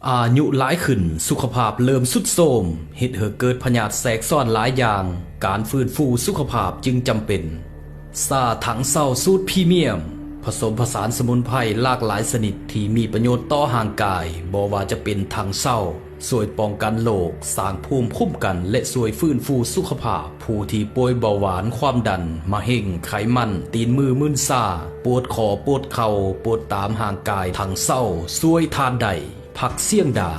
ອາຍຸຫຼາຍຂຶ້ນ, ສຸຂະພາບເລີ່ມຊຸດໂຊມ, ເຮັດໃຫ້ເກີດພະຍາດແຊກຊ້ອນຫຼາຍຢ່າງ, ການຟື້ນຟູສຸຂະພາບຈຶ່ງຈຳເປັນ. ຊາຖັງເຊົາສູດພຣີມຽມ ຜະສົມຜະສານສະໝຸນໄພຫຼາກຫຼາຍຊະນິດທີ່ມີປະໂຫຍດຕໍ່ຮ່າງກາຍ, ບໍ່ວ່າຈະເປັນຖັງເຊົາ ຊ່ວຍປ້ອງກັນໂລກ, ສ້າງພູມຄຸ້ມກັນ ແລະ ຊ່ວຍຟື້ນຟູສຸຂະພາບ. ຜູ້ທີ່ປ່ວຍເບົາຫວານ, ຄວາມດັນ, ມະເຮັງ, ໄຂມັນ, ຕີນມືມຶນຊາ, ປວດຂໍ້, ປວດເຂົ່າ, ປວດຕາມຮ່າງກາຍ, ຖັງເຊົາຊ່ວຍທ່ານໄດ້. ຜັກຊຽງດາ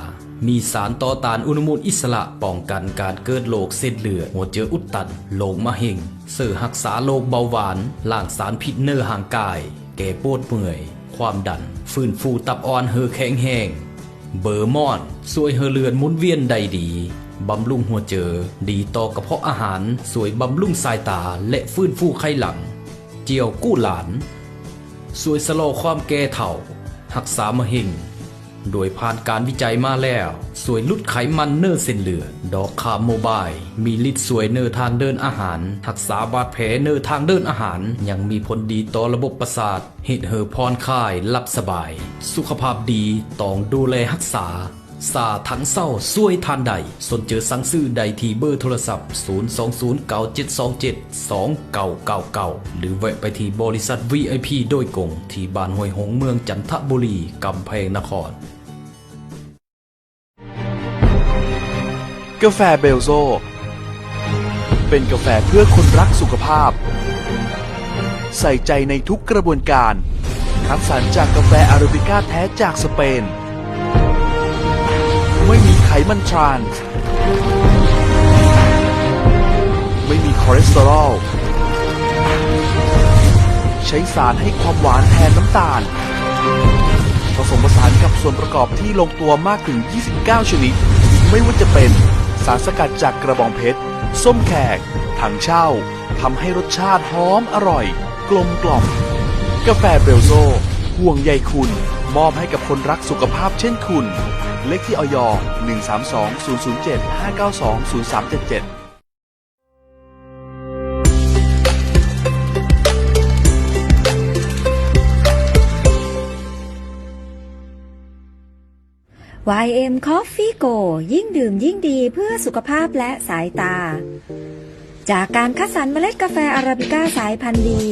ມີສານຕໍ່ຕ້ານອະນຸມູນອິດສະຫຼະ, ປ້ອງກັນການເກີດໂລກເສັ້ນເລືອດຫົວໃຈອຸດຕັນ, ໂລກມະເຮັງ, ເຊີຮັກສາໂລກເບົາຫວານ, ລ້າງສານພິດໃນຮ່າງກາຍ, ແກ້ປວດເມື່ອຍ, ຄວາມດັນ, ຟື້ນຟູຕັບອ່ອນໃຫ້ແຂງແຮງ. ເບີມອນ ຊ່ວຍໃຫ້ເລືອດໝູນວຽນໄດ້ດີ, ບຳລຸງຫົວໃຈ, ດີຕໍ່ກະເພາະອາຫານ, ຊ່ວຍບຳລຸງສາຍຕາ ແລະ ຟື້ນຟູໄຂຫຼັງ. ຈຽວກຸຫຼານ ຊ່ວຍຊະລໍຄວາມແກ່ເຖົ້າ, ຮັກສາມະເຮັງ. ໂດຍຜ່ານການວິໄຈມາແລ້ວ, ຊ່ວຍຫຼຸດໄຂມັນໃນເສັ້ນເລືອດ. ດອກຄາໂມບາຍ ມີລິດຊ່ວຍໃນທາງເດີນອາຫານ, ຮັກສາບາດແຜໃນທາງເດີນອາຫານ, ຍັງມີຜົນດີຕໍ່ລະບົບປະສາດ, ເຮັດໃຫ້ຜ່ອນຄາຍ, ຫຼັບສະບາຍ. ສຸຂະພາບດີຕ້ອງດູແລຮັກສາ. ຊາຖັງເຊົາຊ່ວຍທ່ານໄດ້. ສົນໃຈສັ່ງຊື້ໄດ້ທີ່ເບີໂທລະສັບ ສູນສອງສູນ ເກົ້າເຈັດສອງເຈັດ ສອງເກົ້າເກົ້າເກົ້າ ຫຼື ແວະໄປທີ່ບໍລິສັດ ວີໄອພີ ໂດຍກົງ ທີ່ບ້ານຫ້ວຍຫົງ ເມືອງຈັນທະບູລີ, ກຳແພງນະຄອນ. ກາແຟເບລໂຊ ເປັນກາແຟເພື່ອຄົນລັກສຸຂະພາບ, ໃສ່ໃຈໃນທຸກກະບວນການ, ຄັດສັນຈາກກາແຟອາຣາບິກາແທ້ຈາກສະເປນ, ໄມ່ມີໄຂມັນທຣານ, ໄມ່ມີຄໍເລສເຕີຣອລ, ໃຊ້ສານໃຫ້ຄວາມຫວານແທນນ້ຳຕານ, ຜະສົມປະສານກັບສ່ວນປະກອບທີ່ລົງຕົວມາກເຖິງ ເກົ້າສິບເກົ້າຊະນິດ, ໄມ່ວ່າຈະເປັນສານສະກັດຈາກກະບອງເພັດ, ສົ້ມແຂກ, ຖັງເຊົ່າ, ທຳໃຫ້ລົດຊາດຫອມອະຮ່ອຍ, ກົມກ່ອມ. ກາແຟເບລໂຊ ຫ່ວງໃຍຄຸນ, ມອບໃຫ້ກັບຄົນລັກສຸຂະພາບເຊັ່ນຄຸນ. ເລກທີ ອອຍ ໜຶ່ງສາມສອງ ສູນສູນເຈັດ ຫ້າເກົ້າສອງ ສູນສາມເຈັດເຈັດ. ວາຍເອັມ Coffee Go ຍິ່ງดื่มยิ่งดีเพื่อสุขภาพและสายตา จากการคัดสรรเมล็ดกาแฟอาราบิก้าสายพันธุ์ดี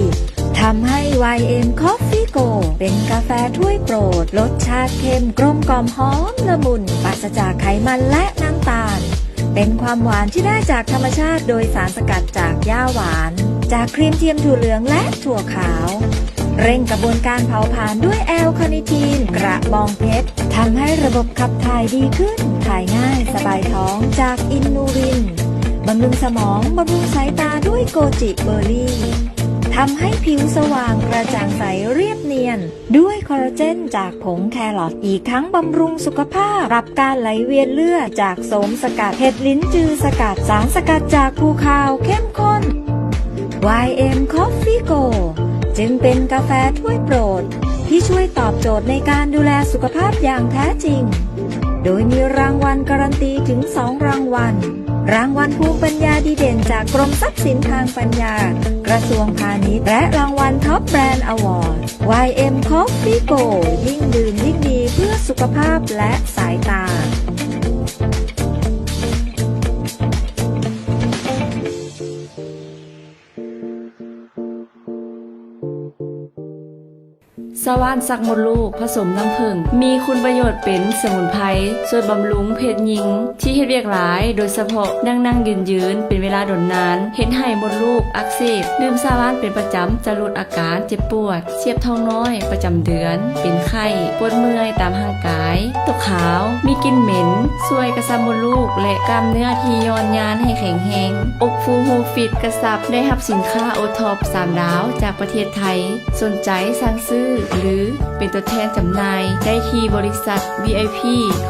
ทำให้ วายเอ็ม Coffee Go เป็นกาแฟถ้วยโปรด รสชาติเข้ม กลมกล่อม หอมละมุน ปราศจากไขมันและน้ำตาล เป็นความหวานที่ได้จากธรรมชาติโดยสารสกัดจากหญ้าหวาน จากครีมเทียมถั่วเหลืองและถั่วขาว เร่งกระบวนการเผาผลาญด้วย แอล คาร์นิทีน กระบองเพชร ทำให้ระบบขับถ่ายดีขึ้น ถ่ายง่าย สบายท้อง จาก อินนูริน บำรุงสมอง บำรุงสายตาด้วย โกจิเบอร์รี่ ทำให้ผิวสว่างกระจ่างใสเรียบเนียน ด้วยคอลลาเจนจากผงแครอท อีกทั้งบำรุงสุขภาพ ปรับการไหลเวียนเลือดจากโสมสกัด เห็ดลิ้นจือสกัด สารสกัดจากภูคาวเข้มข้น วายเอ็ม Coffee Go จึงเป็นกาแฟถ้วยโปรด ที่ช่วยตอบโจทย์ในการดูแลสุขภาพอย่างแท้จริง โดยมีรางวัลการันตีถึงสองรางวัล รางวัลภูมิปัญญาดีเด่นจากกรมทรัพย์สินทางปัญญา กระทรวงพาณิชย์ และรางวัล Top Brand Award วายเอ็ม Coffee Go ยิ่งดื่มยิ่งดีเพื่อสุขภาพและสายตา ສະຫວ່ານສັກມົດລູກ ຜະສົມນ້ຳເຜິ້ງ ມີຄຸນປະໂຫຍດເປັນສະໝຸນໄພ ຊ່ວຍບຳລຸງເພດຍິງທີ່ເຮັດວຽກຫຼາຍ ໂດຍສະເພາະນັ່ງໆຢືນໆເປັນເວລາດົນນານ ເຮັດໃຫ້ມົດລູກອັກເສບ. ດື່ມສະຫວ່ານເປັນປະຈຳຈະຫຼຸດອາການເຈັບປວດ, ສຽບທ້ອງນ້ອຍ, ປະຈຳເດືອນ, ເປັນໄຂ້, ປວດເມື່ອຍຕາມຮ່າງກາຍ, ຕົກຂາວ, ມີກິ່ນເໝັນ, ຊ່ວຍກະຊັບມົດລູກ ແລະ ກ້າມເນື້ອທີ່ຢ່ອນຍານໃຫ້ແຂງແຮງ, ອົບຟູ ຮູ້ຟິດ ກະຊັບ. ໄດ້ຮັບສິນຄ້າໂອທັອບສາມດາວຈາກປະເທດໄທ. ສົນໃຈສັ່ງຊື້ ຫຼື ເປັນຕົວແທນຈຳໜ່າຍໄດ້ທີ່ບໍລິສັດ ວີໄອພີ ໂທ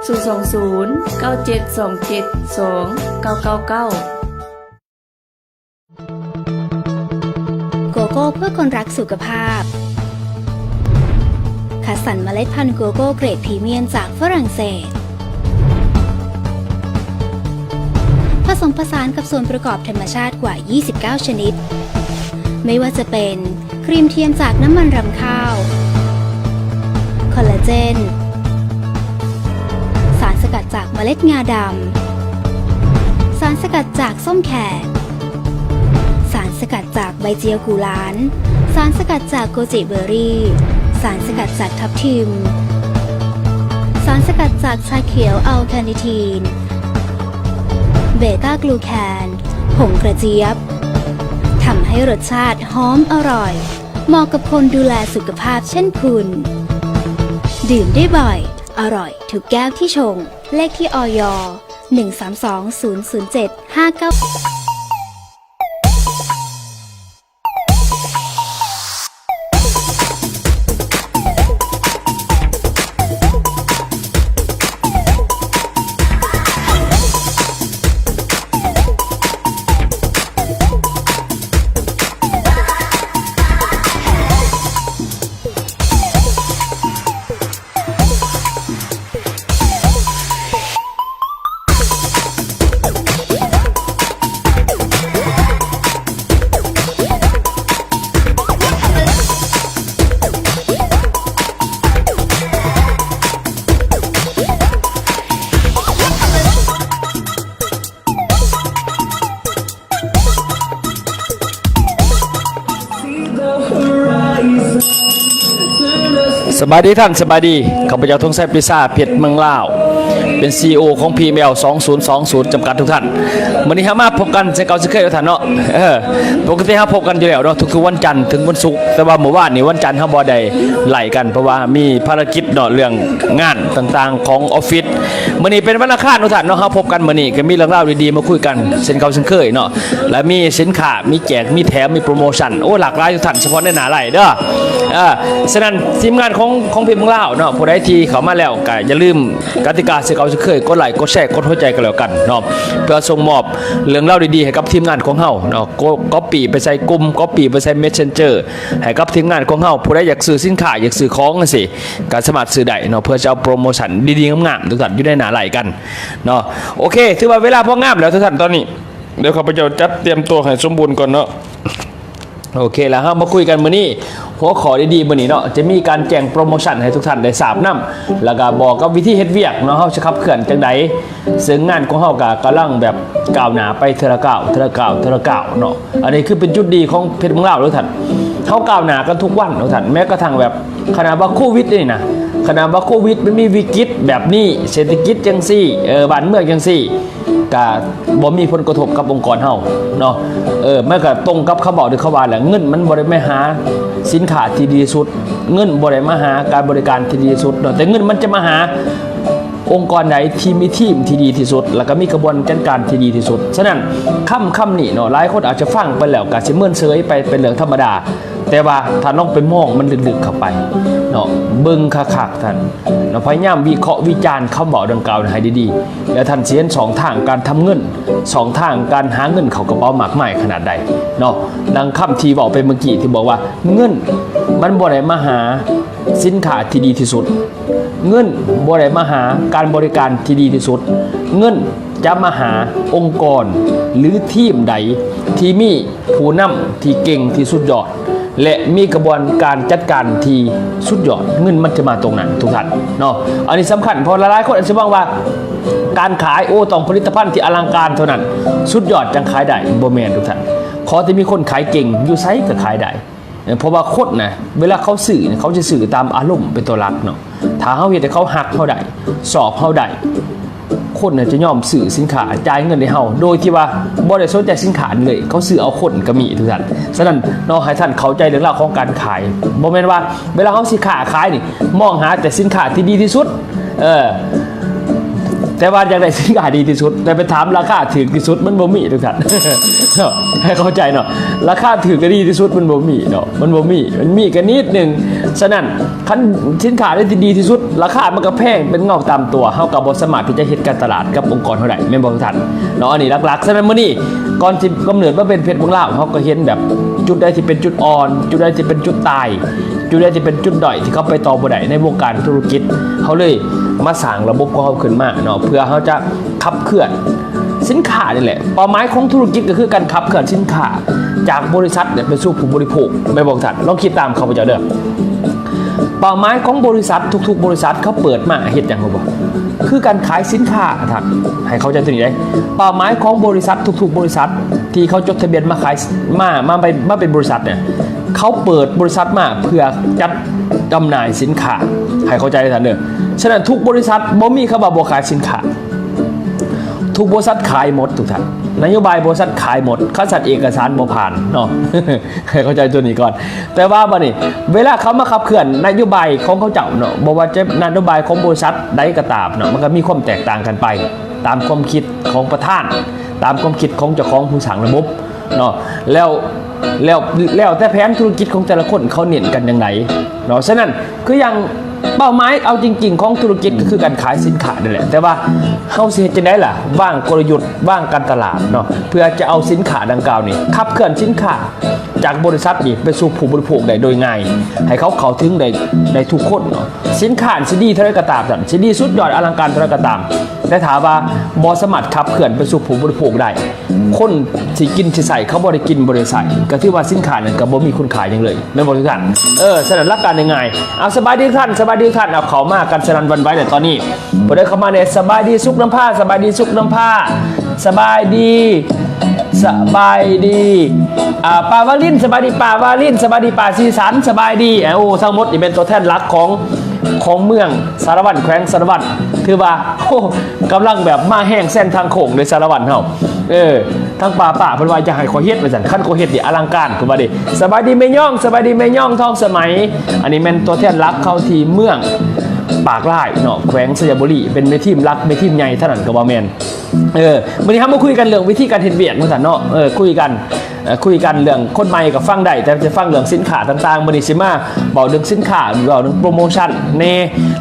ສູນສອງສູນ ເກົ້າເຈັດສອງເຈັດສອງ ເກົ້າເກົ້າເກົ້າ. ໂກໂກ້ເพื่อคนรักสุขภาพ คัดสรรเมล็ดพันธุ์โกโก้เกรดพรีเมียมจากฝรั่งเศส ผสมผสานกับส่วนประกอบธรรมชาติกว่า ยี่สิบเก้าชนิด ไม่ว่าจะเป็นครีมเทียมจากน้ำมันรำข้าว คอลลาเจน ເລັດງາດຳ, ສານສະກັດຈາກສົ້ມແຂກ, ສານສະກັດຈາກໃບເຈຍກູຫຼານ, ສານສະກັດຈາກໂກຈິເບີຣີ, ສານສະກັດຈາກທັບທິມ, ສານສະກັດຈາກຊາຂຽວແອລຄາເນທີນ, ເບຕາກລູແຄນ, ຜົງກະຈຽບ, ທຳໃຫ້ລົດຊາດຫອມອະຮ່ອຍ, ເໝາະກັບຄົນດູແລສຸຂະພາບເຊັ່ນຄຸນ. ດື່ມໄດ້ບ່ອຍ, ອະຮ່ອຍທຸກແກ້ວທີ່ຊົງ. ເລກທີ່ ອຢ ໜຶ່ງສາມສອງສູນສູນເຈັດຫ້າເກົ້າ. ສະບາຍດີທ່ານ, ສະບາຍດີ. ຂ້າພະເຈົ້າ ທອງໄຊ ປຣີຊາ ເພັດເມືອງລາວ ເປັນ ຊີອີໂອ ຂອງ ພີເອັມແອລ ສອງສູນສອງສູນ ຈຳກັດ ທຸກທ່ານ. ມື້ນີ້ເຮົາມາພົບກັນເຊັ່ນເກົ່າເຊັ່ນເຄີຍ ທ່ານເນາະ. ເອີ ປົກກະຕິເຮົາພົບກັນຢູ່ແລ້ວເນາະ ທຸກໆວັນຈັນເຖິງວັນສຸກ, ແຕ່ວ່າມື້ວານນີ້ວັນຈັນເຮົາບໍ່ໄດ້ໄລກັນ ເພາະວ່າມີພາລະກິດເນາະ ເລື່ອງງານຕ່າງໆຂອງອອບຟິດ. ມື້ນີ້ເປັນວັນອັງຄານ ທຸກທ່ານເນາະ, ເຮົາພົບກັນມື້ນີ້ກໍມີເລື່ອງລາວດີໆມາຄຸຍກັນເຊັ່ນເກົ່າເຊັ່ນເຄີຍເນາະ. ແລະ ມີສິນຄ້າ ມີແຈກ ມີແຖມ ມີໂປຣໂມຊັນ ໂອ້ ຫຼາກຫຼາຍ ທຸກທ່ານ, ສະເພາະໃນໜ້າໄລເດີ. ເອີ ສະນັ້ນ ທີມງານຂອງ ຂອງເພດເມືອງລາວເນາະ, ຜູ້ໃດທີ່ເຂົ້າມາແລ້ວກໍຢ່າລືມ ກະຕິກາເຊັ່ນເກົ່າເຊັ່ນເຄີຍ, ກົດໄລ ກົດແຊ ກົດຫົວໃຈກັນແລ້ວກັນເນາະ, ເພື່ອສົ່ງມອບເລື່ອງລາວດີໆໃຫ້ກັບທີມງານຂອງເຮົາເນາະ. ກ- ກັອບປີ້ໄປໃສ່ກຸ່ມ, ກັອບປີ້ໄປໃສ່ Messenger ໃຫ້ກັບທີມງານຂອງເຮົາ. ຜູ້ໃດຢາກຊື້ສິນຄ້າ, ຢາກຊື້ຂອງຈັ່ງຊີ້ ກໍສາມາດຊື້ໄດ້ເນາະ, ເພື່ອຈະເອົາໂປຣໂມຊັນດີໆງາມໆ ທຸກທ່ານ, ຢູ່ໃນໜ້າໄລກັນເນາະ. ໂອເຄ, ຖືວ່າເວລາພໍງາມແລ້ວ ທຸກທ່ານ. ຕອນນີ້ ດຽວຂ້າພະເຈົ້າຈັດຕຽມໂຕໃຫ້ສົມບູນກ່ອນເນາະ. ໂອເຄ ແລ້ວເຮົາມາຄຸຍກັນມື້ນີ້, ຫົວຂໍ້ດີໆມື້ນີ້ເນາະ, ຈະມີການແຈ້ງໂປຣໂມຊັນໃຫ້ທຸກທ່ານໄດ້ຊາບນຳ, ແລ້ວກໍບອກກັບວິທີເຮັດວຽກເນາະ, ເຮົາຊິຂັບເຄື່ອນຈັ່ງໃດ. ເຊິ່ງງານຂອງເຮົາກໍກຳລັງແບບກ້າວໜ້າໄປເທື່ອລະກ້າວ, ເທື່ອລະກ້າວ, ເທື່ອລະກ້າວເນາະ. ອັນນີ້ຄືເປັນຈຸດດີຂອງເພດເມືອງລາວເດີທ່ານ, ເຮົາກ້າວໜ້າກັນທຸກວັນເດີທ່ານ. ແມ້ກະທັ່ງແບບຂະໜາດວ່າໂຄວິດນີ້ນະ, ຂະໜາດວ່າໂຄວິດມັນມີວິກິດແບບນີ້, ເສດຖະກິດຈັ່ງຊີ້, ເອີ ບ້ານເມືອງຈັ່ງຊີ້, ກະບໍ່ມີຜົນກະທົບກັບອົງກອນເຮົາເນາະ. ເອີ ມັນກະຕົງກັບຄຳເວົ້າທີ່ເຂົາວ່າແຫຼະ, ເງິນມັນບໍ່ໄດ້ມາຫາສິນຄ້າທີ່ດີທີ່ສຸດ, ເງິນບໍ່ໄດ້ມາຫາການບໍລິການທີ່ດີທີ່ສຸດເນາະ, ແຕ່ເງິນມັນຈະມາຫາອົງກອນໃດທີ່ມີທີມທີ່ດີທີ່ສຸດ ແລ້ວກະມີຂະບວນການຈັດການທີ່ດີທີ່ສຸດ. ສະນັ້ນ ຄຳ ຄຳນີ້ເນາະ, ຫຼາຍຄົນອາດຈະຟັງໄປແລ້ວກະຊິເມີນເສີຍໄປເປັນເລື່ອງທຳມະດາ. ແຕ່ວ່າຖ້າລອງໄປມອງມັນເລິກໆເຂົ້າໄປເນາະ, ເບິ່ງຄັກໆທ່ານເນາະ, ພະຍາຍາມວິເຄາະວິຈານຄຳເວົ້າດັ່ງກ່າວໃຫ້ດີໆ, ແລ້ວທ່ານຊິເຫັນຊ່ອງທາງການທຳເງິນ, ຊ່ອງທາງການຫາເງິນເຂົ້າກະເປົາມາກມາຍຂະໜາດໃດເນາະ. ດັ່ງຄຳທີ່ເວົ້າໄປເມື່ອກີ້ທີ່ບອກວ່າ ເງິນມັນບໍ່ໄດ້ມາຫາສິນຄ້າທີ່ດີທີ່ສຸດ, ເງິນບໍ່ໄດ້ມາຫາການບໍລິການທີ່ດີທີ່ສຸດ, ເງິນຈະມາຫາອົງກອນ ຫຼື ທີມໃດທີ່ມີ ຜູ້ນຳທີ່ເກັ່ງທີ່ສຸດຍອດ ແລະ ມີຂະບວນການຈັດການທີ່ສຸດຍອດ, ເງິນມັນຈະມາຕົງນັ້ນ ທຸກທ່ານເນາະ. ອັນນີ້ສຳຄັນ ເພາະຫຼາຍໆຄົນອາດຈະຫວັງວ່າການຂາຍ ໂອ້ ຕ້ອງຜະລິດຕະພັນທີ່ອະລັງການເທົ່ານັ້ນ ສຸດຍອດຈັ່ງຂາຍໄດ້. ບໍ່ແມ່ນ ທຸກທ່ານ, ຂໍແຕ່ມີຄົນຂາຍເກັ່ງ ຢູ່ໃສກໍຂາຍໄດ້. ເພາະວ່າຄົນນະ ເວລາເຂົາຊື້ນະ ເຂົາຈະຊື້ຕາມອາລົມເປັນຕົວຫຼັກເນາະ. ຖ້າເຮົາເຮັດໃຫ້ເຂົາຮັກເຮົາໄດ້ ຊອບເຮົາໄດ້ ຄົນນະຈະຍອມຊື້ສິນຄ້າ ຈ່າຍເງິນໃຫ້ເຮົາ ໂດຍທີ່ວ່າບໍ່ໄດ້ສົນໃຈສິນຄ້ານັ້ນເລີຍ, ເຂົາຊື້ເອົາຄົນກໍມີ ທຸກທ່ານ. ສະນັ້ນເນາະ ໃຫ້ທ່ານເຂົ້າໃຈເລື່ອງລາວຂອງການຂາຍ, ບໍ່ແມ່ນວ່າເວລາເຮົາຊິຄ້າຂາຍນີ້ ມອງຫາແຕ່ສິນຄ້າທີ່ດີທີ່ສຸດ ເອີ ແຕ່ວ່າຢາກໄດ້ສິນຄ້າດີທີ່ສຸດ ແຕ່ໄປຖາມລາຄາຖືກທີ່ສຸດ ມັນບໍ່ມີ ທຸກທ່ານ. ໃຫ້ເຂົ້າໃຈເນາະ, ລາຄາຖືກ ແລະ ດີທີ່ສຸດມັນບໍ່ມີເນາະ, ມັນບໍ່ມີ, ມັນມີກໍນິດໜຶ່ງ. ສະນັ້ນ ຄັນສິນຄ້າໃດທີ່ດີທີ່ສຸດ ລາຄາມັນກໍແພງເປັນເງົາຕາມຕົວ, ເຮົາກໍບໍ່ສາມາດທີ່ຈະເຮັດການຕະຫຼາດກັບອົງກອນເຮົາໄດ້ ແມ່ນບໍ່ ທຸກທ່ານເນາະ? ອັນນີ້ຫຼັກໆ. ສະນັ້ນມື້ນີ້ ກ່ອນຊິກຳເນີດມາເປັນເພດເມືອງລາວ ເຮົາກໍເຫັນແບບຈຸດໃດທີ່ເປັນຈຸດອ່ອນ, ຈຸດໃດທີ່ເປັນຈຸດຕາຍ, ຈຸດໃດທີ່ເປັນຈຸດດ້ອຍທີ່ເຂົາໄປຕໍ່ບໍ່ໄດ້ໃນວົງການທຸລະກິດ, ເຮົາເລີຍມາສ້າງລະບົບຂອງເຮົາຂຶ້ນມາເນາະ ເພື່ອເຮົາຈະຂັບເຄື່ອນສິນຄ້ານີ້ແຫຼະ. ເປົ້າໝາຍຂອງທຸລະກິດກໍຄືການຂັບເຄື່ອນສິນຄ້າຈາກບໍລິສັດໄປສູ່ຜູ້ບໍລິໂພກ, ແມ່ນບໍ່ທ່ານ? ລອງຄິດຕາມຂ້າພະເຈົ້າເດີ. ເປົ້າໝາຍຂອງບໍລິສັດ ທຸກໆບໍລິສັດເຂົາເປີດມາເຮັດຫຍັງຮູ້ບໍ່? ຄືການຂາຍສິນຄ້າທ່ານ ໃຫ້ເຂົ້າໃຈຕົວນີ້ເດ້. ເປົ້າໝາຍຂອງບໍລິສັດທຸກໆບໍລິສັດທີ່ເຂົາຈົດທະບຽນມາຂາຍ ມາ ມາເປັນ ມາເປັນບໍລິສັດເນ່ຍ ເຂົາເປີດບໍລິສັດມາເພື່ອຈັດຈຳໜ່າຍສິນຄ້າ ໃຫ້ເຂົ້າໃຈທ່ານເດີ. ສະນັ້ນທຸກບໍລິສັດບໍ່ມີຄຳວ່າບໍ່ຂາຍສິນຄ້າ ທຸກບໍລິສັດຂາຍໝົດທຸກທ່ານ ນະໂຍບາຍບໍລິສັດຂາຍໝົດ ຄັນສັດເອກະສານບໍ່ຜ່ານເນາະ ໃຫ້ເຂົ້າໃຈຕົວນີ້ກ່ອນ. ແຕ່ວ່າບັດນີ້ ເວລາເຂົາມາຂັບເຄື່ອນນະໂຍບາຍຂອງເຂົາເຈົ້າເນາະ ບໍ່ວ່າຈະນະໂຍບາຍຂອງບໍລິສັດໃດກໍຕາມເນາະ ມັນກໍມີຄວາມແຕກຕ່າງກັນໄປ ຕາມຄວາມຄິດຂອງປະທານ ຕາມຄວາມຄິດຂອງເຈົ້າຂອງຜູ້ສ້າງລະບົບເນາະ ແລ້ວ ແລ້ວ ແລ້ວແຕ່ແຜນທຸລະກິດຂອງແຕ່ລະຄົນເຂົາເນັ້ນກັນຈັ່ງໃດເນາະ. ສະນັ້ນ ຄືຢ່າງເປົ້າໝາຍເອົາຈິງໆຂອງທຸລະກິດກໍຄືການຂາຍສິນຄ້ານີ້ແຫຼະ ແຕ່ວ່າເຮົາຊິເຮັດຈັ່ງໃດລະ ວາງກົນລະຍຸດ ວາງການຕະຫຼາດເນາະ ເພື່ອຈະເອົາສິນຄ້າດັ່ງກ່າວນີ້ ຂັບເຄື່ອນສິນຄ້າຈາກບໍລິສັດນີ້ໄປສູ່ຜູ້ບໍລິໂພກໄດ້ໂດຍງ່າຍ ໃຫ້ເຂົາເຂົ້າເຖິງໄດ້ ໄດ້ທຸກຄົນເນາະ. ສິນຄ້າຊິດີເທົ່າໃດກໍຕາມ ຊິດີສຸດຍອດອະລັງການເທົ່າໃດກໍຕາມ ແຕ່ຖ້າວ່າບໍ່ສາມາດຂັບເຄື່ອນໄປສູ່ຜູ້ບໍລິໂພກໄດ້ ຄົນຊິກິນຊິໃຊ້ ເຂົາບໍ່ໄດ້ກິນບໍ່ໄດ້ໃຊ້ ກໍຖືວ່າສິນຄ້ານັ້ນກໍບໍ່ມີຄຸນຄ່າຫຍັງເລີຍ ແມ່ນບໍ່ທຸກທ່ານ? ເອີ ສະນັ້ນຫຼັກການງ່າຍໆ ເອົາ ສະບາຍດີທ່ານ ສະບາຍດີທ່ານ ເອົາ ເຂົ້າມາກັນສະນັ້ນຫວັ່ນໄຫວແລ້ວຕອນນີ້. ຜູ້ໃດເຂົ້າມາແດ່ ສະບາຍດີສຸກນຳພາ ສະບາຍດີສຸກນຳພາ ສະບາຍດີ ສະບາຍດີ ອ່າ ປ້າວາລິນ ສະບາຍດີປ້າວາລິນ ສະບາຍດີປ້າສີສັນ ສະບາຍດີ. ໂອ້ ທັງໝົດນີ້ແມ່ນຕົວແທນຫຼັກຂອງ ຂອງເມືອງສາລະວັນ ແຂວງສາລະວັນ ຖືວ່າ ໂອ້ ກຳລັງແບບມາແຮງແຊງທາງໂຄ້ງເດ້ສາລະວັນເຮົາ. ເອີ ທາງປ້າ ປ້າເພິ່ນວ່າຢາກໃຫ້ຂ້ອຍເຮັດວ່າຊັ້ນ ຄັນຂ້ອຍເຮັດນີ້ອະລັງການ ເພິ່ນວ່າເດ້. ສະບາຍດີແມ່ຍ່ອງ ສະບາຍດີແມ່ຍ່ອງ ທອງສະໄໝ. ອັນນີ້ແມ່ນຕົວແທນຫຼັກເຂົ້າທີ່ເມືອງປາກລາຍເນາະ ແຂວງໄຊຍະບູລີ ເປັນແມ່ທີມຫຼັກ ແມ່ທີມໃຫຍ່ເທົ່ານັ້ນກໍວ່າແມ່ນ. ເອີ ມື້ນີ້ເຮົາມາຄຸຍກັນເລື່ອງວິທີການເຮັດວຽກວ່າຊັ້ນເນາະ ເອີ ຄຸຍກັນ ເອີ ຄຸຍກັນເລື່ອງຄົນໃໝ່ກໍຟັງໄດ້ ແຕ່ຈະຟັງເລື່ອງສິນຄ້າຕ່າງໆ. ມື້ນີ້ຊິມາເວົ້າເລື່ອງສິນຄ້າ ເວົ້າເລື່ອງໂປຣໂມຊັນແດ່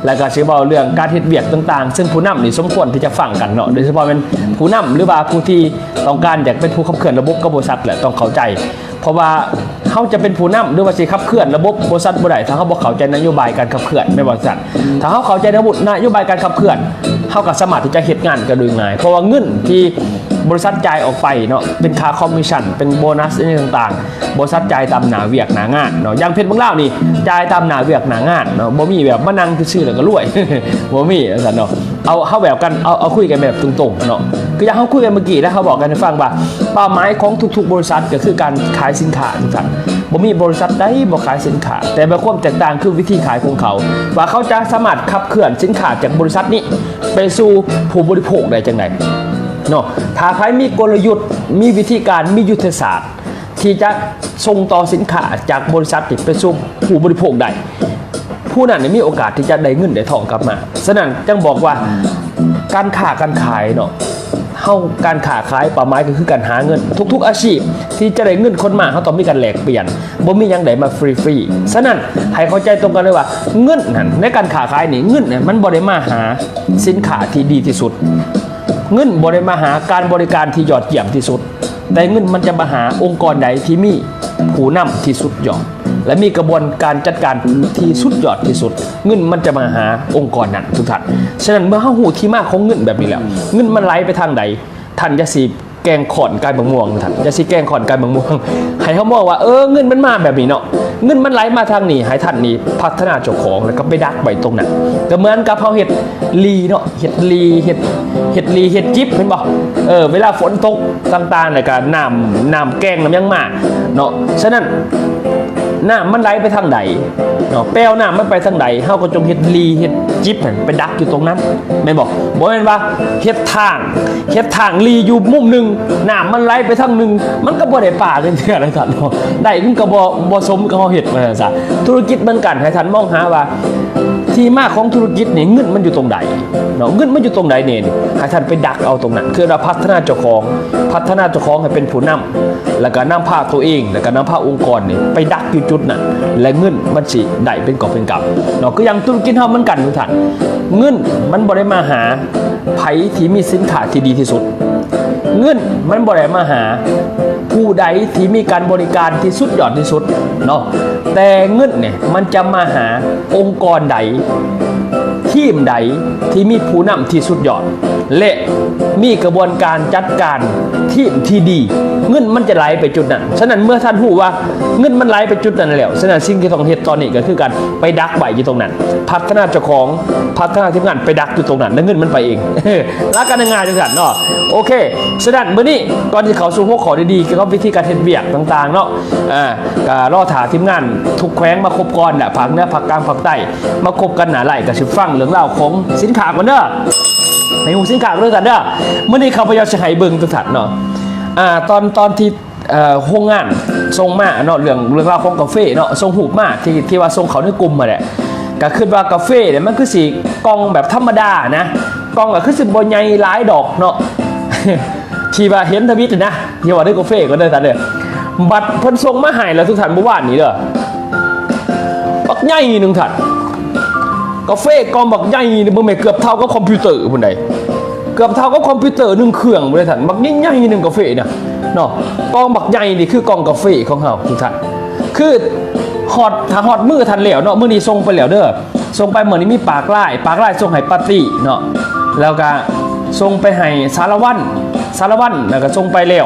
ແລ້ວກໍຊິເວົ້າເລື່ອງການເຮັດວຽກຕ່າງໆ ເຊິ່ງຜູ້ນຳນີ້ສົມຄວນທີ່ຈະຟັງກັນເນາະ ໂດຍສະເພາະແມ່ນຜູ້ນຳ ຫຼືວ່າຜູ້ທີ່ຕ້ອງການຢາກເປັນຜູ້ຂັບເຄື່ອນລະບົບກັບບໍລິສັດແຫຼະ ຕ້ອງເຂົ້າໃຈ ເພາະວ່າເຮົາຈະເປັນຜູ້ນຳ ຫຼືວ່າຊິຂັບເຄື່ອນລະບົບບໍລິສັດບໍ່ໄດ້ ຖ້າເຮົາບໍ່ເຂົ້າໃຈນະໂຍບາຍການຂັບເຄື່ອນ ແມ່ນບໍ່ຊັ້ນ? ຖ້າເຮົາເຂົ້າໃຈນະໂຍບາຍການຂັບເຄື່ອນ ເຮົາກໍສາມາດທີ່ຈະເຮັດງານກັນໂດຍງ່າຍ ເພາະວ່າເງິນທີ່ບໍລິສັດຈ່າຍອອກໄປເນາະ ເປັນຄ່າຄອມມິດຊັນ ເປັນໂບນັສ ອີ່ຫຍັງຕ່າງໆ ບໍລິສັດຈ່າຍຕາມໜ້າວຽກໜ້າງານເນາະ. ຢ່າງເພຈເມືອງລາວນີ້ ຈ່າຍຕາມໜ້າວຽກໜ້າງານເນາະ ບໍ່ມີແບບມານັ່ງຊື່ໆແລ້ວກໍລວຍ ບໍ່ມີວ່າຊັ້ນເນາະ. ເອົາ ເຮົາແບບກັນ ເອົາ ເອົາຄຸຍກັນແບບຕົງໆເນາະ ຄືຢ່າງເຮົາຄຸຍກັນເມື່ອກີ້ ແລ້ວເຮົາບອກກັນໃຫ້ຟັງວ່າ ເປົ້າໝາຍຂອງທຸກໆບໍລິສັດກໍຄືການຂາຍສິນຄ້າ ທຸກທ່ານ. ບໍ່ມີບໍລິສັດໃດບໍ່ຂາຍສິນຄ້າ ແຕ່ວ່າຄວາມແຕກຕ່າງຄືວິທີຂາຍຂອງເຂົາ ວ່າເຂົາຈະສາມາດຂັບເຄື່ອນສິນຄ້າຈາກບໍລິສັດນີ້ໄປສູ່ຜູ້ບໍລິໂພກໄດ້ຈັ່ງໃດເນາະ. ຖ້າໃຜມີກົນລະຍຸດ ມີວິທີການ ມີຍຸດທະສາດ ທີ່ຈະສົ່ງຕໍ່ສິນຄ້າຈາກບໍລິສັດນີ້ໄປສູ່ຜູ້ບໍລິໂພກໄດ້ ຜູ້ນັ້ນມີໂອກາດທີ່ຈະໄດ້ເງິນໄດ້ທອງກັບມາ. ສະນັ້ນຈຶ່ງບອກວ່າ ການຄ້າການຂາຍເນາະ ເຮົາ ການຄ້າຂາຍເປົ້າໝາຍກໍຄືການຫາເງິນ. ທຸກໆອາຊີບທີ່ຈະໄດ້ເງິນຄົນມາ ເຮົາຕ້ອງມີການແລກປ່ຽນ ບໍ່ມີຫຍັງໄດ້ມາຟຣີໆ. ສະນັ້ນໃຫ້ເຂົ້າໃຈຕົງກັນເລີຍວ່າ ເງິນຫັ້ນ ໃນການຄ້າຂາຍນີ້ ເງິນຫັ້ນມັນບໍ່ໄດ້ມາຫາສິນຄ້າທີ່ດີທີ່ສຸດ ເງິນບໍ່ໄດ້ມາຫາການບໍລິການທີ່ຍອດຢ້ຽມທີ່ສຸດ ແຕ່ເງິນມັນຈະມາຫາອົງກອນໃດທີ່ມີຜູ້ນຳທີ່ສຸດຍອດ ແລະ ມີກະບວນການຈັດການທີ່ສຸດຍອດທີ່ສຸດ ເງິນມັນຈະມາຫາອົງກອນນັ້ນ ທຸກທ່ານ. ສະນັ້ນເມື່ອເຮົາຮູ້ທີ່ມາຂອງເງິນແບບນີ້ແລ້ວ ເງິນມັນໄຫຼໄປທາງໃດ ທ່ານຢ່າຊິແກງຂ້ອນກາຍບັກມ່ວງ ທ່ານຢ່າຊິແກງຂ້ອນກາຍບັກມ່ວງ ໃຫ້ເຮົາມອງວ່າ ເອີ ເງິນມັນມາແບບນີ້ເນາະ ເງິນມັນໄຫຼມາທາງນີ້ ໃຫ້ທ່ານນີ້ພັດທະນາເຈົ້າຂອງ ແລ້ວກໍໄປດັກໄວ້ຕົງນັ້ນ. ກໍເໝືອນກັບເຮົາເຮັດຫຼີ່ເນາະ ເຮັດຫຼີ່ ເຮັດ ເຮັດຫຼີ່ ເຮັດຈິບ ເຫັນບໍ່? ເອີ ເວລາຝົນຕົກຕ່າງໆ ແລ້ວກໍນ້ຳ ນ້ຳແກງນ້ຳຫຍັງມາເນາະ. ສະນັ້ນ ນ້ຳມັນໄຫຼໄປທາງໃດເນາະ ແປວນ້ຳມັນໄປທາງໃດ ເຮົາກໍຈົ່ງເຮັດຫຼີ່ ເຮັດຈິບຫັ້ນໄປດັກຢູ່ຕົງນັ້ນ ແມ່ນບໍ່? ບໍ່ແມ່ນວ່າເຮັດທາງ ເຮັດທາງຫຼີ່ຢູ່ມຸມໜຶ່ງ ນ້ຳມັນໄຫຼໄປທາງໜຶ່ງ ມັນກໍບໍ່ໄດ້ປາຈັກເທື່ອນະທ່ານເນາະ ໄດ້ມັນກໍບໍ່ ບໍ່ສົມກັບເຮົາເຮັດວ່າຊັ້ນຊະ. ທຸລະກິດເໝືອນກັນ ໃຫ້ທ່ານມອງຫາວ່າ ທີ່ມາຂອງທຸລະກິດນີ້ ເງິນມັນຢູ່ຕົງໃດເນາະ ເງິນມັນຢູ່ຕົງໃດແດ່ນີ້ ໃຫ້ທ່ານໄປດັກເອົາຕົງນັ້ນ ຄືວ່າພັດທະນາເຈົ້າຂອງ ພັດທະນາເຈົ້າຂອງໃຫ້ເປັນຜູ້ນຳ ແລ້ວກໍນຳພາຕົວເອງ ແລ້ວກໍນຳພາອົງກອນນີ້ໄປດັກຢູ່ຈຸດນັ້ນ ແລະ ເງິນມັນຊິໄດ້ເປັນກອບເປັນກຳເນາະ. ຄືຢ່າງທຸລະກິດເຮົາເໝືອນກັນທຸກທ່ານ ເງິນມັນບໍ່ໄດ້ມາຫາໃຜທີ່ມີສິນຄ້າທີ່ດີທີ່ສຸດ ເງິນມັນບໍ່ໄດ້ມາຫາ ຜູ້ໃດທີ່ມີການບໍລິການທີ່ສຸດຍອດທີ່ສຸດເນາະ, ແຕ່ເງິນນີ້ມັນຈະມາຫາອົງກອນໃດ ທີມໃດທີ່ມີຜູ້ນຳທີ່ສຸດຍອດ ແລະ ມີກະບວນການຈັດການທີມທີ່ດີ, ເງິນມັນຈະໄຫຼໄປຈຸດນັ້ນ. ສະນັ້ນເມື່ອທ່ານຮູ້ວ່າເງິນມັນໄຫຼໄປຈຸດນັ້ນແລ້ວ, ສະນັ້ນສິ່ງທີ່ຕ້ອງເຮັດຕອນນີ້ກໍຄືການໄປດັກໄວ້ຢູ່ຕົງນັ້ນ, ພັດທະນາເຈົ້າຂອງ, ພັດທະນາທີມງານໄປດັກຢູ່ຕົງນັ້ນ ແລ້ວເງິນມັນໄປເອງ. ຫຼັກການງ່າຍໆ ຈັ່ງຊັ້ນເນາະ. ໂອເຄ, ສະນັ້ນມື້ນີ້ກ່ອນທີ່ເຂົ້າສູ່ຫົວຂໍ້ດີໆ ກ່ຽວກັບວິທີການເຮັດວຽກຕ່າງໆເນາະ, ອ່າ ກໍລໍຖ້າທີມງານທຸກແຂວງມາຄົບກ່ອນແຫຼະ, ພາກເໜືອ, ພາກກາງ, ພາກໃຕ້ ມາຄົບກັນໜ້າໄລ ກໍຊິຟັງເລື່ອງລາວຂອງສິນຄ້າກ່ອນເດີ. ໃຫ້ຮູ້ສິນຄ້າກ່ອນເດີທ່ານເດີ. ມື້ນີ້ຂ້າພະເຈົ້າຊິໃຫ້ເບິ່ງທຸກທ່ານເນາະ, ອ່າ ຕອນ ຕອນທີ່ ເອີ ໂຮງງານສົ່ງມາເນາະ, ເລື່ອງ ເລື່ອງລາວຂອງກາເຟເນາະ, ສົ່ງຮູບມາທີ່ ທີ່ວ່າສົ່ງເຂົ້າໃນກຸ່ມຫັ້ນແຫຼະ. ກໍຄິດວ່າກາເຟນີ້ມັນຄືຊິກ່ອງແບບທຳມະດານະ, ກ່ອງກໍຄືຊິບໍ່ໃຫຍ່ຫຼາຍດອກເນາະ ທີ່ວ່າເຫັນທະວິດນະ, ຢ່າວ່າແຕ່ກາເຟກໍເດີທ່ານເດີ. ບັດເພິ່ນສົ່ງມາໃຫ້ແລ້ວທຸກທ່ານ, ມື້ວານນີ້ເດີ ບັກໃຫຍ່ໜຶ່ງທ່ານ, ກາເຟກ່ອງບັກໃຫຍ່ນີ້ ເບິ່ງແມ່, ເກືອບເທົ່າກັບຄອມພິວເຕີພຸ້ນໃດ, ເກືອບເທົ່າກັບຄອມພິວເຕີໜຶ່ງເຄື່ອງພຸ້ນໃດທ່ານ, ບັກໃຫຍ່ໆໜຶ່ງກາເຟນະເນາະ. ກ່ອງບັກໃຫຍ່ນີ້ຄືກ່ອງກາເຟຂອງເຮົາທຸກທ່ານ, ຄືຮອດ ຖ້າຮອດມື້ທ່ານແລ້ວເນາະ, ມື້ນີ້ສົ່ງໄປແລ້ວເດີ, ສົ່ງໄປມື້ນີ້ມີປາກລາຍ, ປາກລາຍສົ່ງໃຫ້ປາຕີເນາະ, ແລ້ວກະສົ່ງໄປໃຫ້ສາລະວັນ, ສາລະວັນແລ້ວກະສົ່ງໄປແລ້ວ,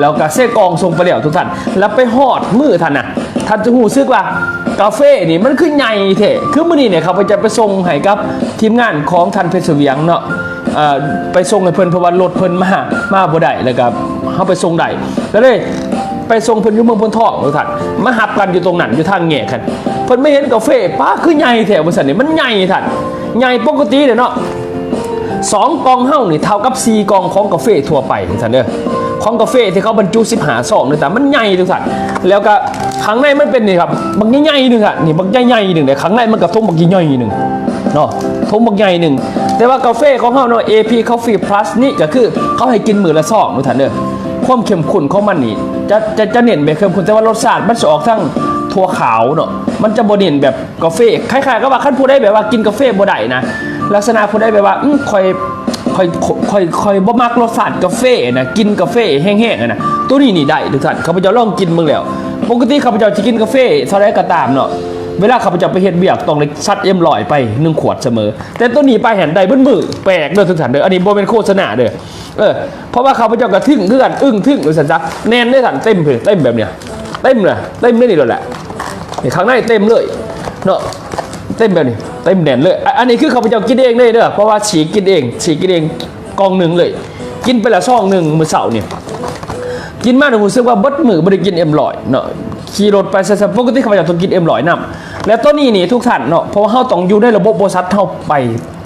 ແລ້ວກະເຊກອງສົ່ງໄປແລ້ວທຸກທ່ານ. ແລ້ວໄປຮອດມື້ທ່ານນະ, ທ່ານຈະຮູ້ສຶກວ່າກາເຟນີ້ມັນຄືໃຫຍ່ແທ້. ຄືມື້ນີ້ນີ້ ຂ້າພະເຈົ້າໄປສົ່ງໃຫ້ກັບທີມງານຂອງທ່ານເພັດສະຫວຽງເນາະ, ເອີ ໄປສົ່ງໃຫ້ເພິ່ນ ເພາະວ່າລົດເພິ່ນມາ ມາບໍ່ໄດ້, ແລ້ວກໍເຮົາໄປສົ່ງໄດ້ ກໍເລີຍໄປສົ່ງເພິ່ນຢູ່ເມືອງໂພນທອງທຸກທ່ານ. ມາຮັບກັນຢູ່ຕົງນັ້ນ ຢູ່ທາງແຍກຫັ້ນ, ເພິ່ນມາເຫັນກາເຟ, ປ້າ ຄືໃຫຍ່ແທ້ວ່າຊັ້ນ. ນີ້ມັນໃຫຍ່ທ່ານ, ໃຫຍ່ປົກກະຕິເດ້ເນາະ. ສອງກ່ອງເຮົານີ້ເທົ່າກັບສີ່ກ່ອງຂອງກາເຟທົ່ວໄປທ່ານເດີ, ຂອງກາເຟທີ່ເຂົາບັນຈຸສິບຫ້າຊອງນີ້, ແຕ່ມັນໃຫຍ່ທຸກທ່ານ. ແລ້ວກໍຂ້າງໃນມັນເປັນນີ້ຄັບ, ບັກໃຫຍ່ໆໜຶ່ງທ່ານ, ນີ້ບັກໃຫຍ່ໆໜຶ່ງເດ້, ຂ້າງໃນມັນກໍຖົງບັກໃຫຍ່ໆໜຶ່ງເນາະ, ຖົງບັກໃຫຍ່ໜຶ່ງ. ແຕ່ວ່າກາເຟຂອງເຮົາເນາະ, ເອພີ Coffee Plus ນີ້ກໍຄືເຂົາໃຫ້ກິນມື້ລະຊອງທຸກທ່ານເດີ. ຄວາມເຂັ້ມຂຸ້ນຂອງມັນນີ້ຈະ ຈະ ຈະເນັ້ນແບບເຂັ້ມຂຸ້ນ, ແຕ່ວ່າລົດຊາດມັນຊິອອກທາງຖົ່ວຂາວເນາະ, ມັນຈະບໍ່ເນັ້ນແບບ ກາເຟ. ຄ້າຍໆກັບວ່າຄັນຜູ້ໃດແບບວ່າກິນກາເຟບໍ່ໄດ້ນະ, ລັກສະນະຜູ້ໃດແບບວ່າ ອືມ ຂ້ອຍ ຂ້ອຍ ຂ້ອຍ ຂ້ອຍບໍ່ມັກລົດຊາດກາເຟນະ, ກິນກາເຟແຮງໆນະ, ໂຕນີ້ນີ້ໄດ້ທຸກທ່ານ. ຂ້າພະເຈົ້າລອງກິນເບິ່ງແລ້ວ, ປົກກະຕິຂ້າພະເຈົ້າຊິກິນກາເຟເທົ່າໃດກໍຕາມເນາະ, ເວລາຂ້າພະເຈົ້າໄປເຮັດວຽກຕ້ອງໄດ້ຊັດເອັມຮ້ອຍໄປໜຶ່ງຂວດສະເໝີ, ແຕ່ໂຕນີ້ໄປຫັ້ນໄດ້ເບິດມື້, ແປກເດີທຸກທ່ານເດີ. ອັນນີ້ບໍ່ແມ່ນໂຄສະນາເດີ. ເອີ ເພາະວ່າຂ້າພະເຈົ້າກໍທຶ້ງຄືກັນ, ອຶ້ງທຶ້ງວ່າຊັ້ນຊະ. ແໜ້ນເດ້ທ່ານ, ເຕັມເລີຍ, ເຕັມແບບເນີ້ຍ, ເຕັມເລີຍ, ເຕັມເລີຍນີ້ໂລດແຫຼະ. ນີ້ ຂ້າງໃນເຕັມເລີຍເນາະ, ເຕັມແບບນີ້, ເຕັມແໜ້ນເລີຍ. ອາ ອັນນີ້ຄືຂ້າພະເຈົ້າກິນເອງເລີຍເດີ, ເພາະວ່າສີກກິນເອງ, ສີກກິນເອງກ່ອງໜຶ່ງເລີຍ, ກິນໄປລະຊອງໜຶ່ງມື້ເຊົ້ານີ້. ກິນມາແລ້ວຮູ້ສຶກວ່າເບິດມື້ບໍ່ໄດ້ກິນເອັມຮ້ອຍເນາະ, ຂີ່ລົດໄປຊະ. ປົກກະຕິຂ້າພະເຈົ້າຕ້ອງກິນເອັມຮ້ອຍນຳ. ແລະ ໂຕນີ້ນີ້ທຸກທ່ານເນາະ, ເພາະວ່າເຮົາຕ້ອງຢູ່ໃນລະບົບບໍລິສັດເຮົາໄປ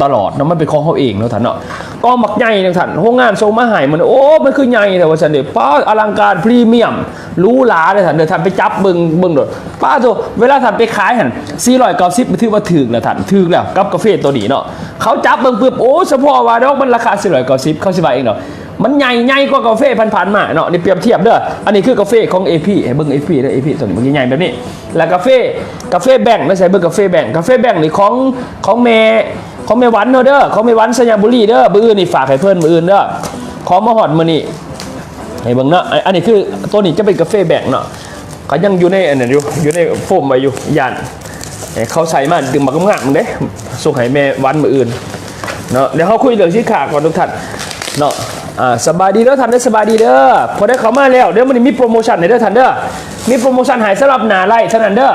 ຕະຫຼອດເນາະ, ມັນເປັນຂອງເຮົາເອງເນາະທ່ານເນາະ. ກໍບັກໃຫຍ່ໜຶ່ງທ່ານ, ໂຮງງານສົ່ງມາໃຫ້ມັນ, ໂອ້ ມັນຄືໃຫຍ່ແທ້ວ່າຊັ້ນເດ. ປ້າ ອະລັງການ ພຣີມຽມ ຫຼູຫຼາເດ້ທ່ານເດີ. ທ່ານໄປຈັບເບິ່ງ ເບິ່ງໂລດ, ປ້າໂທ້. ເວລາທ່ານໄປຂາຍຫັ້ນ ສີ່ຮ້ອຍເກົ້າສິບ ຖືວ່າຖືກແລ້ວທ່ານ, ຖືກແລ້ວກັບກາເຟໂຕນີ້ເນາະ. ເຂົາຈັບເບິ່ງປຶບ, ໂອ້ ສະເພາະວ່າດອກມັນລາຄາສີ່ຮ້ອຍເກົ້າສິບ, ເຂົາຊິວ່າເອງເນາະ, ມັນໃຫຍ່ ໃຫຍ່ກວ່າກາເຟຜ່ານໆມາເນາະ. ນີ້ປຽບທຽບເດີ, ອັນນີ້ຄືກາເຟຂອງ ເອພີ ໃຫ້ເບິ່ງ ເອພີ ເດີ, ເອພີ ໂຕນີ້ມັນໃຫຍ່ແບບນີ້. ແລ້ວກາເຟ ກາເຟແບງ ໃສ່ເບິ່ງກາເຟແບງ, ກາເຟແບງນີ້ຂອງ ຂອງແມ່ ຂອງແມ່ວັນເຮົາເດີ, ຂອງແມ່ວັນໄຊຍະບູລີເດີ. ມື້ອື່ນນີ້ຝາກໃຫ້ເພິ່ນ ມື້ອື່ນເດີ, ຂອງມາຮອດມື້ນີ້. ໃຫ້ເບິ່ງເນາະ, ອັນ ອັນນີ້ຄື ໂຕນີ້ຈະເປັນກາເຟແບງເນາະ, ກໍຍັງຢູ່ໃນອັນນັ້ນຢູ່, ຢູ່ໃນໂຟມໄວ້ຢູ່, ຢ້ານໃຫ້ເຂົາໃສ່ມາດຶງມາງາມໆເດ້, ສົ່ງໃຫ້ແມ່ວັນມື້ອື່ນເນາະ. ດຽວເຮົາຄຸຍເລື່ອງສິນຄ້າກ່ອນທຸກທ່ານເນາະ. ອ່າ ສະບາຍດີເດີທ່ານເດີ, ສະບາຍດີເດີ. ຜູ້ໃດເຂົ້າມາແລ້ວ, ດຽວມື້ນີ້ມີໂປຣໂມຊັນໃຫ້ເດີທ່ານເດີ, ມີໂປຣໂມຊັນໃຫ້ສຳລັບໜ້າໄລເທົ່ານັ້ນເດີ.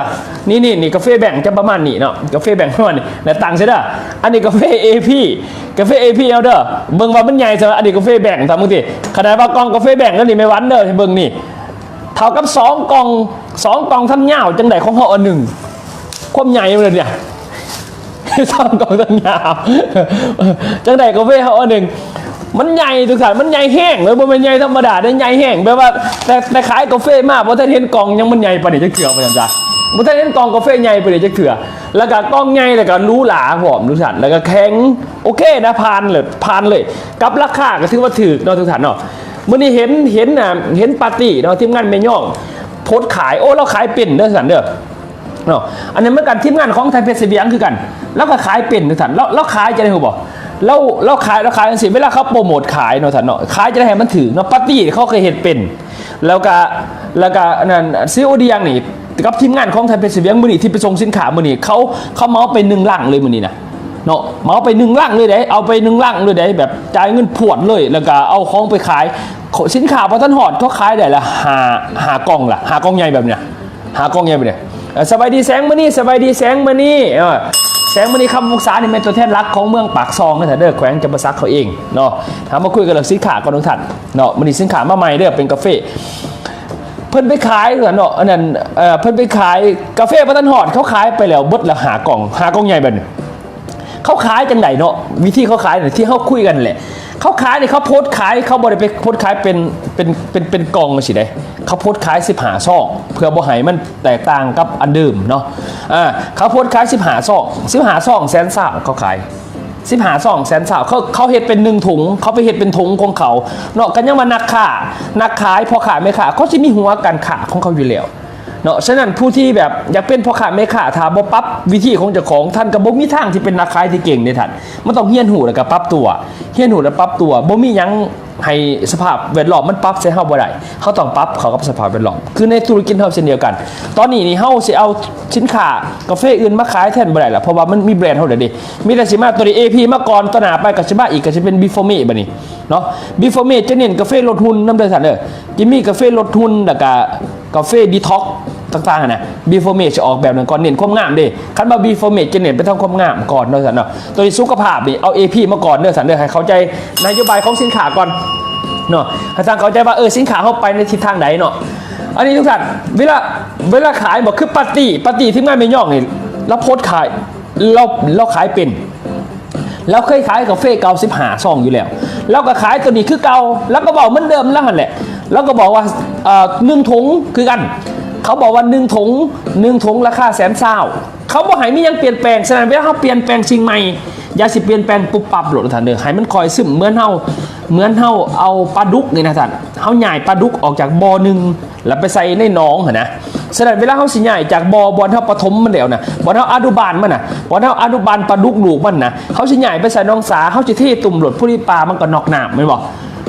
ນີ້ ນີ້ ນີ້ກາເຟແບງຈະປະມານນີ້ເນາະ, ກາເຟແບງປະມານນີ້ ແລະ ຕັ້ງໃສ່ເດີ. ອັນນີ້ກາເຟ ເອພີ ກາເຟ ເອພີ ເອົາເດີ, ເບິ່ງວ່າມັນໃຫຍ່ສ່ຳໃດ. ອັນນີ້ກາເຟແບງ ຖ້າເບິ່ງຕິ, ຂະໜາດວ່າກ່ອງກາເຟແບງ ອັນນີ້ແມ່ວັນເດີ, ໃຫ້ເບິ່ງນີ້ ເທົ່າກັບສອງກ່ອງ, ສອງກ່ອງທັນຍາວ ຈັ່ງໃດຂອງເຮົາອັນໜຶ່ງ, ຄວາມໃຫຍ່ມັນເດ. ສອງກ່ອງທັນຍາວ ຈັ່ງໃດກາເຟເຮົາອັນໜຶ່ງ. ມັນໃຫຍ່ທຸກທ່ານ, ມັນໃຫຍ່ແຮງເລີຍ, ບໍ່ແມ່ນໃຫຍ່ທຳມະດາເດ້, ໃຫຍ່ແຮງ ແບບວ່າ ແຕ່ ແຕ່ຂາຍກາເຟມາ ບໍ່ທັນເຫັນກ່ອງຫຍັງມັນໃຫຍ່ປານນີ້ຈັກເທື່ອ ວ່າຊັ້ນຊະ, ບໍ່ທັນເຫັນກ່ອງກາເຟໃຫຍ່ປານນີ້ຈັກເທື່ອ. ແລ້ວກະກ່ອງໃຫຍ່ ແລ້ວກະຫຼູຫຼາພ້ອມ ທຸກທ່ານ, ແລ້ວກະແຂງ ໂອເຄນະ, ຜ່ານເລີຍ ຜ່ານເລີຍ, ກັບລາຄາກໍຖືວ່າຖືກເນາະ ທຸກທ່ານເນາະ. ມື້ນີ້ເຫັນ ເຫັນ ອ່າ ເຫັນປາຕີເນາະ, ທີມງານແມ່ຍອງໂພສຂາຍ, ໂອ້ ລາວຂາຍເປັນເດີ ທ່ານເດີ. ເນາະ, ອັນນີ້ເໝືອນກັນ ທີມງານຂອງໄທເພັດສະຫວຽງຄືກັນ, ລາວກໍຂາຍເປັນ ທ່ານ. ລາວ ລາວຂາຍຈັ່ງໃດຮູ້ບໍ່? ລາວ ລາວຂາຍ ລາວຂາຍຈັ່ງຊີ້, ເວລາເຂົາໂປຣໂມດຂາຍເນາະ ທ່ານເນາະ, ຂາຍຈັ່ງໃດໃຫ້ມັນຖືກເນາະ. ປາຕີເຂົາກໍເຮັດເປັນ, ແລ້ວກະ ແລ້ວກະອັນນັ້ນ ຊີອີໂອ ດຽງນີ້ ກັບທີມງານຂອງທ່ານເພັດສະຫວຽງມື້ນີ້ ທີ່ໄປສົ່ງສິນຄ້າມື້ນີ້ ເຂົາ ເຂົາເໝົາໄປໜຶ່ງລັງເລີຍມື້ນີ້ນະເນາະ ເໝົາໄປໜຶ່ງລັງເລີຍເດ້ ເອົາໄປໜຶ່ງລັງເລີຍເດ້ ແບບຈ່າຍເງິນພວດເລີຍ ແລ້ວກະເອົາຂອງໄປຂາຍ. ສິນຄ້າບໍ່ທັນຮອດ ເຂົາຂາຍໄດ້ລະຫ້າ ຫ້າກ່ອງລະ ຫ້າກ່ອງໃຫຍ່ແບບນີ້ນະ ຫ້າກ່ອງໃຫຍ່ແບບນີ້. ເອີ ສະບາຍດີແສງມະນີ ສະບາຍດີແສງມະນີ ເອີ ແສງມະນີ ຄຳວົງສາ ນີ້ແມ່ນຕົວແທນຫຼັກຂອງເມືອງປາກຊ່ອງເດີທ່ານເດີ ແຂວງຈຳປາສັກເຂົາເອງເນາະ. ເຮົາມາຄຸຍກັນເລື່ອງສິນຄ້າກ່ອນທຸກທ່ານເນາະ. ມື້ນີ້ສິນຄ້າມາໃໝ່ເດີ ເປັນກາເຟ ເພິ່ນໄປຂາຍເນາະ ອັນນັ້ນ ເອີ ເພິ່ນໄປຂາຍກາເຟບໍ່ທັນຮອດ ເຂົາຂາຍໄປແລ້ວເບິດລະຫ້າກ່ອງ ຫ້າກ່ອງໃຫຍ່ແບບນີ້. ເຂົາຂາຍຈັ່ງໃດເນາະ ວິທີເຂົາຂາຍນີ້ ທີ່ເຮົາຄຸຍກັນແຫຼະ ເຂົາຂາຍນີ້ ເຂົາໂພສຂາຍ ເຂົາບໍ່ໄດ້ໄປໂພສຂາຍເປັນ ເປັນ ເປັນ ເປັນກ່ອງຊີ້ເດ້ ເຂົາໂພສຂາຍສິບຫ້າຊອງ ເພື່ອບໍ່ໃຫ້ມັນແຕກຕ່າງກັບອັນເດີມເນາະ. ອ່າ ເຂົາໂພສຂາຍສິບຫ້າຊອງ ສິບຫ້າຊອງແສນຊາວ ເຂົາຂາຍສິບຫ້າຊອງແສນຊາວ ເຂົາ ເຂົາເຮັດເປັນໜຶ່ງຖົງ ເຂົາໄປເຮັດເປັນຖົງຂອງເຂົາເນາະ. ກໍຍັງວ່ານັກຄ້າ ນັກຂາຍ ພໍ່ຄ້າແມ່ຄ້າ ເຂົາຊິມີຫົວການຄ້າຂອງເຂົາຢູ່ແລ້ວ ເນາະ. ສະນັ້ນຜູ້ທີ່ແບບຢາກເປັນພໍ່ຄ້າແມ່ຄ້າ ຖ້າບໍ່ປັບວິທີຂອງເຈົ້າຂອງ ທ່ານກໍບໍ່ມີທາງທີ່ເປັນນັກຂາຍທີ່ເກັ່ງເດ້ທ່ານ. ມັນຕ້ອງຮຽນຮູ້ ແລ້ວກໍປັບຕົວ ຮຽນຮູ້ ແລ້ວປັບຕົວ. ບໍ່ມີຫຍັງໃຫ້ສະພາບແວດລ້ອມມັນປັບໃສ່ເຮົາບໍ່ໄດ້ ເຮົາຕ້ອງປັບເຂົ້າກັບສະພາບແວດລ້ອມ. ຄືໃນທຸລະກິດເຮົາເຊັ່ນດຽວກັນ ຕອນນີ້ນີ້ເຮົາຊິເອົາສິນຄ້າກາເຟອື່ນມາຂາຍແທນບໍ່ໄດ້ລະ ເພາະວ່າມັນມີແບຣນເຮົາແລ້ວເດ້. ມີແຕ່ຊິມາຕົວນີ້ ເອ ພີ ມາກ່ອນ ຕໍ່ໜ້າໄປກໍຊິມາອີກ ກໍຊິເປັນ ບີໂຟເມ ບາດນີ້ເນາະ. ບີໂຟເມ ຈະເນັ້ນກາເຟລົດຫຸ່ນນຳເດີທ່ານເດີ ຈະມີກາເຟລົດຫຸ່ນ ແລ້ວກະ ກາເຟດີທັອກຕ່າງໆຫັ້ນນະ. ບີໂຟເມຈະອອກແບບນັ້ນກ່ອນ ເນັ້ນຄວາມງາມເດ້. ຄັນວ່າບີໂຟເມຈະເນັ້ນໄປທາງຄວາມງາມກ່ອນເນາະທ່ານເນາະ. ໂຕນີ້ສຸຂະພາບນີ້ ເອົາເອພີມາກ່ອນເດີທ່ານເດີ ໃຫ້ເຂົ້າໃຈນະໂຍບາຍຂອງສິນຄ້າກ່ອນເນາະ ໃຫ້ທ່ານເຂົ້າໃຈວ່າ ເອີ ສິນຄ້າເຮົາໄປໃນທິດທາງໃດເນາະ. ອັນນີ້ທຸກທ່ານ ເວລາ ເວລາຂາຍບໍ່ ຄືປາຕີ ປາຕີທີມງານແມ່ຍ່ອງນີ້ ລາວໂພສຂາຍ ລາວ ລາວຂາຍເປັນ ລາວເຄີຍຂາຍກາເຟເກົ່າສິບຫ້າຊອງຢູ່ແລ້ວ ລາວກໍຂາຍໂຕນີ້ຄືເກົ່າ ລາວກໍເວົ້າເໝືອນເດີມລາວຫັ້ນແຫຼະ. ລາວກໍບອກວ່າ ເອີ ໜຶ່ງຖົງຄືກັນ ເຂົາບອກວ່າໜຶ່ງຖົງ ໜຶ່ງຖົງລາຄາແສນຊາວ ເຂົາບໍ່ໃຫ້ມີຫຍັງປ່ຽນແປງ. ສະນັ້ນເວລາເຮົາປ່ຽນແປງສິ່ງໃໝ່ ຢ່າຊິປ່ຽນແປງປຸບປັບໂລດທ່ານເດີ ໃຫ້ມັນຄ່ອຍຊຶມ ເໝືອນເຮົາ ເໝືອນເຮົາເອົາປາດຸກນີ້ນະທ່ານ ເຮົາຍ້າຍປາດຸກອອກຈາກບໍ່ໜຶ່ງ ແລ້ວໄປໃສ່ໃນໜອງຫັ້ນນະ. ສະນັ້ນເວລາເຮົາຊິຍ້າຍຈາກບໍ່ ບ່ອນເຮົາປະຖົມມັນແລ້ວນະ ບ່ອນເຮົາອະນຸບານມັນນະ ບ່ອນເຮົາອະນຸບານປາດຸກລູກມັນນະ ເຮົາຊິຍ້າຍໄປໃສ່ໜອງສາ ເຮົາຊິເທຕຸ່ມໂລດ ຜູ້ລິປາມັນກໍນອກນ້ຳ ແມ່ນບໍ່?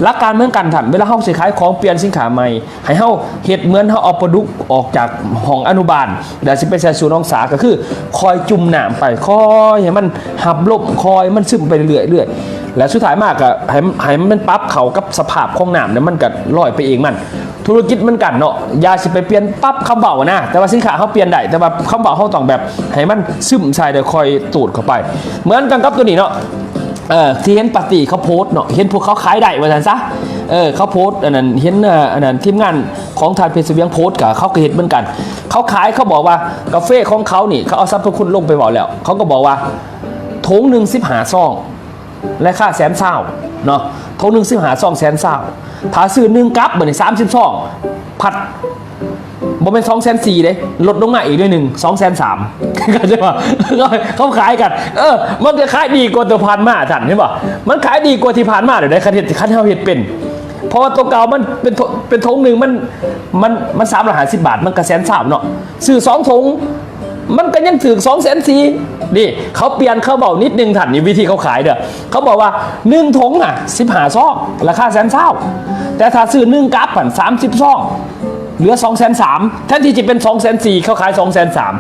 ຫຼັກການເໝືອນກັນທ່ານ ເວລາເຮົາຊິຂາຍຂອງ ປ່ຽນສິນຄ້າໃໝ່ ໃຫ້ເຮົາເຮັດເໝືອນເຮົາເອົາປາດຸກອອກຈາກຫ້ອງອະນຸບານ ແລ້ວຊິໄປໃສ່ສູ່ໜອງສາ ກໍຄືຄ່ອຍຈຸ່ມນ້ຳໄປ ຄ່ອຍໃຫ້ມັນຮັບລົມ ຄ່ອຍໃຫ້ມັນຊຶມໄປເລື້ອຍໆ ແລ້ວສຸດທ້າຍມາກໍໃຫ້ ໃຫ້ມັນປັບເຂົ້າກັບສະພາບຂອງນ້ຳ ແລ້ວມັນກໍລອຍໄປເອງມັນ. ທຸລະກິດເໝືອນກັນເນາະ ຢ່າຊິໄປປ່ຽນປັບຄຳເວົ້ານະ ແຕ່ວ່າສິນຄ້າເຮົາປ່ຽນໄດ້ ແຕ່ວ່າຄຳເວົ້າເຮົາຕ້ອງແບບໃຫ້ມັນຊຶມໃສ່ ແລ້ວຄ່ອຍຕູດເຂົ້າໄປ. ເໝືອນກັນກັບໂຕນີ້ເນາະ ເອີ ທີ່ເຫັນປາຕີເຂົາໂພສເນາະ ເຫັນພວກເຂົາຂາຍໄດ້ວ່າຊັ້ນຊະ ເອີ ເຂົາໂພສອັນນັ້ນ ເຫັນ ເອີ ອັນນັ້ນ ທີມງານຂອງທ່ານເພັດສະຫວຽງໂພສ ກໍເຂົາກໍເຮັດເໝືອນກັນ ເຂົາຂາຍ ເຂົາບອກວ່າກາເຟຂອງເຂົານີ້ ເຂົາເອົາສັບພະຄຸນລົງໄປເວົ້າແລ້ວ ເຂົາກໍບອກວ່າຖົງໜຶ່ງສິບຫ້າຊອງ ລາຄາແສນຊາວເນາະ ຖົງໜຶ່ງສິບຫ້າຊອງແສນຊາວ ຖ້າຊື້ໜຶ່ງກັບບາດນີ້ສາມສິບຊອງ ພັດບໍ່ແມ່ນສອງແສນສີ່ເດ້ ລົດລົງມາອີກໜ້ອຍໜຶ່ງ ສອງແສນສາມ ເຂົາໃຈບໍ່? ເຂົາຂາຍກັນ ເອີ ມັນກໍຂາຍດີກວ່າຕົວຜ່ານມາທ່ານ ເຫັນບໍ່? ມັນຂາຍດີກວ່າທີ່ຜ່ານມາແລ້ວເດ້ ຄັນເຮັດ ຄັນເຮົາເຮັດເປັນ ເພາະວ່າຕົວເກົ່າມັນເປັນ ເປັນຖົງໜຶ່ງ ມັນ ມັນ ມັນສາມຮ້ອຍຫ້າສິບບາດ ມັນກໍແສນຊາວເນາະ ຊື້ສອງຖົງ ມັນກໍຍັງຖືກສອງແສນສີ່ ນີ້ເຂົາປ່ຽນ ເຂົາເວົ້ານິດໜຶ່ງທ່ານ ນີ້ວິທີເຂົາຂາຍເດີ ເຂົາບອກວ່າໜຶ່ງຖົງນະສິບຫ້າຊອງ ລາຄາແສນຊາວ ແຕ່ຖ້າຊື້ໜຶ່ງກັບຫັ້ນສາມສິບຊອງ ເຫຼືອສອງແສນສາມ ແທນທີ່ຈະເປັນສອງແສນສີ່ ເຂົາຂາຍສອງແສນສາມ.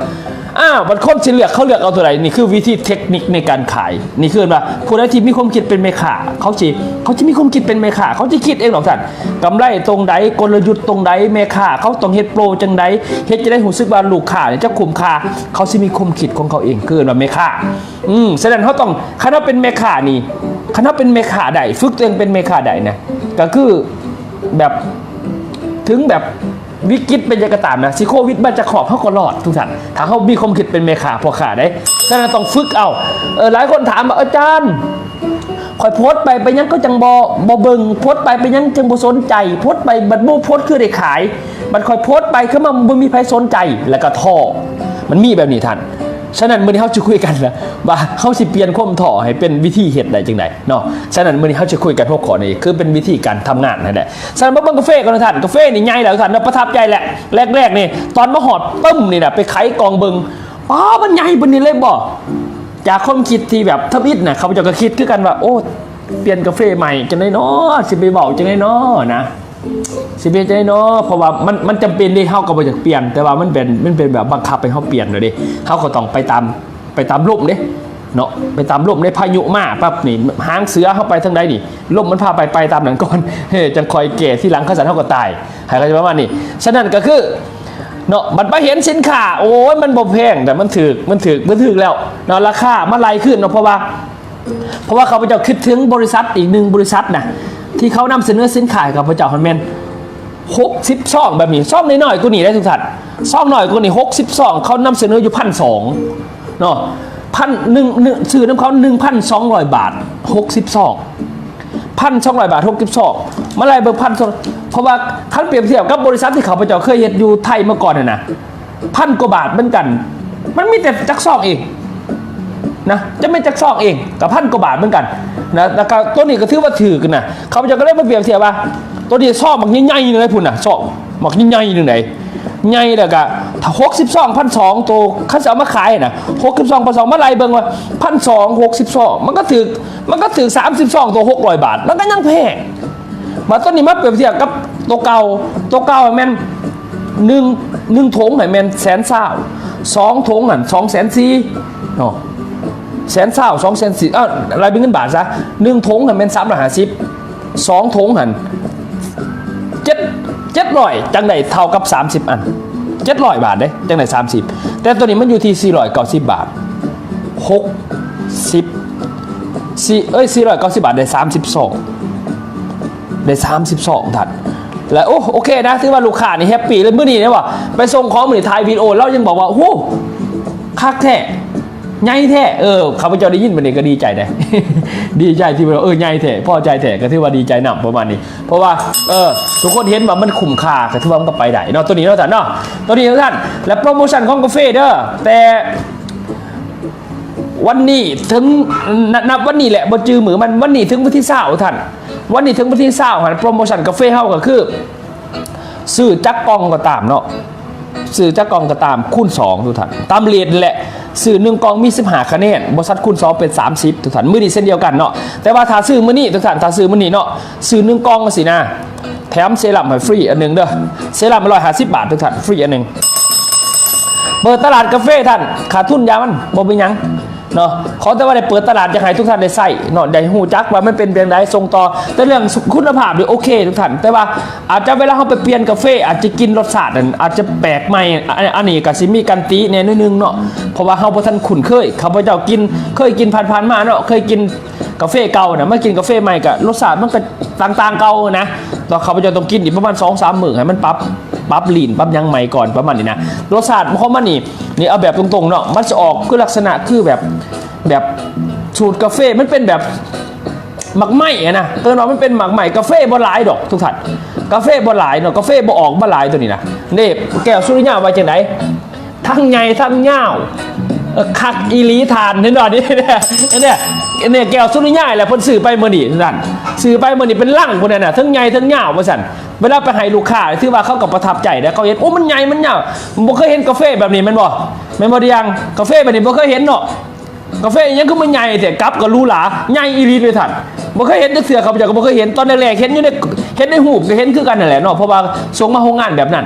ອ້າວ ບັດຄົນຊິເລືອກ ເຂົາເລືອກເອົາຕົວໃດ? ນີ້ຄືວິທີເທັກນິກໃນການຂາຍ ນີ້ຄືວ່າຜູ້ໃດທີ່ມີຄວາມຄິດເປັນແມ່ຄ້າ ເຂົາຊິ ເຂົາຊິມີຄວາມຄິດເປັນແມ່ຄ້າ ເຂົາຊິຄິດເອງດອກທ່ານ ກຳໄລຕົງໃດ ກົນລະຍຸດຕົງໃດ ແມ່ຄ້າເຂົາຕ້ອງເຮັດໂປຣຈັ່ງໃດ ເຮັດຈັ່ງໃດຮູ້ສຶກວ່າລູກຄ້ານີ້ຈະຄຸ້ມຄ່າ ເຂົາຊິມີຄວາມຄິດຂອງເຂົາເອງ ຄືເອີ້ນວ່າແມ່ຄ້າ. ອືມ ສະນັ້ນເຮົາຕ້ອງ ຄັນເຮົາເປັນແມ່ຄ້ານີ້ ຄັນເຮົາເປັນແມ່ຄ້າໄດ້ ຝຶກຕົວເອງເປັນແມ່ຄ້າໄດ້ນະ ກໍຄືແບບ ເຖິງແບບວິກິດເປັນຫຍັງກໍຕາມນະ ຊິໂຄວິດມາຈະຄອບ ເຮົາກໍລອດທຸກທ່ານ ຖ້າເຮົາມີຄວາມຄິດເປັນແມ່ຄ້າພໍ່ຄ້າເດ້. ສະນັ້ນຕ້ອງຝຶກເອົາ. ເອີ ຫຼາຍຄົນຖາມວ່າ ອາຈານ ຂ້ອຍໂພສໄປ ເປັນຫຍັງເຂົາຈັ່ງບໍ່ ບໍ່ເບິ່ງ ໂພສໄປເປັນຫຍັງຈັ່ງບໍ່ສົນໃຈ ໂພສໄປບັດໝູ່ໂພສຄືໄດ້ຂາຍ ບັດຂ້ອຍໂພສໄປຄືມັນບໍ່ມີໃຜສົນໃຈ ແລ້ວກໍທໍ້ ມັນມີແບບນີ້ທ່ານ. ສະນັ້ນມື້ນີ້ເຮົາຈະຄຸຍກັນນະ ວ່າເຮົາຊິປ່ຽນຄວາມທໍ້ໃຫ້ເປັນວິທີເຮັດໄດ້ຈັ່ງໃດເນາະ. ສະນັ້ນມື້ນີ້ເຮົາຈະຄຸຍກັນຫົວຂໍ້ນີ້ ຄືເປັນວິທີການທຳງານຫັ້ນແຫຼະ. ສະນັ້ນມາເບິ່ງກາເຟກ່ອນທ່ານ ກາເຟນີ້ໃຫຍ່ແລ້ວທ່ານເນາະ ປະທັບໃຈແຫຼະ. ແລກໆນີ້ຕອນມາຮອດປຶ້ມນີ້ນະ ໄປໄຂກ່ອງເບິ່ງ ປ້າ ມັນໃຫຍ່ປານນີ້ເລີຍບໍ່? ຈາກຄວາມຄິດທີ່ແບບທຳອິດນະ ຂ້າພະເຈົ້າກໍຄິດຄືກັນວ່າ ໂອ້ ປ່ຽນກາເຟໃໝ່ຈັ່ງໃດນໍ ຊິໄປເວົ້າຈັ່ງໃດນໍນະ. ຊິເປັນຈັ່ງໃດເນາະ ເພາະວ່າມັນ ມັນຈຳເປັນເດ້ ເຮົາກໍບໍ່ຢາກປ່ຽນ ແຕ່ວ່າມັນເປັນ ມັນເປັນແບບບັງຄັບໃຫ້ເຮົາປ່ຽນແລ້ວເດ້ ເຮົາກໍຕ້ອງໄປຕາມ ໄປຕາມລົມເດ້ເນາະ ໄປຕາມລົມເດ້ ພາຍຸມາປັບນີ້ ຫາງເສືອເຮົາໄປທາງໃດນີ້ ລົມມັນພາໄປ ໄປຕາມນັ້ນກ່ອນ ເອີ ຈັ່ງຄ່ອຍແກ້ທີຫຼັງ ຄັນຊັ້ນເຮົາກໍຕາຍ ໃຫ້ເຂົ້າໃຈປະມານນີ້. ສະນັ້ນກໍຄືເນາະ ບັດມາເຫັນສິນຄ້າ ໂອ້ຍ ມັນບໍ່ແພງ ແຕ່ມັນຖືກ ມັນຖືກ ມັນຖືກແລ້ວເນາະ ລາຄາມັນໄລ່ຂຶ້ນເນາະ ເພາະວ່າ ເພາະວ່າຂ້າພະເຈົ້າຄິດເຖິງບໍລິສັດອີກໜຶ່ງບໍລິສັດນະ ທີ່ເຂົານຳສະເໜີສິນຄ້າໃຫ້ຂ້າພະເຈົ້າຫັ້ນແມ່ນຫົກສິບຊອງແບບນີ້ ຊອງນ້ອຍໆກວ່ານີ້ເດ້ທຸກທ່ານ ຊອງນ້ອຍກວ່ານີ້ຫົກສິບຊອງ ເຂົານຳສະເໜີຢູ່ພັນສອງເນາະ ພັນໜຶ່ງ ໜຶ່ງ ຊື້ນຳເຂົາໜຶ່ງພັນສອງຮ້ອຍບາດ ຫົກສິບຊອງ ພັນສອງຮ້ອຍບາດ ຫົກສິບຊອງ ມາໄລ່ເບິ່ງພັນສອງ ເພາະວ່າຄັນປຽບທຽບກັບບໍລິສັດທີ່ຂ້າພະເຈົ້າເຄີຍເຮັດຢູ່ໄທມາກ່ອນຫັ້ນນະ ພັນກວ່າບາດເໝືອນກັນ ມັນມີແຕ່ຈັກຊອງເອງນະ ຈະແມ່ນຈັກຊອງເອງ ກໍພັນກວ່າບາດເໝືອນກັນນະ ແລ້ວກໍໂຕນີ້ກໍຖືວ່າຖືກນະ ຂ້າພະເຈົ້າກໍເລີຍມາປຽບທຽບວ່າ ໂຕນີ້ຊອງບັກໃຫຍ່ໆໜຶ່ງໄດ໋ພຸ້ນນະ ຊອງບັກໃຫຍ່ໆໜຶ່ງໄດ໋ ໃຫຍ່ ແລ້ວກໍຫົກສິບຊອງ ພັນສອງ ໂຕ ຄັນຊິເອົາມາຂາຍນະ ຫົກສິບຊອງ ພັນສອງ ມາໄລ່ເບິ່ງວ່າ ພັນສອງ ຫົກສິບຊອງ ມັນກໍຖືກ ມັນກໍຖືກສາມສິບຊອງ ໂຕ ຫົກຮ້ອຍບາດ ມັນກໍຍັງແພງ. ບາດຕົວນີ້ມາປຽບທຽບກັບຕົວເກົ່າ ຕົວເກົ່າແມ່ນໜຶ່ງ ໜຶ່ງຖົງໃຫ້ແມ່ນແສນຊາວ ສອງຖົງຫັ້ນສອງແສນສີ່ເນາະ ແສນຊາວ ສອງແສນສີ່ ເອີ ລາຍເປັນເງິນບາດຊະ ໜຶ່ງຖົງຫັ້ນແມ່ນສາມຮ້ອຍຫ້າສິບ ສອງຖົງຫັ້ນເຈັດ ເຈັດຮ້ອຍ ຈັ່ງໄດ້ເທົ່າກັບສາມສິບອັນ ເຈັດຮ້ອຍບາດເດ້ ຈັ່ງໄດ້ສາມສິບ ແຕ່ຕົວນີ້ມັນຢູ່ທີ່ສີ່ຮ້ອຍເກົ້າສິບບາດ ຫົກສິບ ສີ່ ເອີຍ ສີ່ຮ້ອຍເກົ້າສິບບາດ ໄດ້ສາມສິບຊອງ ໄດ້ສາມສິບຊອງທ່ານ ແລະ ໂອ້ ໂອເຄນະ ຖືວ່າລູກຄ້ານີ້ແຮັບປີເລີຍ ມື້ນີ້ໄດ້ບໍ່ ໄປສົ່ງຂອງມື້ນີ້ ຖ່າຍວິດີໂອ ລາວຍັງບອກວ່າ ໂອ້ ຄັກແທ້ ໃຫຍ່ແທ້ ເອີ ຂ້າພະເຈົ້າໄດ້ຍິນບັດນີ້ກໍດີໃຈເດ້ ດີໃຈທີ່ວ່າ ເອີ ໃຫຍ່ແທ້ ພໍໃຈແທ້ ກໍຖືວ່າດີໃຈນຳ ປະມານນີ້ ເພາະວ່າ ເອີ ທຸກຄົນເຫັນວ່າມັນຄຸ້ມຄ່າ ກໍຖືວ່າມັນກໍໄປໄດ້ເນາະ ຕົວນີ້ເນາະທ່ານເນາະ ຕົວນີ້ເນາະທ່ານ ແລະ ໂປຣໂມຊັນຂອງກາເຟເດີ ແຕ່ ວັນນີ້ເຖິງ ນ- ນັບວັນນີ້ແຫຼະ ບໍ່ຈື່ມື້ມັນ ວັນນີ້ເຖິງວັນທີຊາວທ່ານ ວັນນີ້ເຖິງວັນທີຊາວຫັ້ນ ໂປຣໂມຊັນກາເຟເຮົາກໍຄື ຊື້ຈັກກ່ອງກໍຕາມເນາະ ຊື້ຈັກກ່ອງກໍຕາມ ຄູນສອງ ທຸກທ່ານ ຕາມເຣດແຫຼະ ຊື້ໜຶ່ງກ່ອງມີສິບຫ້າຄະແນນ ບໍ່ຊັດຄູນສອງເປັນສາມສິບ ທຸກທ່ານ ມື້ນີ້ເຊັ່ນດຽວກັນເນາະ ແຕ່ວ່າຖ້າຊື້ມື້ນີ້ ທຸກທ່ານ ຖ້າຊື້ມື້ນີ້ເນາະ ຊື້ໜຶ່ງກ່ອງຈັ່ງຊີ້ນະ ແຖມເຊຣັມໃຫ້ຟຣີອັນໜຶ່ງເດີ ເຊຣັມຮ້ອຍຫ້າສິບບາດ ທຸກທ່ານ ຟຣີອັນໜຶ່ງ ເປີດຕະຫຼາດກາເຟທ່ານ ຂາດທຶນຢ່າມັນ ບໍ່ເປັນຫຍັງເນາະ ຂໍແຕ່ວ່າໄດ້ເປີດຕະຫຼາດ ຢາກໃຫ້ທຸກທ່ານໄດ້ໃຊ້ເນາະ ໄດ້ຮູ້ຈັກວ່າມັນເປັນຈັ່ງໃດ ສົ່ງຕໍ່ ແຕ່ເລື່ອງຄຸນນະພາບນີ້ໂອເຄທຸກທ່ານ ແຕ່ວ່າອາດຈະເວລາເຮົາໄປປ່ຽນກາເຟ ອາດຈະກິນລົດຊາດນັ້ນ ອາດຈະແປກໃໝ່ ອັນ ອັນນີ້ກໍຊິມີການຕິແດ່ໜ້ອຍໜຶ່ງເນາະ ເພາະວ່າເຮົາບໍ່ທັນຄຸ້ນເຄີຍ ຂ້າພະເຈົ້າກິນ ເຄີຍກິນຜ່ານໆມາເນາະ ເຄີຍກິນ ກາເຟເກົ່ານະ ມາກິນກາເຟໃໝ່ກະລົດຊາດມັນກະຕ່າງໆເກົ່ານະ ແຕ່ຂ້າພະເຈົ້າຕ້ອງກິນອີກປະມານສອງສາມມື້ ໃຫ້ມັນປັບ ປັບລີ້ນ ປັບຫຍັງໃໝ່ກ່ອນ ປະມານນີ້ນະ ລົດຊາດຂອງມັນນີ້ ນີ້ເອົາແບບຕົງໆເນາະ ມັນຊິອອກຄືລັກສະນະຄືແບບ ແບບສູດກາເຟ ມັນເປັນແບບໝາກໄມ້ຫັ້ນນະ ເອີ້ນວ່າມັນເປັນໝາກໄມ້ ກາເຟບໍ່ຫຼາຍດອກທຸກທ່ານ ກາເຟບໍ່ຫຼາຍເນາະ ກາເຟບໍ່ອອກມາຫຼາຍໂຕນີ້ນະ ເດ້ ແກ້ວສຸລິຍາວ່າຈັ່ງໃດ? ທັງໃຫຍ່ທັງຍາວ ເອີ ຄັກອີ່ຫຼີທ່ານ ເຫັນບໍ່ນີ້ ນີ້ ນີ້ແກ້ວສຸລິຍາແຫຼະ ເພິ່ນຊື້ໄປມື້ນີ້ວ່າຊັ້ນ ຊື້ໄປມື້ນີ້ເປັນລັງພຸ້ນນະ ທັງໃຫຍ່ທັງຍາວວ່າຊັ້ນ ເວລາໄປໃຫ້ລູກຄ້າ ຖືວ່າເຂົາກໍປະທັບໃຈເດ້ ເຂົາເຫັນ ໂອ້ ມັນໃຫຍ່ມັນຍາວ ບໍ່ເຄີຍເຫັນກາເຟແບບນີ້ແມ່ນບໍ່ ແມ່ນບໍ່ດຽງ ກາເຟແບບນີ້ບໍ່ເຄີຍເຫັນເນາະ ກາເຟອີ່ຫຍັງຄືມັນໃຫຍ່ແທ້ ກັບກໍຫຼູຫຼາ ໃຫຍ່ອີ່ຫຼີເດ້ທ່ານ ບໍ່ເຄີຍເຫັນຈັກເທື່ອ ຂ້າພະເຈົ້າກໍບໍ່ເຄີຍເຫັນ ຕອນແລກໆເຫັນຢູ່ໃນ ເຫັນໃນຮູບ ກໍເຫັນຄືກັນນັ້ນແຫຼະເນາະ ເພາະວ່າສົ່ງມາໂຮງງານແບບນັ້ນ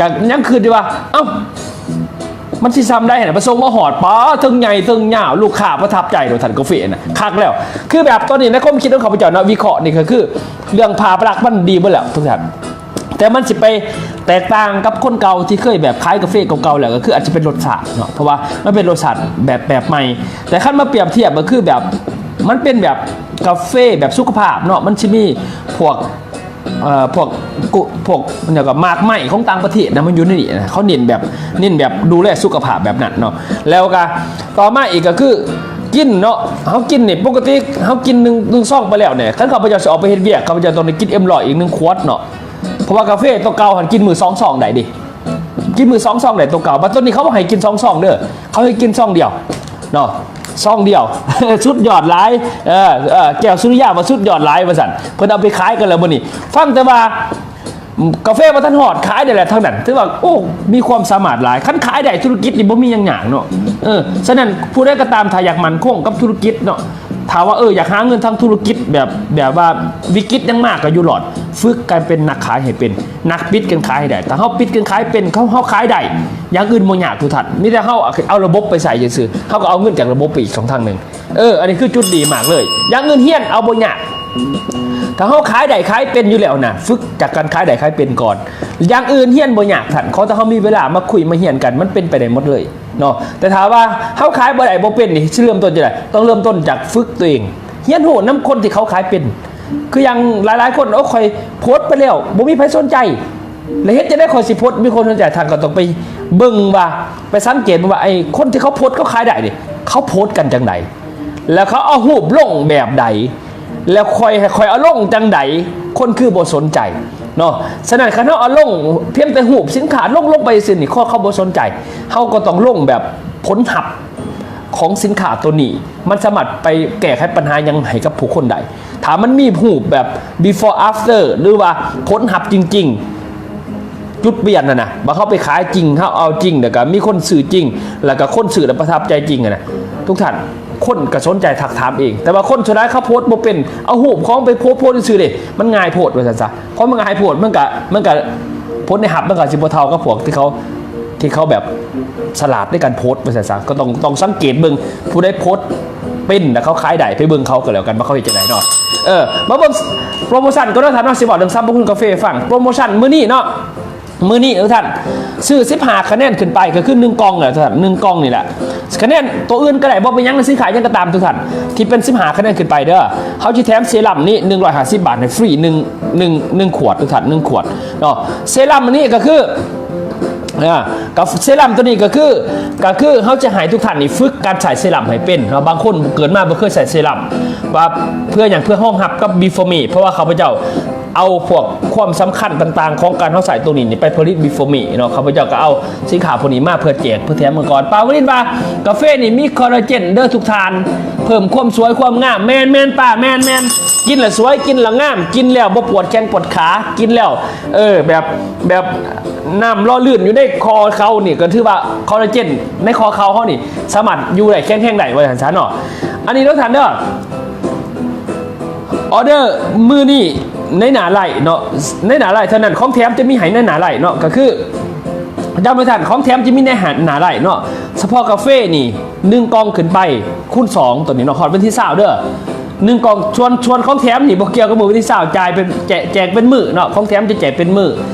ກໍຍັງຄິດຢູ່ວ່າ ເອົ້າ ມັນຊິຊ່ຳໃດຫັ້ນນະ ໄປສົ່ງມາຮອດ ປາ ເທິງໃຫຍ່ເທິງຍາວ ລູກຄ້າປະທັບໃຈໂລດທ່ານ ກາເຟນະ ຄັກແລ້ວ ຄືແບບຕອນນີ້ໃນຄວາມຄິດຂອງຂ້າພະເຈົ້າເນາະ ວິເຄາະນີ້ກໍຄືເລື່ອງພາບລັກມັນດີເບິດແລ້ວທຸກທ່ານ ແຕ່ມັນຊິໄປແຕກຕ່າງກັບຄົນເກົ່າທີ່ເຄີຍແບບຂາຍກາເຟເກົ່າໆແລ້ວ ກໍຄືອາດຈະເປັນລົດຊາດເນາະ ເພາະວ່າມັນເປັນລົດຊາດແບບ ແບບໃໝ່ ແຕ່ຄັນມາປຽບທຽບກໍຄືແບບ ມັນເປັນແບບກາເຟແບບສຸຂະພາບເນາະ ມັນຊິມີພວກ ເອີ ພວກ ພວກຫຍັງກໍໝາກໄມ້ຂອງຕ່າງປະເທດນະ ມັນຢູ່ໃນນີ້ນະ ເຂົາເນັ້ນແບບ ເນັ້ນແບບດູແລສຸຂະພາບແບບນັ້ນເນາະ ແລ້ວກໍຕໍ່ມາອີກກໍຄືກິນເນາະ ເຮົາກິນນີ້ ປົກກະຕິເຮົາກິນໜຶ່ງ ໜຶ່ງຊອງໄປແລ້ວນີ້ ຄັນຂ້າພະເຈົ້າຊິອອກໄປເຮັດວຽກ ຂ້າພະເຈົ້າຕ້ອງໄດ້ກິນເອັມຮ້ອຍອີກໜຶ່ງຂວດເນາະ ເພາະວ່າກາເຟຕົວເກົ່າຫັ້ນກິນມື້ສອງຊອງໄດ້ເດ້ ກິນມື້ສອງຊອງໄດ້ຕົວເກົ່າ ບັດຕົວນີ້ເຂົາບໍ່ໃຫ້ກິນສອງຊອງເດີ ເຂົາໃຫ້ກິນຊອງດຽວເນາະ ຊອງດຽວ ສຸດຍອດຫຼາຍ ເອີ ເອີ ແກ້ວສຸລິຍາວ່າສຸດຍອດຫຼາຍວ່າຊັ້ນ ເພິ່ນເອົາໄປຂາຍກັນແລ້ວມື້ນີ້ ຟັງແຕ່ວ່າກາເຟບໍ່ທັນຮອດ ຂາຍໄດ້ແລ້ວທາງນັ້ນ ຖືວ່າ ໂອ້ ມີຄວາມສາມາດຫຼາຍ ຄັນຂາຍໄດ້ທຸລະກິດນີ້ບໍ່ມີຫຍັງຍາກເນາະ ເອີ ສະນັ້ນຜູ້ໃດກໍຕາມ ຖ້າຢາກໝັ້ນຄົງກັບທຸລະກິດເນາະ ຖ້າວ່າ ເອີ ຢາກຫາເງິນທາງທຸລະກິດແບບ ແບບວ່າວິກິດຫຍັງມາກໍຢູ່ລອດ ຝຶກການເປັນນັກຂາຍໃຫ້ເປັນ, ນັກປິດການຂາຍໃຫ້ໄດ້. ຖ້າເຮົາປິດການຂາຍເປັນ, ເຮົາ, ເຮົາຂາຍໄດ້, ຢ່າງອື່ນບໍ່ຍາກທຸກທ່ານ. ມີແຕ່ເຮົາເອົາລະບົບໄປໃຊ້ຊື່ໆ, ເຮົາກໍເອົາເງິນຈາກລະບົບໄປອີກຊ່ອງທາງໜຶ່ງ. ເອີ, ອັນນີ້ຄືຈຸດດີມາກເລີຍ. ຢ່າງອື່ນຮຽນເອົາບໍ່ຍາກ. ຖ້າເຮົາຂາຍໄດ້ຂາຍເປັນຢູ່ແລ້ວນະ, ຝຶກຈາກການຂາຍໄດ້ຂາຍເປັນກ່ອນ. ຢ່າງອື່ນຮຽນບໍ່ຍາກທ່ານ, ຂໍແຕ່ເຮົາມີເວລາມາຄຸຍມາຮຽນກັນ, ມັນເປັນໄປໄດ້ໝົດເລີຍເນາະ. ແຕ່ຖ້າວ່າເຮົາຂາຍບໍ່ໄດ້ບໍ່ເປັນນີ້, ຊິເລີ່ມຕົ້ນຈັ່ງໃດ? ຕ້ອງເລີ່ມຕົ້ນຈາກຝຶກຕົວເອງ, ຮຽນຮູ້ນຳຄົນທີ່ເຂົາຂາຍເປັນ. ຄືຢ່າງຫຼາຍໆຄົນ, ໂອ້ ຂ້ອຍໂພສໄປແລ້ວ ບໍ່ມີໃຜສົນໃຈ, ແລ້ວເຮັດຈັ່ງໃດຂ້ອຍຊິໂພສມີຄົນສົນໃຈ? ທ່ານກໍຕ້ອງໄປເບິ່ງວ່າ, ໄປສັງເກດເບິ່ງວ່າ ໄອ້ຄົນທີ່ເຂົາໂພສເຂົາຂາຍໄດ້ນີ້, ເຂົາໂພສກັນຈັ່ງໃດ? ແລ້ວເຂົາເອົາຮູບລົງແບບໃດ? ແລ້ວຂ້ອຍ, ໃຫ້ຂ້ອຍເອົາລົງຈັ່ງໃດ? ຄົນຄືບໍ່ສົນໃຈເນາະ. ສະນັ້ນ ຄັນເຮົາເອົາລົງພຽງແຕ່ຮູບສິນຄ້າລົງ, ລົງໄປຊື່ນີ້, ເຂົາ, ເຂົາບໍ່ສົນໃຈ. ເຮົາກໍຕ້ອງລົງແບບຜົນຮັບຂອງສິນຄ້າໂຕນີ້ ມັນສາມາດໄປແກ້ໄຂບັນຫາຫຍັງໃຫ້ກັບຜູ້ຄົນໄດ້. ຖ້າມັນມີຮູບແບບ before after ຫຼືວ່າຜົນຮັບຈິງໆ, ຈຸດປ່ຽນຫັ້ນນະ, ວ່າເຮົາໄປຂາຍຈິງ, ເຮົາເອົາຈິງ, ແລ້ວກໍມີຄົນຊື້ຈິງ, ແລ້ວກໍຄົນຊື້ແລ້ວປະທັບໃຈຈິງຫັ້ນນະ, ທຸກທ່ານ, ຄົນກໍສົນໃຈທັກຖາມເອງ. ແຕ່ວ່າຄົນສ່ວນຫຼາຍເຂົາໂພສບໍ່ເປັນ, ເອົາຮູບຂອງໄປໂພສ, ໂພສຊື່ໆເດ້, ມັນງ່າຍໂພດວ່າຊັ້ນຊະ. ເພາະມັນງ່າຍໂພດ, ມັນກະ, ມັນກະ, ຜົນໄດ້ຮັບມັນກະຊິບໍ່ເທົ່າກັບພວກທີ່ເຂົາ, ທີ່ເຂົາແບບສະຫຼາດໃນການໂພສວ່າຊັ້ນຊະ. ກໍຕ້ອງ, ຕ້ອງສັງເກດເບິ່ງ, ຜູ້ໃດໂພສເປັນ ແລ້ວເຂົາຂາຍໄດ້, ໄປເບິ່ງເຂົາກໍແລ້ວກັນວ່າເຂົາເຮັດຈັ່ງໃດເນາະ. ເອີ, ມາເບິ່ງໂປຣໂມຊັນກ່ອນເນາະທ່ານເນາະ, ຊິເວົ້າເລື່ອງສັບພະຄຸນກາເຟໃຫ້ຟັງ. ໂປຣໂມຊັນມື້ນີ້ເນາະ, ມື້ນີ້ທຸກທ່ານ, ຊື້ສິບຫ້າຄະແນນຂຶ້ນໄປ ກໍຄືໜຶ່ງກ່ອງແຫຼະທ່ານ, ໜຶ່ງກ່ອງນີ້ແຫຼະ. ຄະແນນຕົວອື່ນກໍໄດ້, ບໍ່ເປັນຫຍັງ, ໃນສິນຄ້າຫຍັງກໍຕາມທຸກທ່ານ ທີ່ເປັນສິບຫ້າຄະແນນຂຶ້ນໄປເດີ, ເຮົາຊິແຖມເຊຣັມນີ້ໜຶ່ງຮ້ອຍຫ້າສິບບາດໃຫ້ຟຣີ ໜຶ່ງ ໜຶ່ງ ໜຶ່ງຂວດທຸກທ່ານ, ໜຶ່ງຂວດເນາະ. ເຊຣັມອັນນີ້ກໍຄື ອ່າ ກັບເຊຣັມຕົວນີ້ກໍຄື, ກໍຄືເຮົາຈະໃຫ້ທຸກທ່ານນີ້ຝຶກການໃຊ້ເຊຣັມໃຫ້ເປັນເນາະ. ບາງຄົນເກີດມາບໍ່ເຄີຍໃຊ້ເຊຣັມ, ວ່າເພື່ອຫຍັງ? ເພື່ອຮອງຮັບກັບ Before Me, ເພາະວ່າຂ້າພະເຈົ້າ ເອົາພວກຄວາມສຳຄັນຕ່າງໆຂອງການເຮົາໃຊ້ຕົວນີ້ນີ້ໄປຜະລິດ Before Me ເນາະ. ຂ້າພະເຈົ້າກໍເອົາສິນຄ້າພວກນີ້ມາເພື່ອແຈກເພື່ອແຖມກັນກ່ອນ. ປາວະລິນວ່າ ກາເຟນີ້ມີຄໍລາເຈນເດີທຸກທ່ານ, ເພີ່ມຄວາມສວຍຄວາມງາມ. ແມ່ນໆ ປ້າ, ແມ່ນໆ. ກິນແລ້ວສວຍ, ກິນແລ້ວງາມ, ກິນແລ້ວບໍ່ປວດແຂ້ງປວດຂາ, ກິນແລ້ວ ເອີ ແບບ, ແບບນ້ຳຫຼໍ່ລື່ນຢູ່ໃນຂໍ້ເຂົ່ານີ້ ກໍຖືວ່າຄໍລາເຈນໃນຂໍ້ເຂົ່າເຮົານີ້ສາມາດຢູ່ໄດ້, ແຂງແຮງໄດ້ ວ່າຊັ້ນຊະເນາະ. ອັນນີ້ເດີທ່ານເດີ. ອໍເດີມື້ນີ້ໃນໜ້າໄລເນາະ, ໃນໜ້າໄລເທົ່ານັ້ນ, ຂອງແຖມຈະມີໃຫ້ໃນໜ້າໄລເນາະ, ກໍຄື ຢ້ຳໃຫ້ທ່ານ, ຂອງແຖມຈະມີໃນໜ້າໄລເນາະ, ສະເພາະກາເຟນີ້ໜຶ່ງກ່ອງຂຶ້ນໄປຄູນສອງຕົວນີ້ເນາະ, ຮອດວັນທີຊາວເດີ ໜຶ່ງກ່ອງ. ສ່ວນ, ສ່ວນຂອງແຖມນີ້ບໍ່ກ່ຽວກັບມື້ວັນທີຊາວ, ຈ່າຍເປັນ, ແຈກ, ແຈກເປັນມື້ເນາະ, ຂອງແຖມຈະແຈກເປັນມື້.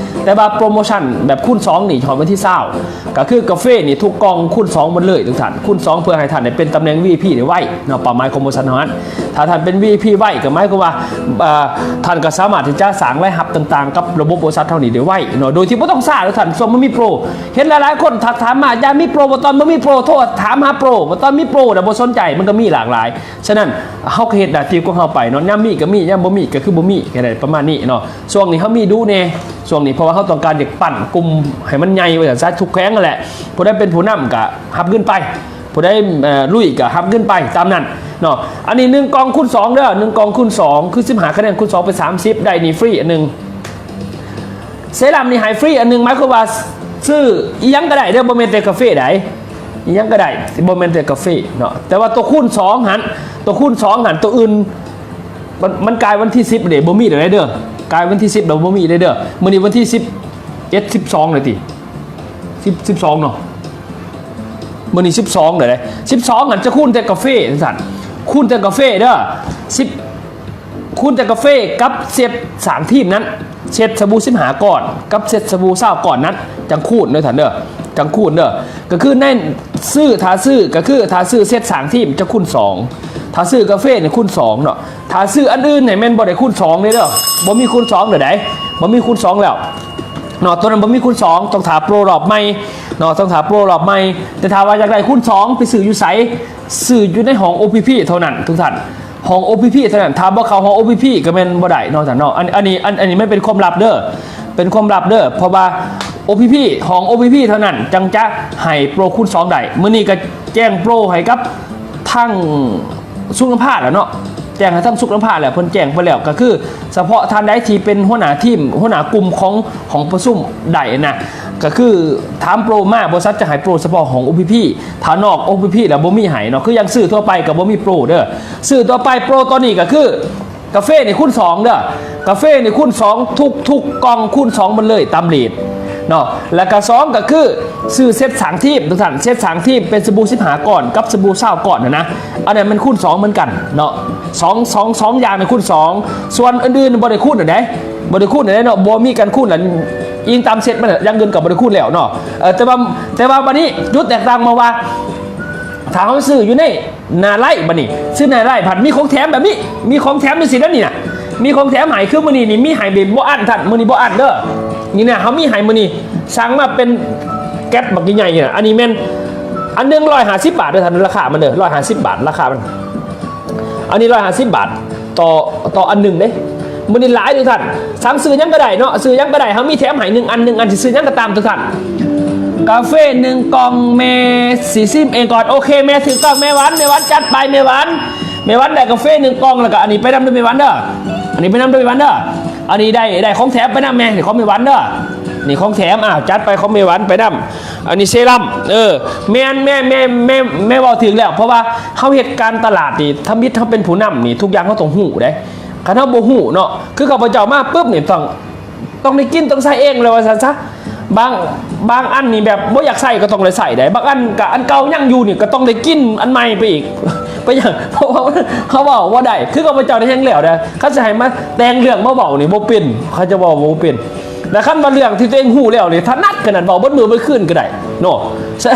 ແຕ່ວ່າໂປຣໂມຊັນແບບຄູນສອງນີ້ຮອດວັນທີຊາວ ກໍຄືກາເຟນີ້ທຸກກ່ອງຄູນສອງໝົດເລີຍທຸກທ່ານ, ຄູນສອງ ເພື່ອໃຫ້ທ່ານໄດ້ເປັນຕຳແໜ່ງ ວີໄອພີ ໄດ້ໄວເນາະ. ເປົ້າໝາຍຂອງບໍລິສັດເຮົາຫັ້ນ ຖ້າທ່ານເປັນ ວີໄອພີ ໄວ ກໍໝາຍຄວາມວ່າ ເອີ ທ່ານກໍສາມາດທີ່ຈະສ້າງລາຍຮັບຕ່າງໆກັບລະບົບບໍລິສັດເຮົານີ້ໄດ້ໄວເນາະ, ໂດຍທີ່ບໍ່ຕ້ອງຊ້າທຸກທ່ານ. ຊ່ວງມັນມີໂປຣ, ເຫັນຫຼາຍໆຄົນທັກຖາມມາ, ຢາມມີໂປຣ ບໍ່ຕອນບໍ່ມີໂປຣ, ໂທຫາມຫາໂປຣ, ບໍ່ຕອນມີໂປຣແລ້ວບໍ່ສົນໃຈ, ມັນກໍມີຫຼາກຫຼາຍ. ສະນັ້ນ ເຮົາກໍເຮັດໜ້າທີ່ຂອງເຮົາໄປເນາະ, ຍາມມີກໍມີ, ຍາມບໍ່ມີກໍຄືບໍ່ມີ, ກໍໄດ້ປະມານນີ້ເນາະ. ຊ່ວງນີ້ເຮົາມີດຸແດ່ ຊ່ວງນີ້ ເພາະວ່າເຮົາຕ້ອງການຢາກປັ້ນກຸ່ມໃຫ້ມັນໃຫຍ່ວ່າຊັ້ນຊະ, ທຸກແຂວງຫັ້ນແຫຼະ. ຜູ້ໃດເປັນຜູ້ນຳກໍຮັບເງິນໄປ, ຜູ້ໃດ ເອີ ລຸຍກໍຮັບເງິນໄປຕາມນັ້ນເນາະ. ອັນນີ້ໜຶ່ງກ່ອງຄູນສອງເດີ, ໜຶ່ງກ່ອງຄູນສອງ ຄືສິບຫ້າຄະແນນຄູນສອງເປັນສາມສິບ, ໄດ້ນີ້ຟຣີອັນໜຶ່ງ. ເຊຣັມນີ້ໃຫ້ຟຣີອັນໜຶ່ງ, ໝາຍຄວາມວ່າຊື້ອີ່ຫຍັງກໍໄດ້ເດີ, ບໍ່ແມ່ນແຕ່ກາເຟໃດ, ອີ່ຫຍັງກໍໄດ້, ບໍ່ແມ່ນແຕ່ກາເຟເນາະ. ແຕ່ວ່າຕົວຄູນສອງຫັ້ນ, ຕົວຄູນສອງຫັ້ນ, ຕົວອື່ນ ມັນ, ມັນກາຍວັນທີສິບເດ້, ບໍ່ມີແລ້ວເດີ, ກາຍວັນທີສິບແລ້ວບໍ່ມີແລ້ວເດີ. ມື້ນີ້ວັນທີສິບເອັດ ສິບສອງແລ້ວຕິ, ສິບ ສິບສອງເນາະ, ມື້ນີ້ສິບສອງແລ້ວເດ້. ສິບສອງຫັ້ນຈະຄູນແຕ່ກາເຟຊັ້ນ, ຄູນແຕ່ກາເຟເດີ, ສິບ ຄູນແຕ່ກາເຟກັບເຊັດສ້າງທີມນັ້ນ, ເຊັດສະບູສິບຫ້າກ້ອນກັບເຊັດສະບູຊາວກ້ອນນັ້ນ ຈັ່ງຄູນເດີທ່ານເດີ, ຈັ່ງຄູນເດີ. ກໍຄືໃນ ຊື້, ຖ້າຊື້ ກໍຄືຖ້າຊື້ເຊັດສ້າງທີມຈະຄູນສອງ, ຖ້າຊື້ກາເຟນີ້ຄູນສອງເນາະ. ຖ້າຊື້ອັນອື່ນນີ້ແມ່ນບໍ່ໄດ້ຄູນສອງເດ້ເດີ, ບໍ່ມີຄູນສອງເດີໃດ, ບໍ່ມີຄູນສອງແລ້ວເນາະ. ຕົວນັ້ນບໍ່ມີຄູນສອງ, ຕ້ອງຖ້າໂປຣລອບໃໝ່ເນາະ, ຕ້ອງຖ້າໂປຣລອບໃໝ່. ແຕ່ຖ້າວ່າຢາກໄດ້ຄູນສອງ ໄປຊື້ຢູ່ໃສ? ຊື້ຢູ່ໃນຫ້ອງ ໂອ ພີ ພີ ເທົ່ານັ້ນທຸກທ່ານ, ຫ້ອງ ໂອ ພີ ພີ ເທົ່ານັ້ນ. ຖ້າບໍ່ເຂົ້າຫ້ອງ ໂອ ພີ ພີ ກໍແມ່ນບໍ່ໄດ້ເນາະທ່ານເນາະ. ອັນ, ອັນນີ້, ອັນ, ອັນນີ້ມັນເປັນຄວາມລັບເດີ, ເປັນຄວາມລັບເດີ, ເພາະວ່າ ໂອ ພີ ພີ ຫ້ອງ ໂອ ພີ ພີ ເທົ່ານັ້ນຈັ່ງຈະໃຫ້ໂປຣຄູນສອງໄດ້. ມື້ນີ້ກໍແຈ້ງໂປຣໃຫ້ກັບທາງ ສຸກນຳພາແລ້ວເນາະ, ແຈ້ງໃຫ້ທາງສຸກນຳພາແລ້ວ, ເພິ່ນແຈ້ງໄປແລ້ວ. ກໍຄືສະເພາະທ່ານໃດທີ່ເປັນຫົວໜ້າທີມ, ຫົວໜ້າກຸ່ມຂອງຫ້ອງປະຊຸມໄດ້ນະ, ກໍຄືຖາມໂປຣມາ, ບໍລິສັດຈະໃຫ້ໂປຣສະເພາະຫ້ອງ ໂອ ພີ ພີ ຖ້ານອກ ໂອ ພີ ພີ ແລ້ວບໍ່ມີໃຫ້ເນາະ. ຄືຢ່າງຊື້ທົ່ວໄປກໍບໍ່ມີໂປຣເດີ, ຊື້ທົ່ວໄປໂປຣຕອນນີ້ກໍຄື ກາເຟນີ້ຄູນສອງເດີ ກາເຟນີ້ຄູນສອງ ທຸກໆກ່ອງຄູນສອງໝົດເລີຍຕາມເຣດເນາະ. ແລ້ວກະສອງກະຄືຊື້ເຊັດສາງທີມ ທຸກທ່ານ ເຊັດສາງທີມເປັນສະບູສິບຫ້າກ້ອນກັບສະບູຊາວກ້ອນຫັ້ນນະ ອັນນັ້ນແມ່ນຄູນສອງເໝືອນກັນເນາະ. ສອງ ສອງ ສອງຢ່າງນີ້ຄູນສອງ ສ່ວນອື່ນໆບໍ່ໄດ້ຄູນຫັ້ນເດ້ ບໍ່ໄດ້ຄູນຫັ້ນເດ້ເນາະ ບໍ່ມີການຄູນລະ ອີງຕາມເຊັດມັນ ຢ່າງອື່ນກໍບໍ່ໄດ້ຄູນແລ້ວເນາະ. ເອີ ແຕ່ວ່າ ແຕ່ວ່າບັດນີ້ຈຸດແຕກຕ່າງມາວ່າ ຖ້າເຮົາຊື້ຢູ່ໃນໜ້າໄລບາດນີ້ ຊື້ໜ້າໄລພັດມີຂອງແຖມແບບນີ້ ມີຂອງແຖມຈັ່ງຊີ້ນະນີ້ນະ ມີຂອງແຖມໃຫ້ ຄືມື້ນີ້ນີ້ມີໃຫ້ແບບບໍ່ອັ້ນທ່ານ ມື້ນີ້ບໍ່ອັ້ນເດີ. ນີ້ນະ ເຮົາມີໃຫ້ມື້ນີ້ ສັ່ງມາເປັນແກັບບັກໃຫຍ່ໆນີ້ນະ ອັນນີ້ແມ່ນອັນໜຶ່ງຮ້ອຍຫ້າສິບບາດເດີທ່ານ ລາຄາມັນເດີ ຮ້ອຍຫ້າສິບບາດ ລາຄາມັນ ອັນນີ້ຮ້ອຍຫ້າສິບບາດ ຕໍ່ ຕໍ່ອັນໜຶ່ງເດ້. ມື້ນີ້ຫຼາຍເດີທ່ານ ສັ່ງຊື້ຫຍັງກໍໄດ້ເນາະ ຊື້ຫຍັງກໍໄດ້ ເຮົາມີແຖມໃຫ້ໜຶ່ງອັນ ໜຶ່ງອັນ ຊິຊື້ຫຍັງກໍຕາມທຸກທ່ານ. ກາເຟໜຶ່ງກ່ອງ ແມ່ຊິຊິມເອງກ່ອນ. ໂອເຄ ແມ່ຖືກຕ້ອງ ແມ່ຫວັນ ແມ່ຫວັນຈັດໄປ ແມ່ຫວັນ ແມ່ຫວັນໄດ້ກາເຟໜຶ່ງກ່ອງ ແລ້ວກໍອັນນີ້ໄປນຳເດີແມ່ຫວັນເດີ ອັນນີ້ໄປນຳເດີແມ່ຫວັນເດີ. ອັນນີ້ໄດ້ ໄດ້ຂອງແຖມໄປນຳແມ່ ນີ້ຂອງແມ່ຫວັນເດີ ນີ້ຂອງແຖມ ອ້າວ ຈັດໄປຂອງແມ່ຫວັນໄປນຳ. ອັນນີ້ເຊຣຳ ເອີ ແມ່ນ ແມ່ ແມ່ ແມ່ ແມ່ເວົ້າຖືກແລ້ວ ເພາະວ່າເຮົາເຮັດການຕະຫຼາດນີ້ ທຳອິດເຮົາເປັນຜູ້ນຳນີ້ ທຸກຢ່າງເຮົາຕ້ອງຮູ້ເດ້. ຄັນເຮົາບໍ່ຮູ້ເນາະ ຄືຂ້າພະເຈົ້າມາປຶບນີ້ ຕ້ອງ ຕ້ອງໄດ້ກິນ ຕ້ອງໃຊ້ເອງແລ້ວວ່າຊັ້ນຊະ. ບາງ ບາງອັນນີ້ແບບບໍ່ຢາກໃຊ້ກໍຕ້ອງໄດ້ໃຊ້ໄດ໋ ບາງອັນກໍອັນເກົ່າຍັງຢູ່ນີ້ ກໍຕ້ອງໄດ້ກິນອັນໃໝ່ໄປອີກ ເປັນຫຍັງ ເພາະວ່າເຮົາເວົ້າບໍ່ໄດ້ ຄືຂ້າພະເຈົ້າໄດ້ແຮ່ງແລ້ວເດ້ ຄັນຊິໃຫ້ມາແຕ່ງເລື່ອງມາເວົ້ານີ້ບໍ່ເປັນ ເຂົາຈະເວົ້າບໍ່ເປັນ. ແລະ ຄັນວ່າເລື່ອງທີ່ຕົວເອງຮູ້ແລ້ວນີ້ ຖະໜັດຂະໜາດ ເວົ້າເບິດມື້ເບິດຄືນກໍໄດ້ເນາະ. ສະ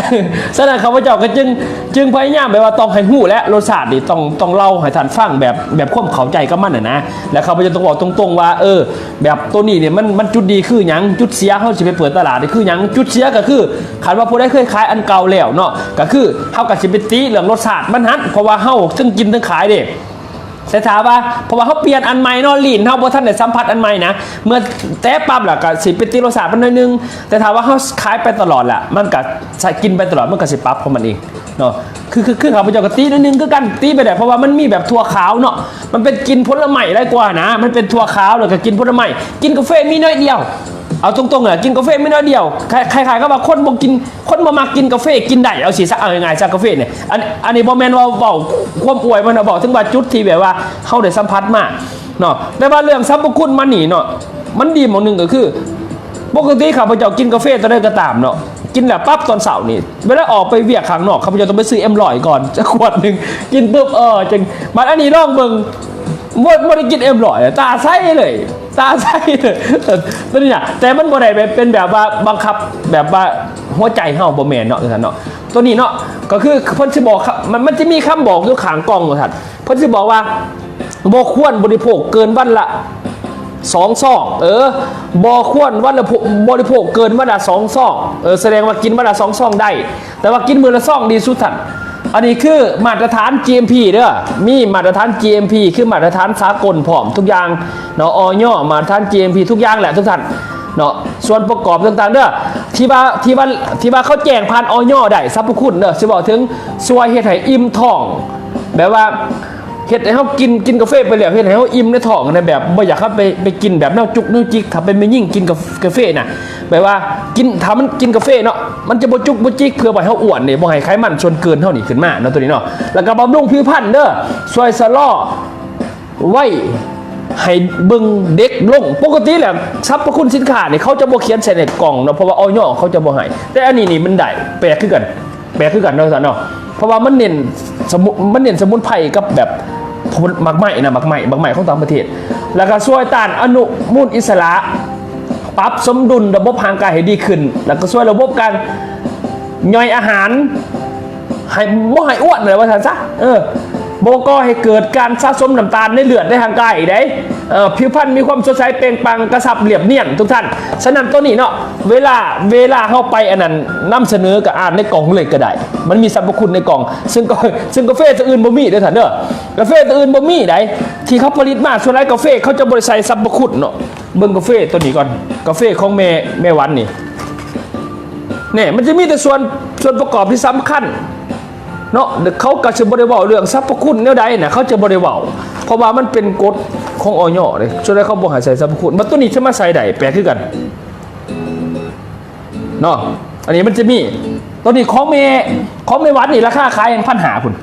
ສະນັ້ນ ຂ້າພະເຈົ້າກໍຈຶ່ງ ຈຶ່ງພະຍາຍາມແບບວ່າຕ້ອງໃຫ້ຮູ້ ແລະ ລົດຊາດນີ້ຕ້ອງ ຕ້ອງເລົ່າໃຫ້ທ່ານຟັງແບບ ແບບຄວາມເຂົ້າໃຈກັບມັນຫັ້ນນະ. ແລະ ຂ້າພະເຈົ້າຕ້ອງເວົ້າຕົງໆວ່າ ເອີ ແບບໂຕນີ້ນີ້ມັນ ມັນຈຸດດີຄືຫຍັງ ຈຸດເສຍເຮົາຊິໄປເປີດຕະຫຼາດນີ້ຄືຫຍັງ. ຈຸດເສຍກໍຄື ຄັນວ່າຜູ້ໃດເຄີຍຂາຍອັນເກົ່າແລ້ວເນາະ ກໍຄືເຮົາກໍຊິໄປຕິເລື່ອງລົດຊາດມັນຫັ້ນ ເພາະວ່າເຮົາເຖິງກິນເຖິງຂາຍເດ້. ແຕ່ຖ້າວ່າ ເພາະວ່າເຮົາປ່ຽນອັນໃໝ່ເນາະ ລີ້ນເຮົາບໍ່ທັນໄດ້ສຳຜັດອັນໃໝ່ນະ ເມື່ອແຕະປັບແລ້ວກໍຊິໄປຕິລົດຊາດມັນໜ້ອຍໜຶ່ງ. ແຕ່ຖ້າວ່າເຮົາຂາຍໄປຕະຫຼອດແລ້ວ ມັນກໍໃຊ້ກິນໄປຕະຫຼອດ ມັນກໍຊິປັບຂອງມັນເອງເນາະ. ຄື ຄື ຄືຂ້າພະເຈົ້າກໍຕິໜ້ອຍໜຶ່ງຄືກັນ ຕິໄປໄດ້ ເພາະວ່າມັນມີແບບຖົ່ວຂາວເນາະ ມັນເປັນກິນຜົນລະໄມ້ຫຼາຍກວ່ານະ ມັນເປັນຖົ່ວຂາວ ແລ້ວກໍກິນຜົນລະໄມ້ ກິນກາເຟມີໜ້ອຍດຽວ. ເອົາຕົງໆ ເອີ ກິນກາເຟມີໜ້ອຍດຽວ ຄ້າຍໆກັບວ່າຄົນບໍ່ກິນ ຄົນບໍ່ມັກກິນກາເຟກິນໄດ້ ເອົາຊິຊະ ເອົາງ່າຍໆຊະ ກາເຟນີ້. ອັນ ອັນນີ້ບໍ່ແມ່ນວ່າເວົ້າຄວາມອວຍ ມັນເວົ້າເຖິງວ່າຈຸດທີ່ແບບວ່າເຮົາໄດ້ສຳຜັດມາເນາະ. ແຕ່ວ່າເລື່ອງສັບພະຄຸນມັນນີ້ເນາະ ມັນດີໝ່ອງໜຶ່ງກໍຄື ປົກກະຕິຂ້າພະເຈົ້າກິນກາເຟຕອນໃດກໍຕາມເນາະ ກິນແລ້ວປັບຕອນເຊົ້ານີ້ ເວລາອອກໄປວຽກຂ້າງນອກ ຂ້າພະເຈົ້າຕ້ອງໄປຊື້ເອັມຮ້ອຍກ່ອນ ຈັກຂວດໜຶ່ງ ກິນປຶບ ເອີ ຈັ່ງ ບັດອັນນີ້ລອງເບິ່ງ ບໍ່ ບໍ່ໄດ້ກິນເອັມຮ້ອຍ ຕາໃສເລີຍ ຕາໃສເລີຍ ຕົວນີ້ນະ. ແຕ່ມັນບໍ່ໄດ້ແບບ ເປັນແບບວ່າບັງຄັບ ແບບວ່າຫົວໃຈເຮົາ ບໍ່ແມ່ນເນາະ ຈັ່ງຊັ້ນເນາະ. ຕົວນີ້ເນາະ ກໍຄືເພິ່ນຊິບອກ ມັນ ມັນຈະມີຄຳບອກຢູ່ຂ້າງກ່ອງວ່າຊັ້ນ ເພິ່ນຊິບອກວ່າ ບໍ່ຄວນບໍລິໂພກເກີນວັນລະສອງຊອງ ເອີ ບໍ່ຄວນວັນລະ ບໍລິໂພກເກີນວັນລະສອງຊອງ ເອີ ສະແດງວ່າກິນວັນລະສອງຊອງໄດ້ ແຕ່ວ່າກິນມື້ລະຊອງດີສຸດທ່ານ. ອັນນີ້ຄືມາດຕະຖານ GMP ເດີ ມີມາດຕະຖານ GMP ຄືມາດຕະຖານສາກົນພ້ອມທຸກຢ່າງເນາະ ອອຍ ມາດຕະຖານ GMP ທຸກຢ່າງແຫຼະທຸກທ່ານເນາະ. ສ່ວນປະກອບຕ່າງໆເດີ ທີ່ວ່າ ທີ່ວ່າ ທີ່ວ່າເຂົາແຈ້ງຜ່ານ ອອຍ ໄດ້ ສັບພະຄຸນເດີ ຊິເວົ້າເຖິງຊ່ວຍເຮັດໃຫ້ອີ່ມທ້ອງ ແບບວ່າ ເຮັດໃຫ້ເຮົາກິນ ກິນກາເຟໄປແລ້ວ ເຮັດໃຫ້ເຮົາອີ່ມໃນທ້ອງນະ ແບບບໍ່ຢາກເຮົາໄປ ໄປກິນແບບແນວຈຸກແນວຈິກ ຖ້າເປັນແມ່ຍິງກິນກາ ກາເຟນະ ແບບວ່າກິນ ຖ້າມັນກິນກາເຟເນາະ ມັນຈະບໍ່ຈຸກບໍ່ຈິກ ເພື່ອບໍ່ໃຫ້ເຮົາອ້ວນເດ້ ບໍ່ໃຫ້ໄຂມັນສ່ວນເກີນເຮົານີ້ຂຶ້ນມາເນາະ ຕົວນີ້ເນາະ. ແລ້ວກໍບຳລຸງຜິວພັນເດີ ຊ່ວຍຊະລໍໄວໃຫ້ເບິ່ງເດັກລົງ. ປົກກະຕິແລ້ວ ສັບພະຄຸນສິນຄ້ານີ້ ເຂົາຈະບໍ່ຂຽນໃສ່ໃນກ່ອງເນາະ ເພາະວ່າ ອອຍ ເຂົາຈະບໍ່ໃຫ້ ແຕ່ອັນນີ້ນີ້ມັນໄດ້ ແປກຄືກັນ. ແປກຄືກັນເນາະ ທ່ານເນາະ ເພາະວ່າມັນເນັ້ນສະໝຸ ມັນເນັ້ນສະໝຸນໄພກັບແບບໝາກໄມ້ນະ ໝາກໄມ້ ໝາກໄມ້ຂອງຕ່າງປະເທດ ແລ້ວກໍຊ່ວຍຕ້ານອະນຸມູນອິດສະຫຼະ ປັບສົມດຸນລະບົບຮ່າງກາຍໃຫ້ດີຂຶ້ນ ແລ້ວກໍຊ່ວຍລະບົບການຍ່ອຍອາຫານໃຫ້ບໍ່ໃຫ້ອ້ວນ ວ່າຊັ້ນຊະ ເອີ ບໍ່ກໍ່ໃຫ້ເກີດການສະສົມນ້ຳຕານໃນເລືອດໃນຮ່າງກາຍອີກເດ້. ເອີ ຜິວພັນມີຄວາມສົດໃສເປັ່ງປັງ ກະຊັບລຽບນຽນທຸກທ່ານ. ສະນັ້ນໂຕນີ້ເນາະ ເວລາ ເວລາເຮົາໄປອັນນັ້ນນຳສະເໜີ ກໍອ່ານໃນກ່ອງເລີຍກໍໄດ້ ມັນມີສັບພະຄຸນໃນກ່ອງ ຊຶ່ງກໍ ຊຶ່ງກາເຟຕົວອື່ນບໍ່ມີເດີທ່ານເດີ ກາເຟຕົວອື່ນບໍ່ມີໃດ ທີ່ເຂົາຜະລິດມາ ສ່ວນຫຼາຍກາເຟເຂົາຈະບໍ່ໄດ້ໃສ່ສັບພະຄຸນເນາະ. ເບິ່ງກາເຟຕົວນີ້ກ່ອນ ກາເຟຂອງແມ່ ແມ່ຫວັນນີ້ ແນ່ ມັນຈະມີແຕ່ສ່ວນ ສ່ວນປະກອບທີ່ສຳຄັນ ເນາະ ເຂົາກໍຊິບໍ່ໄດ້ເວົ້າເລື່ອງສັບພະຄຸນແນວໃດນະ ເຂົາຈະບໍ່ໄດ້ເວົ້າ ເພາະວ່າມັນເປັນກົດຂອງ ອອຍ ເດ້ ສ່ວນໃຫຍ່ເຂົາບໍ່ໃຫ້ໃສ່ສັບພະຄຸນ. ບັດໂຕນີ້ຈະມາໃສ່ໄດ້ ແປກຄືກັນເນາະ. ອັນນີ້ມັນຈະມີ ໂຕນີ້ຂອງແມ່ ຂອງແມ່ຫວັນນີ້ ລາຄາຂາຍຫັ້ນ ພັນຫ້າພຸ້ນ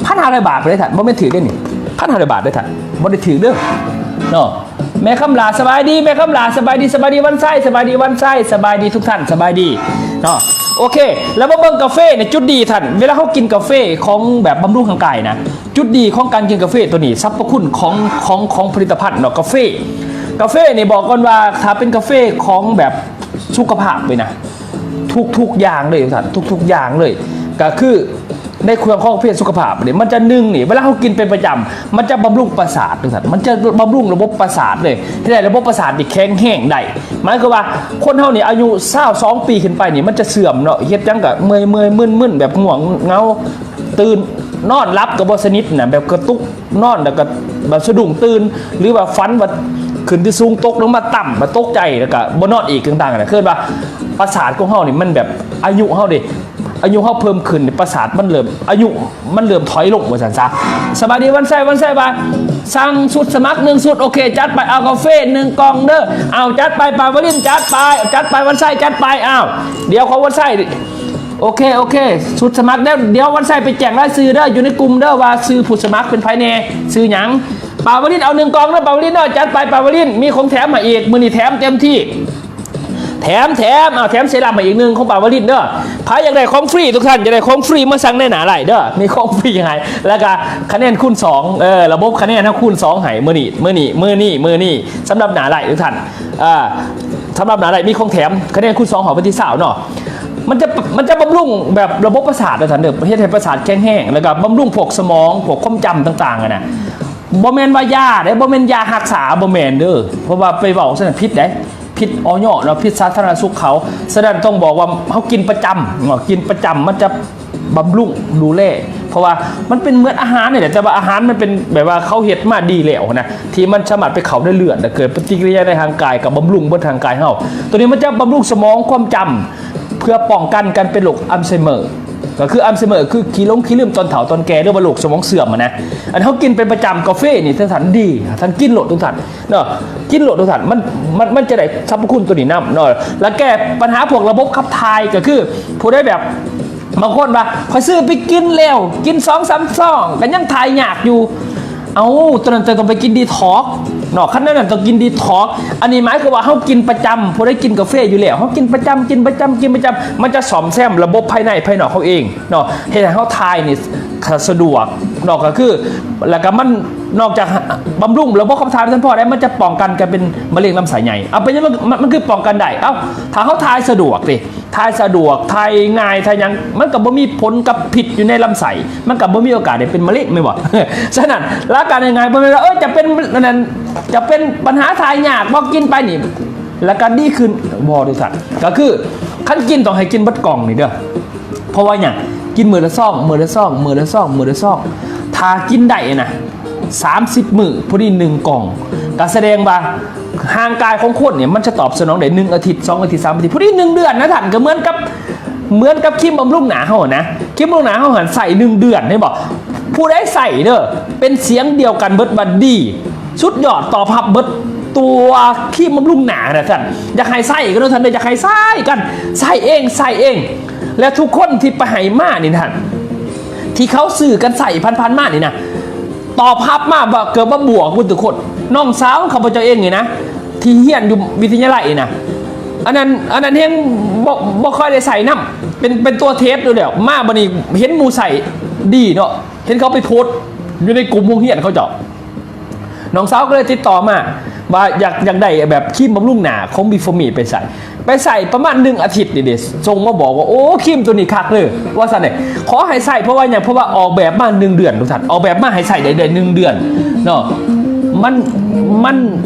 ພັນຫ້າຮ້ອຍບາດພຸ້ນເດ້ທ່ານ ບໍ່ແມ່ນຖືກເດ້ນີ້. ພັນຫ້າຮ້ອຍບາດເດີ້ທ່ານ ບໍ່ໄດ້ຖືກເດີ້ເນາະ. ແມ່ຄຳຫຼ້າ ສະບາຍດີແມ່ຄຳຫຼ້າ ສະບາຍດີ ສະບາຍດີວັນໄຊ ສະບາຍດີວັນໄຊ ສະບາຍດີທຸກທ່ານ ສະບາຍດີເນາະ. ໂອເຄ ແລ້ວມາເບິ່ງກາເຟນີ້ ຈຸດດີທ່ານ ເວລາເຮົາກິນກາເຟຂອງແບບບຳລຸງຮ່າງກາຍນະ ຈຸດດີຂອງການກິນກາເຟໂຕນີ້ ສັບພະຄຸນຂອງ ຂອງ ຂອງຜະລິດຕະພັນເນາະ ກາເຟ ກາເຟນີ້ບອກກ່ອນວ່າ ຖ້າເປັນກາເຟຂອງແບບສຸຂະພາບເລີຍນະ ທຸກໆຢ່າງເລີຍທ່ານ ທຸກໆຢ່າງເລີຍ ກະຄື ໃນເຄື່ອງຂອງເພດສຸຂະພາບນີ້ ມັນຈະ ໜຶ່ງນີ້ ເວລາເຮົາກິນເປັນປະຈຳ ມັນຈະບຳລຸງປະສາດ ວ່າຊັ້ນ ມັນຈະບຳລຸງລະບົບປະສາດເລີຍ ເຮັດໃຫ້ລະບົບປະສາດນີ້ແຂງແຮງໄດ້. ໝາຍຄວາມວ່າ ຄົນເຮົານີ້ອາຍຸຊາວສອງປີຂຶ້ນໄປນີ້ ມັນຈະເສື່ອມເນາະ ເຮັດຫຍັງກະເມື່ອຍໆ ມຶນໆ ແບບງ່ວງເຫງົາ ຕື່ນ ນອນຫຼັບກະບໍ່ສະໜິດນະ ແບບກະຕຸກ ນອນແລ້ວກະບາດສະດຸ້ງຕື່ນ ຫຼືວ່າຝັນວ່າຂຶ້ນທີ່ສູງຕົກລົງມາຕ່ຳ ບາດຕົກໃຈ ແລ້ວກະບໍ່ນອນອີກຕ່າງໆນະ. ຄືວ່າປະສາດຂອງເຮົານີ້ມັນແບບອາຍຸເຮົາເດ ອາຍຸເຮົາເພີ່ມຂຶ້ນ ປະສາດມັນເລີ່ມ ອາຍຸມັນເລີ່ມຖອຍລົງວ່າຊັ້ນຊະ. ສະບາຍດີວັນໄຊ ວັນໄຊວ່າ ສັ່ງຊຸດສະໝັກໜຶ່ງຊຸດ ໂອເຄ ຈັດໄປ ເອົາກາເຟໜຶ່ງກ່ອງເດີ້ ເອົາ ຈັດໄປ ປາວະລິນ ຈັດໄປ ຈັດໄປ ວັນໄຊ ຈັດໄປ ອ້າວ ດຽວຂອງວັນໄຊ ໂອເຄ ໂອເຄ ຊຸດສະໝັກແລ້ວ ດຽວວັນໄຊໄປແຈ້ງລາຍຊື່ເດີ້ ຢູ່ໃນກຸ່ມເດີ້ ວ່າຊື່ຜູ້ສະໝັກເປັນໃຜແດ່ ຊື່ຫຍັງ. ປາວະລິນເອົາໜຶ່ງກ່ອງເດີ້ ປາວະລິນເດີ້ ຈັດໄປ ປາວະລິນ ມີຂອງແຖມໃຫ້ອີກ ມື້ນີ້ແຖມເຕັມທີ່ ແຖມ ແຖມ ເອົາ ແຖມເຊຣັມໃຫ້ອີກໜຶ່ງຂອງປາວະລິນເດີ້. ໃຜຢາກໄດ້ຂອງຟຣີ ທຸກທ່ານຢາກໄດ້ຂອງຟຣີ ມາສັ່ງໃນໜ້າໄລເດີ້ ມີຂອງຟຣີໃຫ້ ແລ້ວກະຄະແນນຄູນສອງ ເອີ ລະບົບຄະແນນເຮົາຄູນສອງໃຫ້ ມື້ນີ້ ມື້ນີ້ ມື້ນີ້ ມື້ນີ້ ສຳລັບໜ້າໄລທຸກທ່ານ ເອີ ສຳລັບໜ້າໄລມີຂອງແຖມ ຄະແນນຄູນສອງ ຮອດວັນທີຊາວເນາະ. ມັນຈະ ມັນຈະບຳລຸງແບບລະບົບປະສາດວ່າຊັ້ນເດີ້ ເຮັດໃຫ້ປະສາດແຂງແຮງ ແລ້ວກະບຳລຸງພວກສະໝອງ ພວກຄວາມຈຳຕ່າງໆຫັ້ນນະ. ບໍ່ແມ່ນວ່າຢາເດ້ ບໍ່ແມ່ນຢາຮັກສາ ບໍ່ແມ່ນເດີ້ ເພາະວ່າໄປເວົ້າຊັ້ນນະຜິດເດ້ ຜິດ ອຢ ເນາະ ຜິດສາທາລະນະສຸກເຂົາ. ສະນັ້ນຕ້ອງບອກວ່າເຮົາກິນປະຈຳເນາະ ກິນປະຈຳ ມັນຈະບຳລຸງດູແລ ເພາະວ່າມັນເປັນເໝືອນອາຫານນີ້ແຫຼະ ແຕ່ວ່າອາຫານມັນເປັນແບບວ່າເຂົາເຮັດມາດີແລ້ວນະ ທີ່ມັນສາມາດໄປເຂົ້າໃນເລືອດ ແລ້ວເກີດປະຕິກິລິຍາໃນຮ່າງກາຍ ກໍບຳລຸງເບິດຮ່າງກາຍເຮົາ. ໂຕນີ້ມັນຈະບຳລຸງສະໝອງ ຄວາມຈຳ ເພື່ອປ້ອງກັນການເປັນໂລກອັລໄຊເມີ ກໍຄືອັລໄຊເມີຄືຂີ້ຫຼົງຂີ້ລືມຕອນເຖົ້າຕອນແກ່ ຫຼືວ່າໂລກສະໝອງເສື່ອມຫັ້ນນະ. ອັນເຮົາກິນເປັນປະຈຳ ກາເຟນີ້ ທ່ານ ທ່ານດີ ທ່ານກິນໂລດທຸກທ່ານເນາະ ກິນໂລດທຸກທ່ານ ມັນ ມັນ ມັນຈະໄດ້ສັບພະຄຸນໂຕນີ້ນຳເນາະ ແລະແກ້ປັນຫາພວກລະບົບຂັບຖ່າຍ ກໍຄືຜູ້ໃດແບບ ບາງຄົນວ່າ ຂ້ອຍຊື້ໄປກິນແລ້ວ ກິນສອງສາມຊອງ ກໍຍັງຖ່າຍຍາກຢູ່. ເອົ້າ ໂຕນັ້ນເຈົ້າຕ້ອງໄປກິນດີທັອກເນາະ ຄັນແນວນັ້ນຕ້ອງກິນດີທັອກ. ອັນນີ້ໝາຍຄວາມວ່າເຮົາກິນປະຈຳ ຜູ້ໃດກິນກາເຟຢູ່ແລ້ວ ເຮົາກິນປະຈຳ ກິນປະຈຳ ກິນປະຈຳ ມັນຈະສ້ອມແຊມລະບົບພາຍໃນພາຍນອກເຮົາເອງເນາະ ເຮັດໃຫ້ເຮົາຖ່າຍນີ້ສະດວກເນາະ ກໍຄື ແລ້ວກໍມັນນອກຈາກບຳລຸງລະບົບຂັບຖ່າຍບໍ່ທັນພໍແລ້ວ ມັນຈະປ້ອງກັນການເປັນມະເຮັງລຳໄສ້ໃຫຍ່. ເອົາ ເປັນຫຍັງມັນ ມັນ ມັນຄືປ້ອງກັນໄດ້? ເອົ້າ ຖ້າເຮົາຖ່າຍສະດວກຕິ ຖ່າຍສະດວກ ຖ່າຍງ່າຍ ຖ່າຍຫຍັງ ມັນກໍບໍ່ມີຜົນກັບພິດຢູ່ໃນລຳໄສ້ ມັນກໍບໍ່ມີໂອກາດໄດ້ເປັນມະເຮັງແມ່ນບໍ່? ສະນັ້ນ ຫຼັກການງ່າຍໆ ບໍ່ແມ່ນວ່າ ເອີ ຈະເປັນອັນນັ້ນ ຈະເປັນບັນຫາຖ່າຍຍາກບໍ່ ກິນໄປນີ້ ແລ້ວກໍດີຂຶ້ນ ບໍ່ເດ້ທ່ານ. ກໍຄືຄັນກິນຕ້ອງໃຫ້ກິນເບິດກ່ອງນີ້ເດີ້ ເພາະວ່າຫຍັງ? ກິນມື້ລະຊອງ ມື້ລະຊອງ ມື້ລະຊອງ ມື້ລະຊອງ ຖ້າກິນໄດ້ນະ ສາມສິບມື້ ພໍດີໜຶ່ງກ່ອງ ກໍສະແດງວ່າຮ່າງກາຍຂອງຄົນນີ້ ມັນຈະຕອບສະໜອງໄດ້ໜຶ່ງອາທິດ ສອງອາທິດ ສາມອາທິດ ພໍດີໜຶ່ງເດືອນນະທ່ານ. ກໍເໝືອນກັບ ເໝືອນກັບຄຣີມບຳລຸງໜ້າເຮົານະ ຄຣີມບຳລຸງໜ້າເຮົາຫັ້ນໃຊ້ໜຶ່ງເດືອນ ເຫັນບໍ່? ຜູ້ໃດໃຊ້ເດີ້ ເປັນສຽງດຽວກັນເບິດວ່າດີ ສຸດຍອດ ຕອບຮັບເບິດ. ຕົວຄຣີມບຳລຸງໜ້ານະທ່ານ ຢາກໃຫ້ໃຊ້ກັນເນາະທ່ານເດີ້ ຢາກໃຫ້ໃຊ້ກັນ ໃຊ້ເອງ ໃຊ້ເອງ. ແລະທຸກຄົນທີ່ໄປໃຫ້ມານີ້ທ່ານ ທີ່ເຂົາຊື້ກັນໃຊ້ຜ່ານໆມານີ້ນະ ຕອບຮັບມາວ່າເກືອບວ່າບວກເບິດທຸກຄົນ. ນ້ອງສາວຂອງຂ້າພະເຈົ້າເອງນີ້ນະ ທີ່ຮຽນຢູ່ວິທະຍາໄລນີ້ນະ ອັນນັ້ນ ອັນນັ້ນແຮງບໍ່ ບໍ່ຄ່ອຍໄດ້ໃຊ້ນຳ ເປັນ ເປັນຕົວເທສຢູ່ແລ້ວ ມາບັດນີ້ເຫັນໝູ່ໃຊ້ດີເນາະ ເຫັນເຂົາໄປໂພສຢູ່ໃນກຸ່ມໂຮງຮຽນເຂົາເຈົ້າ. ນ້ອງສາວກໍເລີຍຕິດຕໍ່ມາວ່າຢາກ ຢາກໄດ້ແບບຄຣີມບຳລຸງໜ້າຂອງ Before Me ໄປໃຊ້ ໄປໃຊ້ປະມານໜຶ່ງອາທິດນີ້ເດ ສົ່ງມາບອກວ່າ ໂອ້ ຄຣີມໂຕນີ້ຄັກເລີຍ ວ່າຊັ້ນເດ. ຂໍໃຫ້ໃຊ້ ເພາະວ່າຫຍັງ? ເພາະວ່າອອກແບບມາໜຶ່ງເດືອນ ທຸກທ່ານ ອອກແບບມາໃຫ້ໃຊ້ໄດ້ ໄດ້ໜຶ່ງເດືອນເນາະ. ມັນ ມັນ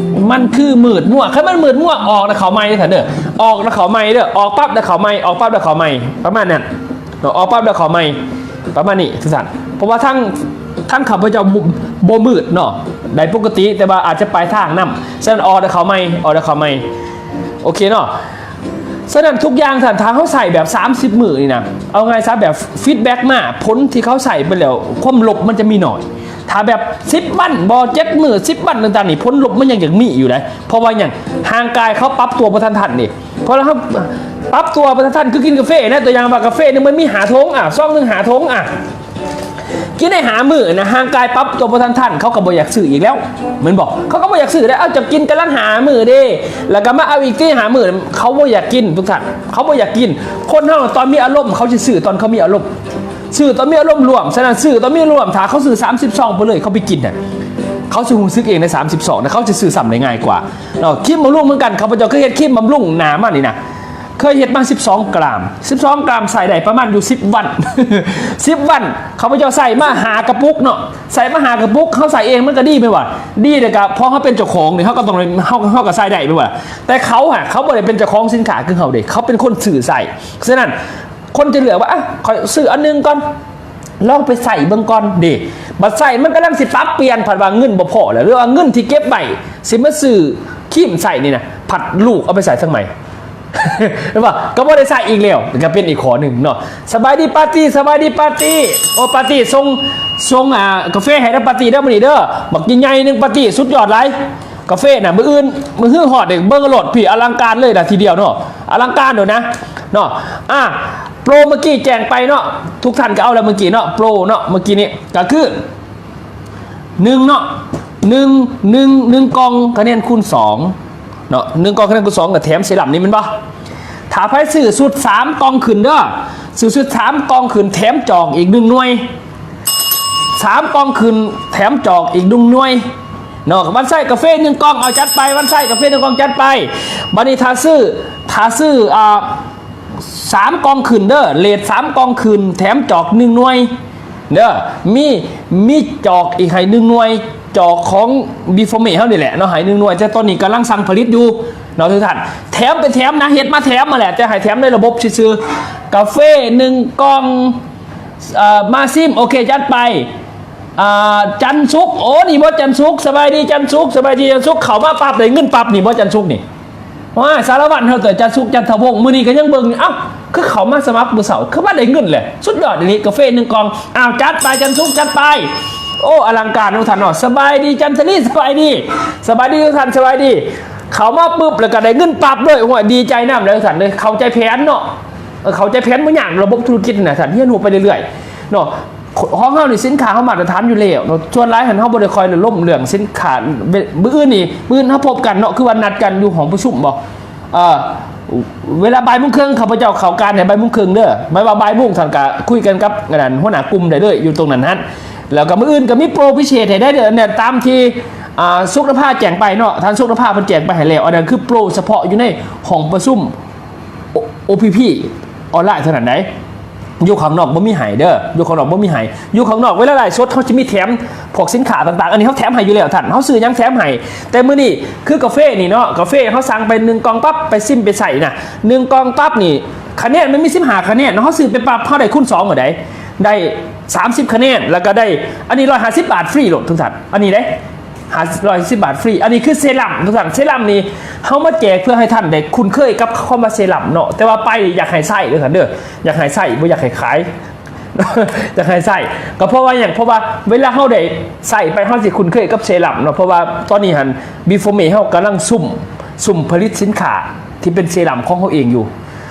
ມັນຄືມືດມົວ ຄັນມັນມືດມົວ ອອກແລ້ວເຂົ້າໃໝ່ເດີທ່ານເດີ ອອກແລ້ວເຂົ້າໃໝ່ເດີ ອອກປັບແລ້ວເຂົ້າໃໝ່ ອອກປັບແລ້ວເຂົ້າໃໝ່ ປະມານນັ້ນ. ເນາະ ອອກປັບແລ້ວເຂົ້າໃໝ່ ປະມານນີ້ ທຸກທ່ານ. ເພາະວ່າທາງ ທາງຂ້າພະເຈົ້າບໍ່ ບໍ່ມືດເນາະ ໄດ້ປົກກະຕິ ແຕ່ວ່າອາດຈະປາຍທາງນຳ. ສະນັ້ນ ອອກແລ້ວເຂົ້າໃໝ່ ອອກແລ້ວເຂົ້າໃໝ່ ໂອເຄເນາະ. ສະນັ້ນ ທຸກຢ່າງທ່ານ ຖ້າເຮົາໃຊ້ແບບສາມສິບມື້ນີ້ນະ ເອົາງ່າຍຊະ ແບບຟີດແບັກມາ ຜົນທີ່ເຂົາໃຊ້ໄປແລ້ວ ຄວາມລົບມັນຈະມີໜ້ອຍ. ຖ້າແບບສິບວັນບໍ່ ເຈັດມື້ ສິບວັນຕ່າງໆນີ້ ຜົນລົບມັນຍັງຈະມີຢູ່ເດ້. ເພາະວ່າຫຍັງ? ຮ່າງກາຍເຂົາປັບຕົວບໍ່ທັນທັນນີ້ ເພາະເຮົາປັບຕົວບໍ່ທັນທັນ ຄືກິນກາເຟນະ ຕົວຢ່າງວ່າກາເຟໜຶ່ງມັນມີຫ້າຖົງ ອາ ຊອງໜຶ່ງຫ້າຖົງ ອາ ກິນໄດ້ຫ້າມື້ນະ ຮ່າງກາຍປັບຕົວບໍ່ທັນທັນ ເຂົາກໍບໍ່ຢາກຊື້ອີກແລ້ວ ແມ່ນບໍ່? ເຂົາກໍບໍ່ຢາກຊື້ແລ້ວ. ເອົາ ເຈົ້າກິນກຳລັງຫ້າມື້ເດ້ ແລ້ວກໍມາເອົາອີກຕິຫ້າມື້ ເຂົາບໍ່ຢາກກິນທຸກທ່ານ ເຂົາບໍ່ຢາກກິນ. ຄົນເຮົາຕອນມີອາລົມ ເຂົາຊິຊື້ຕອນເຂົາມີອາລົມ ຊື້ຕອນມີອາລົມຮ່ວມ. ສະນັ້ນ ຊື້ຕອນມີອາລົມ ຖ້າເຂົາຊື້ສາມສິບຊອງໄປເລີຍ ເຂົາໄປກິນນະ ເຂົາຊິຮູ້ສຶກເອງໃນສາມສິບຊອງນະ ເຂົາຊິຊື້ຊ້ຳໄດ້ງ່າຍກວ່າເນາະ. ຄຣີມບຳລຸງເໝືອນກັນ ຂ້າພະເຈົ້າເຄີຍເຮັດຄຣີມບຳລຸງໜ້າມານີ້ນະ ເຄີຍເຮັດມາສິບສອງກຣາມ ສິບສອງກຣາມໃຊ້ໄດ້ປະມານຢູ່ສິບວັນ ສິບວັນ ຂ້າພະເຈົ້າໃຊ້ມາຫ້າກະປຸກເນາະ ໃຊ້ມາຫ້າກະປຸກ. ເຮົາໃຊ້ເອງມັນກໍດີແມ່ນບໍ່? ດີ ແລ້ວກໍເພາະເຮົາເປັນເຈົ້າຂອງນີ້ ເຮົາກໍຕ້ອງ ເຮົາ ເຮົາກໍໃຊ້ໄດ້ແມ່ນບໍ່? ແຕ່ເຂົາຫະ ເຂົາບໍ່ໄດ້ເປັນເຈົ້າຂອງສິນຄ້າຄືເຮົາເດ້ ເຂົາເປັນຄົນຊື້ໃຊ້. ສະນັ້ນ ຄົນຈະເລືອກວ່າ ອະ ຂ້ອຍຊື້ອັນໜຶ່ງກ່ອນ ລອງໄປໃຊ້ເບິ່ງກ່ອນເດ້. ບັດໃຊ້ມັນກຳລັງຊິປັບປ່ຽນ ພັດວ່າເງິນບໍ່ພໍແລ້ວ ຫຼືວ່າເງິນທີ່ເກັບໄວ້ຊິມາຊື້ຄຣີມໃຊ້ນີ້ນະ ພັດລູກເອົາໄປໃຊ້ທັງໃໝ່ ແມ່ນບໍ່? ກໍບໍ່ໄດ້ໃຊ້ອີກແລ້ວ ກໍເປັນອີກຂໍ້ໜຶ່ງເນາະ. ສະບາຍດີປາຕີ ສະບາຍດີປາຕີ. ໂອ້ ປາຕີ ສົ່ງ ສົ່ງ ອ່າ ກາເຟໃຫ້ນຳປາຕີເດີມື້ນີ້ເດີ ບັກໃຫຍ່ໆໜຶ່ງ ປາຕີ ສຸດຍອດຫຼາຍ. ກາເຟນະ ມື້ອື່ນ ມື້ຮືຮອດເດ້ ເບິ່ງໂລດພີ່ ອະລັງການເລີຍນະ ທີດຽວເນາະ ອະລັງການໂດດນະເນາະ. ອ່າ ໂປຣເມື່ອກີ້ແຈ້ງໄປເນາະ ທຸກທ່ານກໍເອົາແລ້ວເມື່ອກີ້ເນາະ ໂປຣເນາະ ເມື່ອກີ້ນີ້ກໍຄື ໜຶ່ງເນາະ ໜຶ່ງ ໜຶ່ງ ໜຶ່ງກ່ອງຄະແນນຄູນສອງເນາະ ໜຶ່ງກ່ອງຄະແນນຄູນສອງກໍແຖມເຊຣັມນີ້ແມ່ນບໍ່? ຖ້າໃຜຊື້ຊຸດສາມກ່ອງຂຶ້ນເດີ ຊື້ຊຸດສາມກ່ອງຂຶ້ນແຖມຈອກອີກໜຶ່ງໜ່ວຍ ສາມກ່ອງຂຶ້ນແຖມຈອກອີກໜຶ່ງໜ່ວຍເນາະ. ວັນໄຊກາເຟໜຶ່ງກ່ອງ ເອົາ ຈັດໄປ ວັນໄຊກາເຟໜຶ່ງກ່ອງ ຈັດໄປ. ບັດນີ້ຖ້າຊື້ ຖ້າຊື້ ອ່າ ສາມກ່ອງຂຶ້ນເດີ ເລດສາມກ່ອງຂຶ້ນແຖມຈອກໜຶ່ງໜ່ວຍເດີ ມີ ມີຈອກອີກໃຫ້ໜຶ່ງໜ່ວຍ ຈອກຂອງບີຟໍເມເຮົານີ້ແຫຼະເນາະ ໃຫ້ໜຶ່ງໜ່ວຍ. ແຕ່ຕອນນີ້ກຳລັງສັ່ງຜະລິດຢູ່ເນາະທຸກທ່ານ ແຖມເປັນແຖມນະ ເຮັດມາແຖມຫັ້ນແຫຼະ ແຕ່ໃຫ້ແຖມໃນລະບົບຊື່ໆ. ກາເຟໜຶ່ງກ່ອງ ເອີ ມາຊິມ ໂອເຄ ຈັດໄປ. ອ່າ ຈັນສຸກ ໂອ້ ນີ້ບໍ່ ຈັນສຸກ ສະບາຍດີຈັນສຸກ ສະບາຍດີຈັນສຸກ. ເຂົ້າມາປັບໄດ້ເງິນປັບນີ້ບໍ່ ຈັນສຸກນີ້ ວ້າ ສາລະວັນເຮົາເຕີ ຈັນສຸກ ຈັນທະວົງ ມື້ນີ້ກໍຍັງເບິ່ງຢູ່ ເອົ້າ ຄືເຂົ້າມາສະໝັກມື້ເຊົ້າ ຄືວ່າໄດ້ເງິນແຫຼະ ສຸດຍອດອີ່ຫຼີ. ກາເຟໜຶ່ງກ່ອງ ອ້າວ ຈັດໄປ ຈັນສຸກ ຈັດໄປ. ໂອ້ ອະລັງການທຸກທ່ານເນາະ. ສະບາຍດີຈັນທະລີ ສະບາຍດີ ສະບາຍດີທຸກທ່ານ ສະບາຍດີ. ເຂົ້າມາປຶບ ແລ້ວກໍໄດ້ເງິນປັບເລີຍ ໂອ້ຍ ດີໃຈນຳເລີຍທ່ານເອີຍ ເຂົ້າໃຈແຜນເນາະ ເອີ ເຂົ້າໃຈແຜນບໍ່ຍາກ ລະບົບທຸລະກິດນະທ່ານ ຮຽນຮູ້ໄປເລື້ອຍໆເນາະ. ຂອງເຮົານີ້ສິນຄ້າເຮົາມາດຕະຖານຢູ່ແລ້ວເນາະ ສ່ວນຫຼາຍຫັ້ນເຮົາບໍ່ໄດ້ຄ່ອຍລົມເລື່ອງສິນຄ້າ. ມື້ອື່ນນີ້ ມື້ອື່ນເຮົາພົບກັນເນາະ ຄືວ່ານັດກັນຢູ່ຫ້ອງປະຊຸມບໍ່ ເອີ ເວລາບ່າຍໂມງເຄິ່ງ ຂ້າພະເຈົ້າເຂົ້າການໃຫ້ບ່າຍໂມງເຄິ່ງເດີ ໝາຍວ່າບ່າຍໂມງທ່ານກະຄຸຍກັນກັບ ອັນນັ້ນ ຫົວໜ້າກຸ່ມໄດ້ເລີຍ ຢູ່ຕົງນັ້ນຫັ້ນ. ແລ້ວກະມື້ອື່ນກະມີໂປຣພິເສດໃຫ້ໄດ້ເດີ ອັນນັ້ນຕາມທີ່ ອ່າ ສຸກນະພາແຈ້ງໄປເນາະ ທ່ານສຸກນະພາເພິ່ນແຈ້ງໄປໃຫ້ແລ້ວ. ອັນນັ້ນຄືໂປຣສະເພາະຢູ່ໃນຫ້ອງປະຊຸມ ໂອ ໂອພີພີ ອອນລາຍເທົ່ານັ້ນໃດ ຢູ່ຂ້າງນອກບໍ່ມີໃຫ້ເດີ ຢູ່ຂ້າງນອກບໍ່ມີໃຫ້. ຢູ່ຂ້າງນອກເວລາໄລຟ໌ສົດເຮົາຈະມີແຖມພວກສິນຄ້າຕ່າງໆ ອັນນີ້ເຮົາແຖມໃຫ້ຢູ່ແລ້ວທ່ານ ເຮົາຊື້ຫຍັງແຖມໃຫ້. ແຕ່ມື້ນີ້ຄືກາເຟນີ້ເນາະ ກາເຟເຮົາສັ່ງໄປໜຶ່ງກ່ອງປັບ ໄປຊິມໄປໃຊ້ນະ ໜຶ່ງກ່ອງປັບນີ້ ຄະແນນມັນມີສິບຫ້າຄະແນນເນາະ ເຮົາຊື້ໄປປັບ ເຮົາໄດ້ຄູນສອງເລີຍໃດ ໄດ້ສາມສິບຄະແນນ ແລ້ວກໍໄດ້ ອັນນີ້ຮ້ອຍຫ້າສິບບາດຟຣີໂລດທຸກທ່ານ ອັນນີ້ເດ້ ຫ້າ ຮ້ອຍຫ້າສິບບາດຟຣີ. ອັນນີ້ຄືເຊຣັມທຸກທ່ານ ເຊຣັມນີ້ເຮົາມາແຈກເພື່ອໃຫ້ທ່ານໄດ້ຄຸ້ນເຄີຍກັບຄຳວ່າເຊຣັມເນາະ ແຕ່ວ່າໄປຢາກໃຫ້ໃຊ້ເດີທ່ານເດີ ຢາກໃຫ້ໃຊ້ ບໍ່ຢາກໃຫ້ຂາຍ ຢາກໃຫ້ໃຊ້ ກໍເພາະວ່າຫຍັງ ເພາະວ່າເວລາເຮົາໄດ້ໃຊ້ໄປ ເຮົາຊິຄຸ້ນເຄີຍກັບເຊຣັມເນາະ. ເພາະວ່າຕອນນີ້ຫັ້ນ ບີຟໍເມເຮົາກຳລັງຊຸ່ມ ຊຸ່ມຜະລິດສິນຄ້າທີ່ເປັນເຊຣັມຂອງເຮົາເອງຢູ່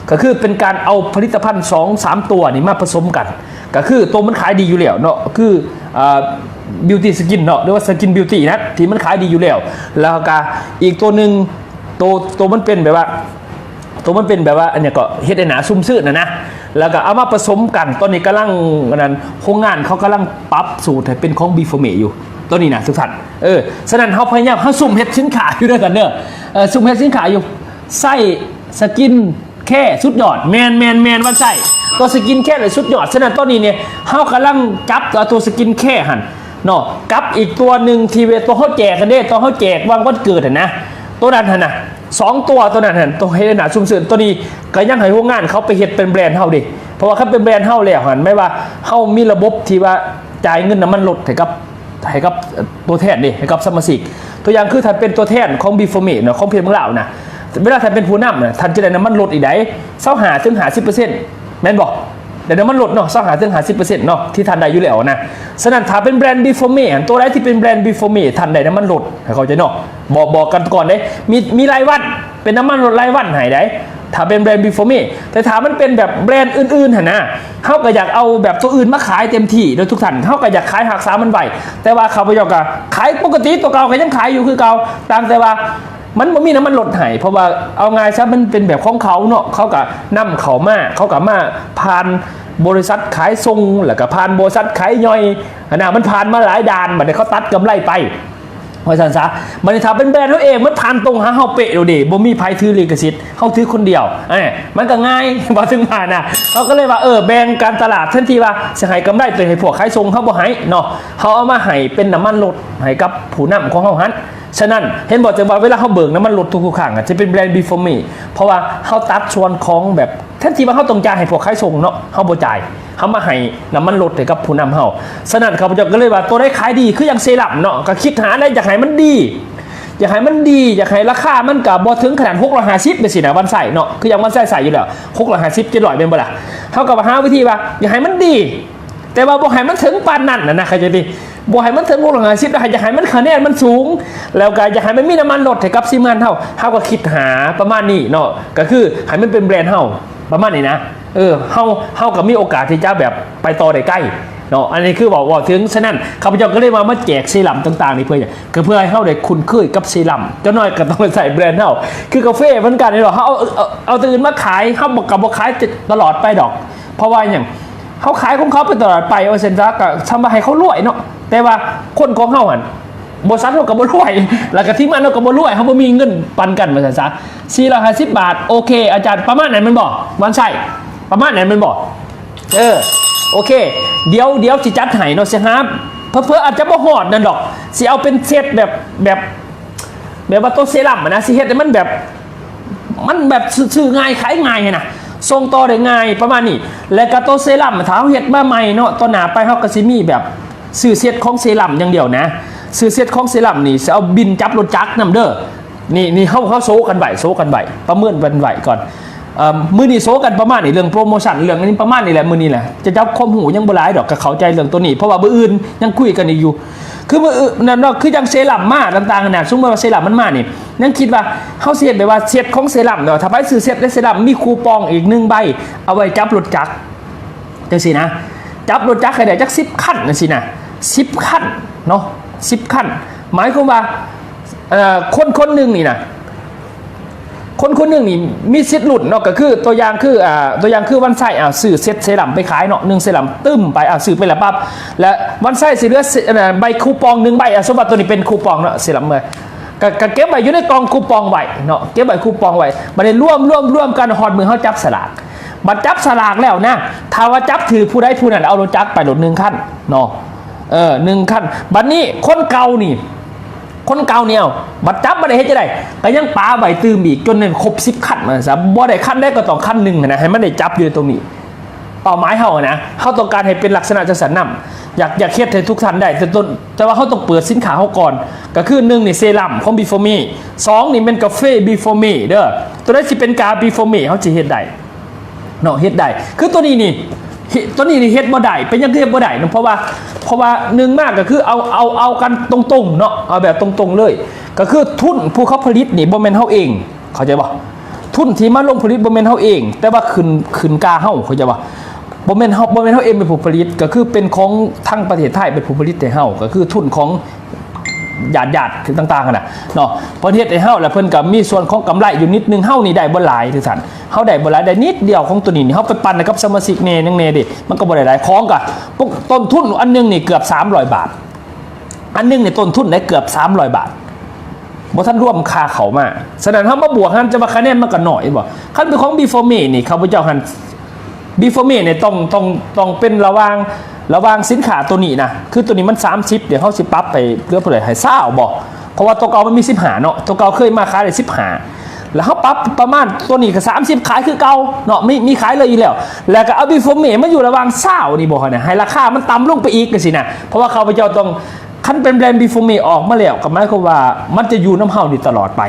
ກໍຄືເປັນການເອົາຜະລິດຕະພັນສອງສາມຕົວນີ້ມາປະສົມກັນ ກໍຄືໂຕມັນຂາຍດີຢູ່ແລ້ວເນາະ ຄື ອ່າ ບິວຕີສະກິນເນາະ ຫຼືວ່າສະກິນບິວຕີນະ ທີ່ມັນຂາຍດີຢູ່ແລ້ວ ແລ້ວກໍອີກຕົວໜຶ່ງ ໂຕ ໂຕມັນເປັນແບບວ່າ ໂຕມັນເປັນແບບວ່າ ອັນຫຍັງເກາະ ເຮັດໃຫ້ໜ້າຊຸ່ມຊື່ນນະນະ ແລ້ວກໍເອົາມາປະສົມກັນ. ຕອນນີ້ກຳລັງ ອັນນັ້ນ ໂຮງງານເຂົາກຳລັງປັບສູດໃຫ້ເປັນຂອງບີຟໍເມຢູ່ ຕອນນີ້ນະທຸກທ່ານ. ເອີ ສະນັ້ນເຮົາພະຍາຍາມ ເຮົາຊຸ່ມເຮັດສິນຄ້າຢູ່ເດີທ່ານເດີ ເອີ ຊຸ່ມເຮັດສິນຄ້າຢູ່ ໃຊ້ສະກິນ ແຄສຸດຍອດ ແມ່ນໆໆ ວັນໄຊ ຕົວສະກິນແຄນີ້ສຸດຍອດ. ສະນັ້ນຕອນນີ້ນີ້ ເຮົາກຳລັງຈັບຕົວສະກິນແຄຫັ້ນເນາະ ກັບອີກຕົວໜຶ່ງທີ່ເວ ຕົວເຮົາແຈກຫັ້ນເດ້ ຕົວເຮົາແຈກຫວ່າງວັນເກີດຫັ້ນນະ ຕົວນັ້ນຫັ້ນນະ ສອງຕົວ ຕົວນັ້ນຫັ້ນ ຕົວເຮັດໃຫ້ໜ້າຊຸ່ມຊື່ນ. ຕົວນີ້ກໍຍັງໃຫ້ໂຮງງານເຂົາໄປເຮັດເປັນແບຣນເຮົາເດ້ ເພາະວ່າຄັນເປັນແບຣນເຮົາແລ້ວຫັ້ນ ໝາຍວ່າເຮົາມີລະບົບທີ່ວ່າຈ່າຍເງິນນ້ຳມັນລົດໃຫ້ກັບ ໃຫ້ກັບຕົວແທນເດ້ ໃຫ້ກັບສະມາຊິກ. ຕົວຢ່າງຄືທ່ານເປັນຕົວແທນຂອງບີຟໍເມເນາະ ຂອງປະເທດເມືອງລາວນະ ເວລາທ່ານເປັນຜູ້ນຳນະ ທ່ານຈະໄດ້ນ້ຳມັນລົດອີກໃດ ຊາວຫ້າເຖິງຫ້າສິບເປີເຊັນ ແມ່ນບໍ່? ໄດ້ນ້ຳມັນລົດເນາະ ຊາວຫ້າເຖິງຫ້າສິບເປີເຊັນເນາະ ທີ່ທ່ານໄດ້ຢູ່ແລ້ວນະ. ສະນັ້ນຖ້າເປັນແບຣນບີຟໍເມ ອັນໂຕໃດທີ່ເປັນແບຣນບີຟໍເມ ທ່ານໄດ້ນ້ຳມັນລົດ ໃຫ້ເຂົ້າໃຈເນາະ ບອກ ບອກກັນກ່ອນເດ້ ມີ ມີລາຍວັນ ເປັນນ້ຳມັນລົດລາຍວັນໃຫ້ໃດ ຖ້າເປັນແບຣນ Before Me. ແຕ່ຖ້າມັນເປັນແບບແບຣນອື່ນໆຫັ້ນນະ ເຮົາກໍຢາກເອົາແບບຕົວອື່ນມາຂາຍເຕັມທີ່ເນາະທຸກທ່ານ, ເຮົາກໍຢາກຂາຍຮັກສາມັນໄວ້, ແຕ່ວ່າຂ້າພະເຈົ້າກໍຂາຍປົກກະຕິ ຕົວເກົ່າກໍຍັງຂາຍຢູ່ຄືເກົ່າ, ຕ່າງແຕ່ວ່າມັນບໍ່ມີນ້ຳມັນລົດໃຫ້ ເພາະວ່າເອົາງ່າຍຊະ ມັນເປັນແບບຂອງເຂົາເນາະ, ເຂົາກໍນຳເຂົ້າມາ ເຂົາກໍມາຜ່ານບໍລິສັດຂາຍສົ່ງ ແລ້ວກໍຜ່ານບໍລິສັດຂາຍຍ່ອຍຫັ້ນນະ, ມັນຜ່ານມາຫຼາຍດ່ານ, ບັດນີ້ເຂົາຕັດກຳໄລໄປ ວ່າຊັ້ນຊະ. ບັດນີ້ຖ້າເປັນແບຣນເຮົາເອງ ມັນຜ່ານຕົງຫາເຮົາເປະໂລດເດ, ບໍ່ມີໃຜຖືລິຂະສິດ, ເຮົາຖືຄົນດຽວ. ເອີ ມັນກໍງ່າຍ ເວົ້າເຖິງວ່ານະ, ເຮົາກໍເລີຍວ່າ ເອີ ແບ່ງການຕະຫຼາດ ແທນທີ່ວ່າຊິໃຫ້ກຳໄລໂຕໃຫ້ພວກຂາຍສົ່ງ ເຮົາບໍ່ໃຫ້ເນາະ, ເຮົາເອົາມາໃຫ້ເປັນນ້ຳມັນລົດໃຫ້ກັບຜູ້ນຳຂອງເຮົາຫັ້ນ. ສະນັ້ນ ເຫັນບໍ່ ຈັ່ງວ່າເວລາເຮົາເບີກນ້ຳມັນລົດທຸກໆຄັ້ງອະ ຈະເປັນແບຣນ Before Me, ເພາະວ່າເຮົາຕັດສ່ວນຂອງແບບ ແທນທີ່ວ່າເຮົາຕ້ອງຈ່າຍໃຫ້ພວກຂາຍສົ່ງເນາະ ເຮົາບໍ່ຈ່າຍ, ເຮົາມາໃຫ້ນ້ຳມັນລົດໃຫ້ກັບຜູ້ນຳເຮົາ. ສະນັ້ນ ຂ້າພະເຈົ້າກໍເລີຍວ່າ ໂຕໃດຂາຍດີ ຄືຢ່າງເຊຣັ້ມເນາະ ກໍຄິດຫາແນວໃດ ຢາກໃຫ້ມັນດີ ຢາກໃຫ້ມັນດີ ຢາກໃຫ້ລາຄາມັນກໍບໍ່ເຖິງຂະໜາດຫົກຮ້ອຍຫ້າສິບຈັ່ງຊີ້ນະ ວັນໄຊເນາະ, ຄືຢ່າງວັນໄຊໃຊ້ຢູ່ແລ້ວ ຫົກຮ້ອຍຫ້າສິບ ເຈັດຮ້ອຍ ແມ່ນບໍ່ລະ? ເຮົາກໍວ່າຫາວິທີວ່າ ຢາກໃຫ້ມັນດີ ແຕ່ວ່າບໍ່ໃຫ້ມັນເຖິງປານນັ້ນນະ ເຂົ້າໃຈຕິ? ບໍ່ໃຫ້ມັນເຖິງຫົກຮ້ອຍຫ້າສິບ ແລ້ວຢາກໃຫ້ມັນ ຄະແນນມັນສູງ ແລ້ວກໍຢາກໃຫ້ມັນມີນ້ຳມັນລົດໃຫ້ກັບທີມງານເຮົາ, ເຮົາກໍຄິດຫາປະມານນີ້ເນາະ, ກໍຄືໃຫ້ມັນເປັນແບຣນເຮົາປະມານນີ້ນະ. ເອີ ເຮົາ ເຮົາກໍມີໂອກາດທີ່ຈະແບບໄປຕໍ່ໄດ້ໄກເນາະ, ອັນນີ້ຄືເວົ້າ ເວົ້າເຖິງ. ສະນັ້ນ ຂ້າພະເຈົ້າກໍເລີຍວ່າມາແຈກເຊຣັ້ມຕ່າງໆນີ້ ເພື່ອຫຍັງ? ກໍເພື່ອໃຫ້ເຮົາໄດ້ຄຸ້ນເຄີຍກັບເຊຣັ້ມ, ຈັກໜ້ອຍກໍຕ້ອງໄດ້ໃຊ້ແບຣນເຮົາ. ຄືກາເຟເໝືອນກັນນີ້ເນາະ, ເຮົາເອົາ ເອົາ ເອົາແຕ່ອື່ນມາຂາຍ, ເຮົາກໍບໍ່ຂາຍຕະຫຼອດໄປດອກ. ເພາະວ່າຫຍັງ? ເຮົາຂາຍຂອງເຮົາໄປຕະຫຼອດໄປ ວ່າຊັ້ນຊະ, ກໍຊ່ຳວ່າໃຫ້ເຂົາລວຍເນາະ, ແຕ່ວ່າຄົນຂອງເຮົາຫັ້ນ ບໍລິສັດເຮົາກໍບໍ່ລວຍ ແລ້ວກໍທີມງານເຮົາກໍບໍ່ລວຍ, ເຮົາບໍ່ມີເງິນປັນກັນ ວ່າຊັ້ນຊະ. ສີ່ຮ້ອຍຫ້າສິບບາດ ໂອເຄ ອາຈານ ປະມານນັ້ນແມ່ນບໍ່? ວັນໄຊ ປະມານນັ້ນແມ່ນບໍ່? ເອີ ໂອເຄ ດຽວ ດຽວຊິຈັດໃຫ້ເນາະ, ຊິຫາ ເຜີໆອາດຈະບໍ່ຮອດນັ້ນດອກ, ຊິເອົາເປັນເຊັດແບບ ແບບ ແບບວ່າໂຕເຊຣັ້ມຫັ້ນນະ ຊິເຮັດໃຫ້ມັນແບບ ມັນແບບຊື້ ຊື້ງ່າຍຂາຍງ່າຍຫັ້ນນະ, ສົ່ງຕໍ່ໄດ້ງ່າຍປະມານນີ້. ແລ້ວກໍໂຕເຊຣັ້ມ ຖ້າເຮົາເຮັດມາໃໝ່ເນາະ, ຕໍ່ໜ້າໄປເຮົາກໍຊິມີແບບຊື້ເຊັດຂອງເຊຣັ້ມຢ່າງດຽວນະ, ຊື້ເຊັດຂອງເຊຣັ້ມນີ້ຊິເອົາບິນຈັບລົດຈັກນຳເດີ. ນີ້ ນີ້ເຮົາ ເຮົາໂຊກັນໄວ້ ໂຊກັນໄວ້ ປະເມີນກັນໄວ້ກ່ອນ. ເອີ ມື້ນີ້ໂຊກັນປະມານນີ້ ເລື່ອງໂປຣໂມຊັນ ເລື່ອງອັນນີ້ປະມານນີ້ແຫຼະ ມື້ນີ້ແຫຼະ. ຈະຈັບຄວາມຮູ້ຍັງບໍ່ຫຼາຍດອກ, ກໍເຂົ້າໃຈເລື່ອງໂຕນີ້ ເພາະວ່າມື້ອື່ນຍັງຄຸຍກັນອີກຢູ່. ຄືມື້ອື່ນນັ້ນເນາະ ຄືຈັ່ງເຊຣັ້ມມາຕ່າງໆຫັ້ນນະ, ສົມມຸດວ່າເຊຣັ້ມມັນມານີ້ ຍັງຄິດວ່າເຮົາຊິເຮັດແບບວ່າເຊັດຂອງເຊຣັ້ມເນາະ, ຖ້າໃຜຊື້ເຊັດໃນເຊຣັ້ມ ມີຄູປອງອີກໜຶ່ງໃບ ເອົາໄວ້ຈັບລົດຈັກ ຈັ່ງຊີ້ນະ, ຈັບລົດຈັກໃຫ້ໄດ້ຈັກສິບຄັນຈັ່ງຊີ້ນະ, ສິບຄັນເນາະ ສິບຄັນ. ໝາຍຄວາມວ່າ ເອີ ຄົນຄົນໜຶ່ງນີ້ນະ ຄົນຄົນໜຶ່ງນີ້ມີສິດລຸ້ນເນາະ, ກໍຄືຕົວຢ່າງຄື ອ່າ ຕົວຢ່າງຄືວັນໄຊ ອ່າ ຊື້ເຊັດເຊຣັ້ມໄປຂາຍເນາະ ໜຶ່ງເຊຣັ້ມ ຕຶ້ມໄປ ອ່າ ຊື້ໄປແລ້ວປັບ ແລ້ວວັນໄຊຊິເຫຼືອ ອັນ ໃບຄູປອງໜຶ່ງໃບ, ອ່າ ສົມມຸດວ່າຕົວນີ້ເປັນຄູປອງເນາະ ເຊຣັ້ມເອີຍ ກໍ ກໍເກັບໄວ້ຢູ່ໃນກ່ອງຄູປອງໄວ້ເນາະ, ເກັບໄວ້ຄູປອງໄວ້. ບັດນີ້ລວມ ລວມ ລວມກັນຮອດມື້ເຮົາຈັບສະຫຼາກ, ບັດຈັບສະຫຼາກແລ້ວນະ ຖ້າວ່າຈັບຖືກຜູ້ໃດຜູ້ນັ້ນເອົາລົດຈັກໄປໂລດໜຶ່ງຄັນເນາະ, ເອີ ໜຶ່ງຄັນ. ບັດນີ້ຄົນເກົ່ານີ້ ຄົນເກົ່ານີ້ ເອົາ ບັດຈັບບໍ່ໄດ້ເຮັດຈັ່ງໃດ? ກໍຍັງປະໄວ້ຕື່ມອີກ ຈົນໃຫ້ຄົບສິບຄັນ ວ່າຊັ້ນຊະ, ບໍ່ໄດ້ຄັນໃດກໍຕ້ອງຄັນໜຶ່ງຫັ້ນນະ ໃຫ້ມັນໄດ້ຈັບຢູ່ຕົງນີ້. ເປົ້າໝາຍເຮົາຫັ້ນນະ ເຮົາຕ້ອງການໃຫ້ເປັນລັກສະນະຈັ່ງຊັ້ນນຳ, ຢາກ ຢາກເຮັດໃຫ້ທຸກທ່ານໄດ້ ແຕ່ຕົ້ນ ແຕ່ວ່າເຮົາຕ້ອງເປີດສິນຄ້າເຮົາກ່ອນ, ກໍຄືໜຶ່ງນີ້ເຊຣັ້ມຂອງ Before Me, ສອງນີ້ແມ່ນກາເຟ Before Me ເດີ. ຕົວໃດຊິເປັນກາ Before Me ເຮົາຊິເຮັດໄດ້ ເນາະ ເຮັດໄດ້. ຄືຕົວນີ້ນີ້ ເຮັດ ຕົວນີ້ນີ້ເຮັດບໍ່ໄດ້. ເປັນຫຍັງຄືເຮັດບໍ່ໄດ້ເນາະ? ເພາະວ່າ ເພາະວ່າໜຶ່ງມາກໍຄືເອົາ ເອົາ ເອົາກັນຕົງໆເນາະ, ເອົາແບບຕົງໆເລີຍ, ກໍຄືທຶນຜູ້ເຂົາຜະລິດນີ້ບໍ່ແມ່ນເຮົາເອງ, ເຂົ້າໃຈບໍ່? ທຶນທີ່ມາລົງຜະລິດບໍ່ແມ່ນເຮົາເອງ, ແຕ່ວ່າຂຶ້ນ ຂຶ້ນກາເຮົາ, ເຂົ້າໃຈບໍ່? ບໍ່ແມ່ນເຮົາ ບໍ່ແມ່ນເຮົາເອງເປັນຜູ້ຜະລິດ, ກໍຄືເປັນຂອງທາງປະເທດໄທເປັນຜູ້ຜະລິດໃຫ້ເຮົາ, ກໍຄືທຶນຂອງ ຍາດໆຄືຕ່າງໆຫັ້ນນະເນາະ, ເພິ່ນເຮັດໃຫ້ເຮົາ ແລ້ວເພິ່ນກໍມີສ່ວນຂອງກຳໄລຢູ່ນິດໜຶ່ງ. ເຮົານີ້ໄດ້ບໍ່ຫຼາຍ ຄືຊັ້ນ ເຮົາໄດ້ບໍ່ຫຼາຍ, ໄດ້ນິດດຽວຂອງຕົວນີ້ນີ້, ເຮົາໄປປັນໃຫ້ກັບສະມາຊິກແດ່ຫຍັງແດ່ເດ້ ມັນກໍບໍ່ໄດ້ຫຼາຍ. ຂອງກໍ ຕົ້ນທຶນອັນໜຶ່ງນີ້ເກືອບສາມຮ້ອຍບາດ, ອັນໜຶ່ງນີ້ຕົ້ນທຶນໄດ້ເກືອບສາມຮ້ອຍບາດ, ບໍ່ທັນລວມຄ່າເຂົ້າມາ. ສະນັ້ນເຮົາມາບວກຫັ້ນ ຈະວ່າຄະແນນມັນກໍໜ້ອຍ ເຫັນບໍ່? ຄັນເປັນຂອງ Before Me ນີ້ ຂ້າພະເຈົ້າຫັ້ນ Before Me ນີ້ຕ້ອງ ຕ້ອງ ຕ້ອງເປັນລະຫວ່າງ ລະຫວ່າງສິນຄ້າຕົວນີ້ນະ, ຄືຕົວນີ້ມັນສາມສິບ ດຽວເຮົາຊິປັບໄປເຫຼືອເທົ່າໃດ ໃຫ້ຊາວບໍ? ເພາະວ່າຕົວເກົ່າມັນມີສິບຫ້າເນາະ, ຕົວເກົ່າເຄີຍມາຂາຍໄດ້ສິບຫ້າ ແລ້ວເຮົາປັບປະມານຕົວນີ້ກໍສາມສິບ ຂາຍຄືເກົ່າເນາະ, ມີ ມີຂາຍເລີຍຢູ່ແລ້ວ. ແລ້ວກໍເອົາ Before Me ມາຢູ່ລະຫວ່າງຊາວນີ້ບໍ ຫັ້ນນະ, ໃຫ້ລາຄາມັນຕ່ຳລົງໄປອີກຈັ່ງຊີ້ນະ. ເພາະວ່າຂ້າພະເຈົ້າຕ້ອງ ຄັນເປັນແບຣນ Before Me ອອກມາແລ້ວ ກໍໝາຍຄວາມວ່າມັນຈະຢູ່ນຳເຮົານີ້ຕະຫຼອດໄປ.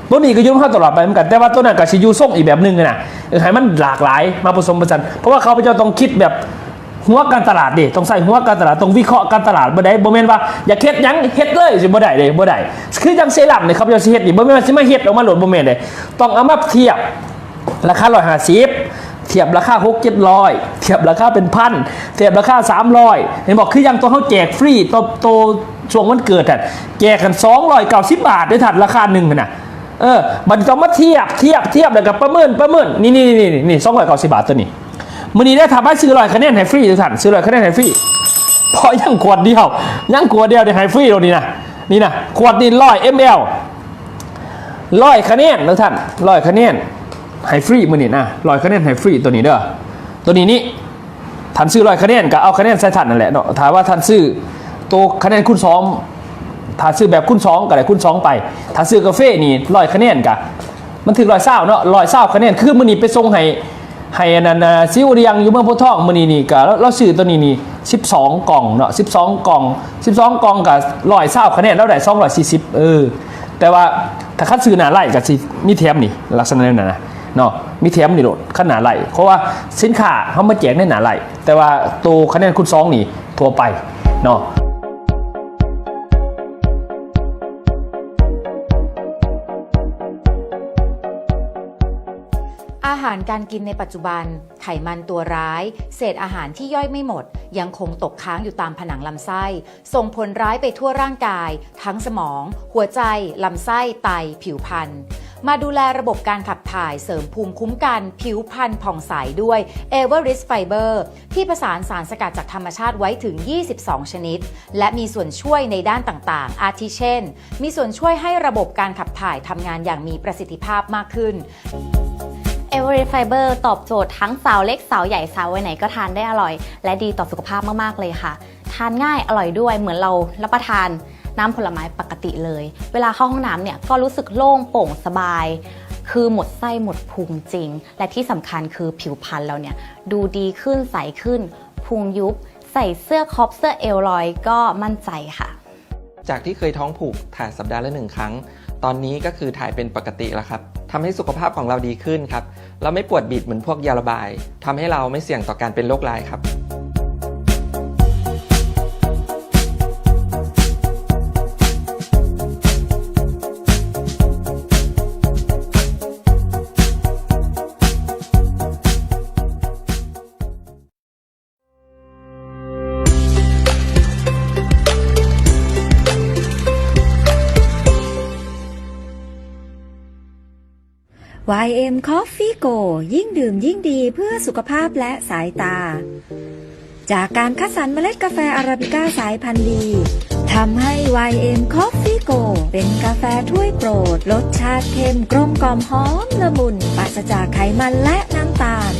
ຕົວນີ້ກໍຢູ່ນຳເຮົາຕະຫຼອດໄປເໝືອນກັນ, ແຕ່ວ່າຕົວນັ້ນກໍຊິຢູ່ຊົງອີກແບບໜຶ່ງນະ, ເອີ ໃຫ້ມັນຫຼາກຫຼາຍມາປະສົມປະສານ. ເພາະວ່າຂ້າພະເຈົ້າຕ້ອງຄິດແບບຫົວການຕະຫຼາດເດ້, ຕ້ອງໃຊ້ຫົວການຕະຫຼາດ, ຕ້ອງວິເຄາະການຕະຫຼາດ. ບໍ່ໄດ້ ບໍ່ແມ່ນວ່າຢາກເຮັດຫຍັງເຮັດເລີຍ ຊິບໍ່ໄດ້ເດ້, ບໍ່ໄດ້. ຄືຈັ່ງເຊຣັ້ມນີ້ ຂ້າພະເຈົ້າຊິເຮັດນີ້ ບໍ່ແມ່ນວ່າຊິມາເຮັດອອກມາໂລດ, ບໍ່ແມ່ນເດ້. ຕ້ອງເອົາມາທຽບ ລາຄາຮ້ອຍຫ້າສິບ ທຽບລາຄາຫົກເຈັດຮ້ອຍ ທຽບລາຄາເປັນພັນ ທຽບລາຄາສາມຮ້ອຍ ເຫັນບໍ່? ຄືຢ່າງໂຕເຮົາແຈກຟຣີ ໂຕ ໂຕຊ່ວງວັນເກີດຫັ້ນ ແຈກກັນສອງຮ້ອຍເກົ້າສິບບາດເດ້ທ່ານ ລາຄາໜຶ່ງຫັ້ນນະ. ເອີ ບັດນີ້ຕ້ອງມາທຽບ ທຽບ ທຽບ ແລ້ວກໍປະເມີນ ປະເມີນ ນີ້ ນີ້ ສອງຮ້ອຍເກົ້າສິບບາດໂຕນີ້. ມື້ນີ້ເດ້ ຖ້າໃຜຊື້ຮ້ອຍຄະແນນໃຫ້ຟຣີທຸກທ່ານ ຊື້ຮ້ອຍຄະແນນໃຫ້ຟຣີ ເພາະຍັງຂວດດຽວ ຍັງຂວດດຽວໄດ້ໃຫ້ຟຣີໂລດນີ້ນະ ນີ້ນະ ຂວດນີ້ຮ້ອຍເອັມແອລ ຮ້ອຍຄະແນນທຸກທ່ານ ຮ້ອຍຄະແນນໃຫ້ຟຣີມື້ນີ້ນະ ຮ້ອຍຄະແນນໃຫ້ຟຣີໂຕນີ້ເດີ ໂຕນີ້ນີ້ ທ່ານຊື້ຮ້ອຍຄະແນນກໍເອົາຄະແນນໃສ່ທ່ານນັ້ນແຫຼະເນາະ ຖ້າວ່າທ່ານຊື້ໂຕຄະແນນຄູນສອງ ຖ້າຊື້ແບບຄູນສອງກໍໄດ້ຄູນສອງໄປ ຖ້າຊື້ກາເຟນີ້ຮ້ອຍຄະແນນກໍ ມັນຖືກຮ້ອຍຊາວເນາະ ຮ້ອຍຊາວຄະແນນ ຄືມື້ນີ້ໄປສົ່ງໃຫ້ ໃຫ້ອັນນັ້ນ ອາ ຊິວດຽງຢູ່ເມືອງໂພນທອງ ມື້ນີ້ນີ້ກໍລາວ ລາວຊື້ໂຕນີ້ນີ້ສິບສອງກ່ອງເນາະ ສິບສອງກ່ອງ ສິບສອງກ່ອງກໍຮ້ອຍຊາວຄະແນນ ລາວໄດ້ສອງຮ້ອຍສີ່ສິບ ເອີ ແຕ່ວ່າຖ້າຄັນຊື້ໜ້າໄລກໍຊິມີແຖມນີ້ ລັກສະນະແນວນັ້ນນະເນາະ ມີແຖມນີ້ໂລດ ຄັນໜ້າໄລ ເພາະວ່າສິນຄ້າເຮົາມາແຈກໃນໜ້າໄລ ແຕ່ວ່າໂຕຄະແນນຄູນສອງນີ້ທົ່ວໄປເນາະ. ອາຫານການກິນໃນປັດຈຸບັນ, ໄຂມັນຕົວຮ້າຍ, ເສດອາຫານທີ່ຍ່ອຍໄມ່ໝົດ ຍັງຄົງຕົກຄ້າງຢູ່ຕາມຜະໜັງລຳໄສ້, ສົ່ງຜົນຮ້າຍໄປທົ່ວຮ່າງກາຍ, ທັງສະໝອງ, ຫົວໃຈ, ລຳໄສ້, ໄຕ, ຜິວພັນ. ມາດູແລລະບົບການຂັບຖ່າຍ, ເສີມພູມຄຸ້ມກັນ, ຜິວພັນຜ່ອງໃສດ້ວຍ Everest Fiber ທີ່ປະສານສານສະກັດຈາກທຳມະຊາດໄວ້ເຖິງ ยี่สิบสอง ຊະນິດ ແລະ ມີສ່ວນຊ່ວຍໃນດ້ານຕ່າງໆ ອາທິເຊັ່ນ, ມີສ່ວນຊ່ວຍໃຫ້ລະບົບການຂັບຖ່າຍທຳງານຢ່າງມີປະສິດທິພາບມາກຂຶ້ນ. Everest Fiber ຕອບໂຈດທັງສາວເລັກ, ສາວໃຫຍ່, ສາວວັຍໄຫນກໍທານໄດ້ອະລ່ອຍ ແລະ ດີຕໍ່ສຸຂະພາບມາກໆເລີຍຄ່ະ. ທານງ່າຍ, ອະລ່ອຍດ້ວຍ, ເໝືອນເຮົາຮັບປະທານນ້ຳຜົນລະໄມ້ປົກກະຕິເລີຍ. ເວລາເຂົ້າຫ້ອງນ້ຳເນ່ຍ ກໍຮູ້ສຶກໂລ່ງໂປ່ງສະບາຍ, ຄືໝົດໄສ້ໝົດພຸງຈິງ ແລະ ທີ່ສຳຄັນຄືຜິວພັນເຮົາເນ່ຍ ດູດີຂຶ້ນ, ໃສຂຶ້ນ, ພຸງຍຸບ, ໃສ່ເສື້ອຄຣອບ, ເສື້ອເອວລອຍກໍໝັ້ນໃຈຄ່ະ. ຈາກທີ່ເຄີຍທ້ອງຜູກ ຖ່າຍສັບດາລະໜຶ່ງຄັ້ງ, ຕອນນີ້ກໍຄືຖ່າຍເປັນປົກກະຕິແລ້ວຄັບ. ທຳໃຫ້ສຸຂະພາບຂອງເຮົາດີຂຶ້ນຄັບ. ເຮົາໄມ່ປວດບີບເໝືອນພວກຢາລະບາຍ, ທຳໃຫ້ເຮົາໄມ່ສ່ຽງຕໍ່ການເປັນໂລກຮ້າຍຄັບ. ວາຍເອັມ Coffee Go ຍິ່งดื่มยิ่งดีเพื่อสุขภาพและสายตา จากการคัดสรรเมล็ดกาแฟอาราบิก้าสายพันธุ์ดี ทำให้ วายเอ็ม Coffee Go เป็นกาแฟถ้วยโปรด รสชาติเข้มกลมกล่อมหอมละมุน ปราศจากไขมันและน้ำตาล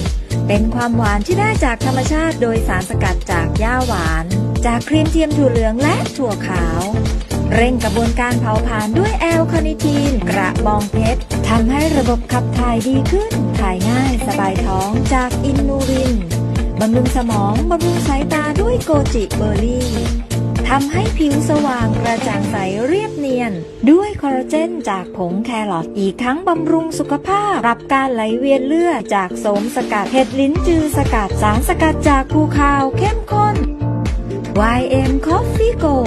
เป็นความหวานที่ได้จากธรรมชาติโดยสารสกัดจากหญ้าหวาน จากครีมเทียมถั่วเหลืองและถั่วขาว เร่งกระบวนการเผาผลาญด้วยแอลคาเนทีน กระบองเพชร ทำให้ระบบขับถ่ายดีขึ้น ถ่ายง่ายสบายท้องจากอินนูริน บำรุงสมอง บำรุงสายตาด้วยโกจิเบอร์รี่ ทำให้ผิวสว่างกระจ่างใสเรียบเนียน ด้วยคอลลาเจนจากผงแครอท อีกทั้งบำรุงสุขภาพ ปรับการไหลเวียนเลือดจากโสมสกัด เห็ดลิ้นจือสกัด สารสกัดจากภูคาวเข้มข้น วายเอ็ม Coffee Go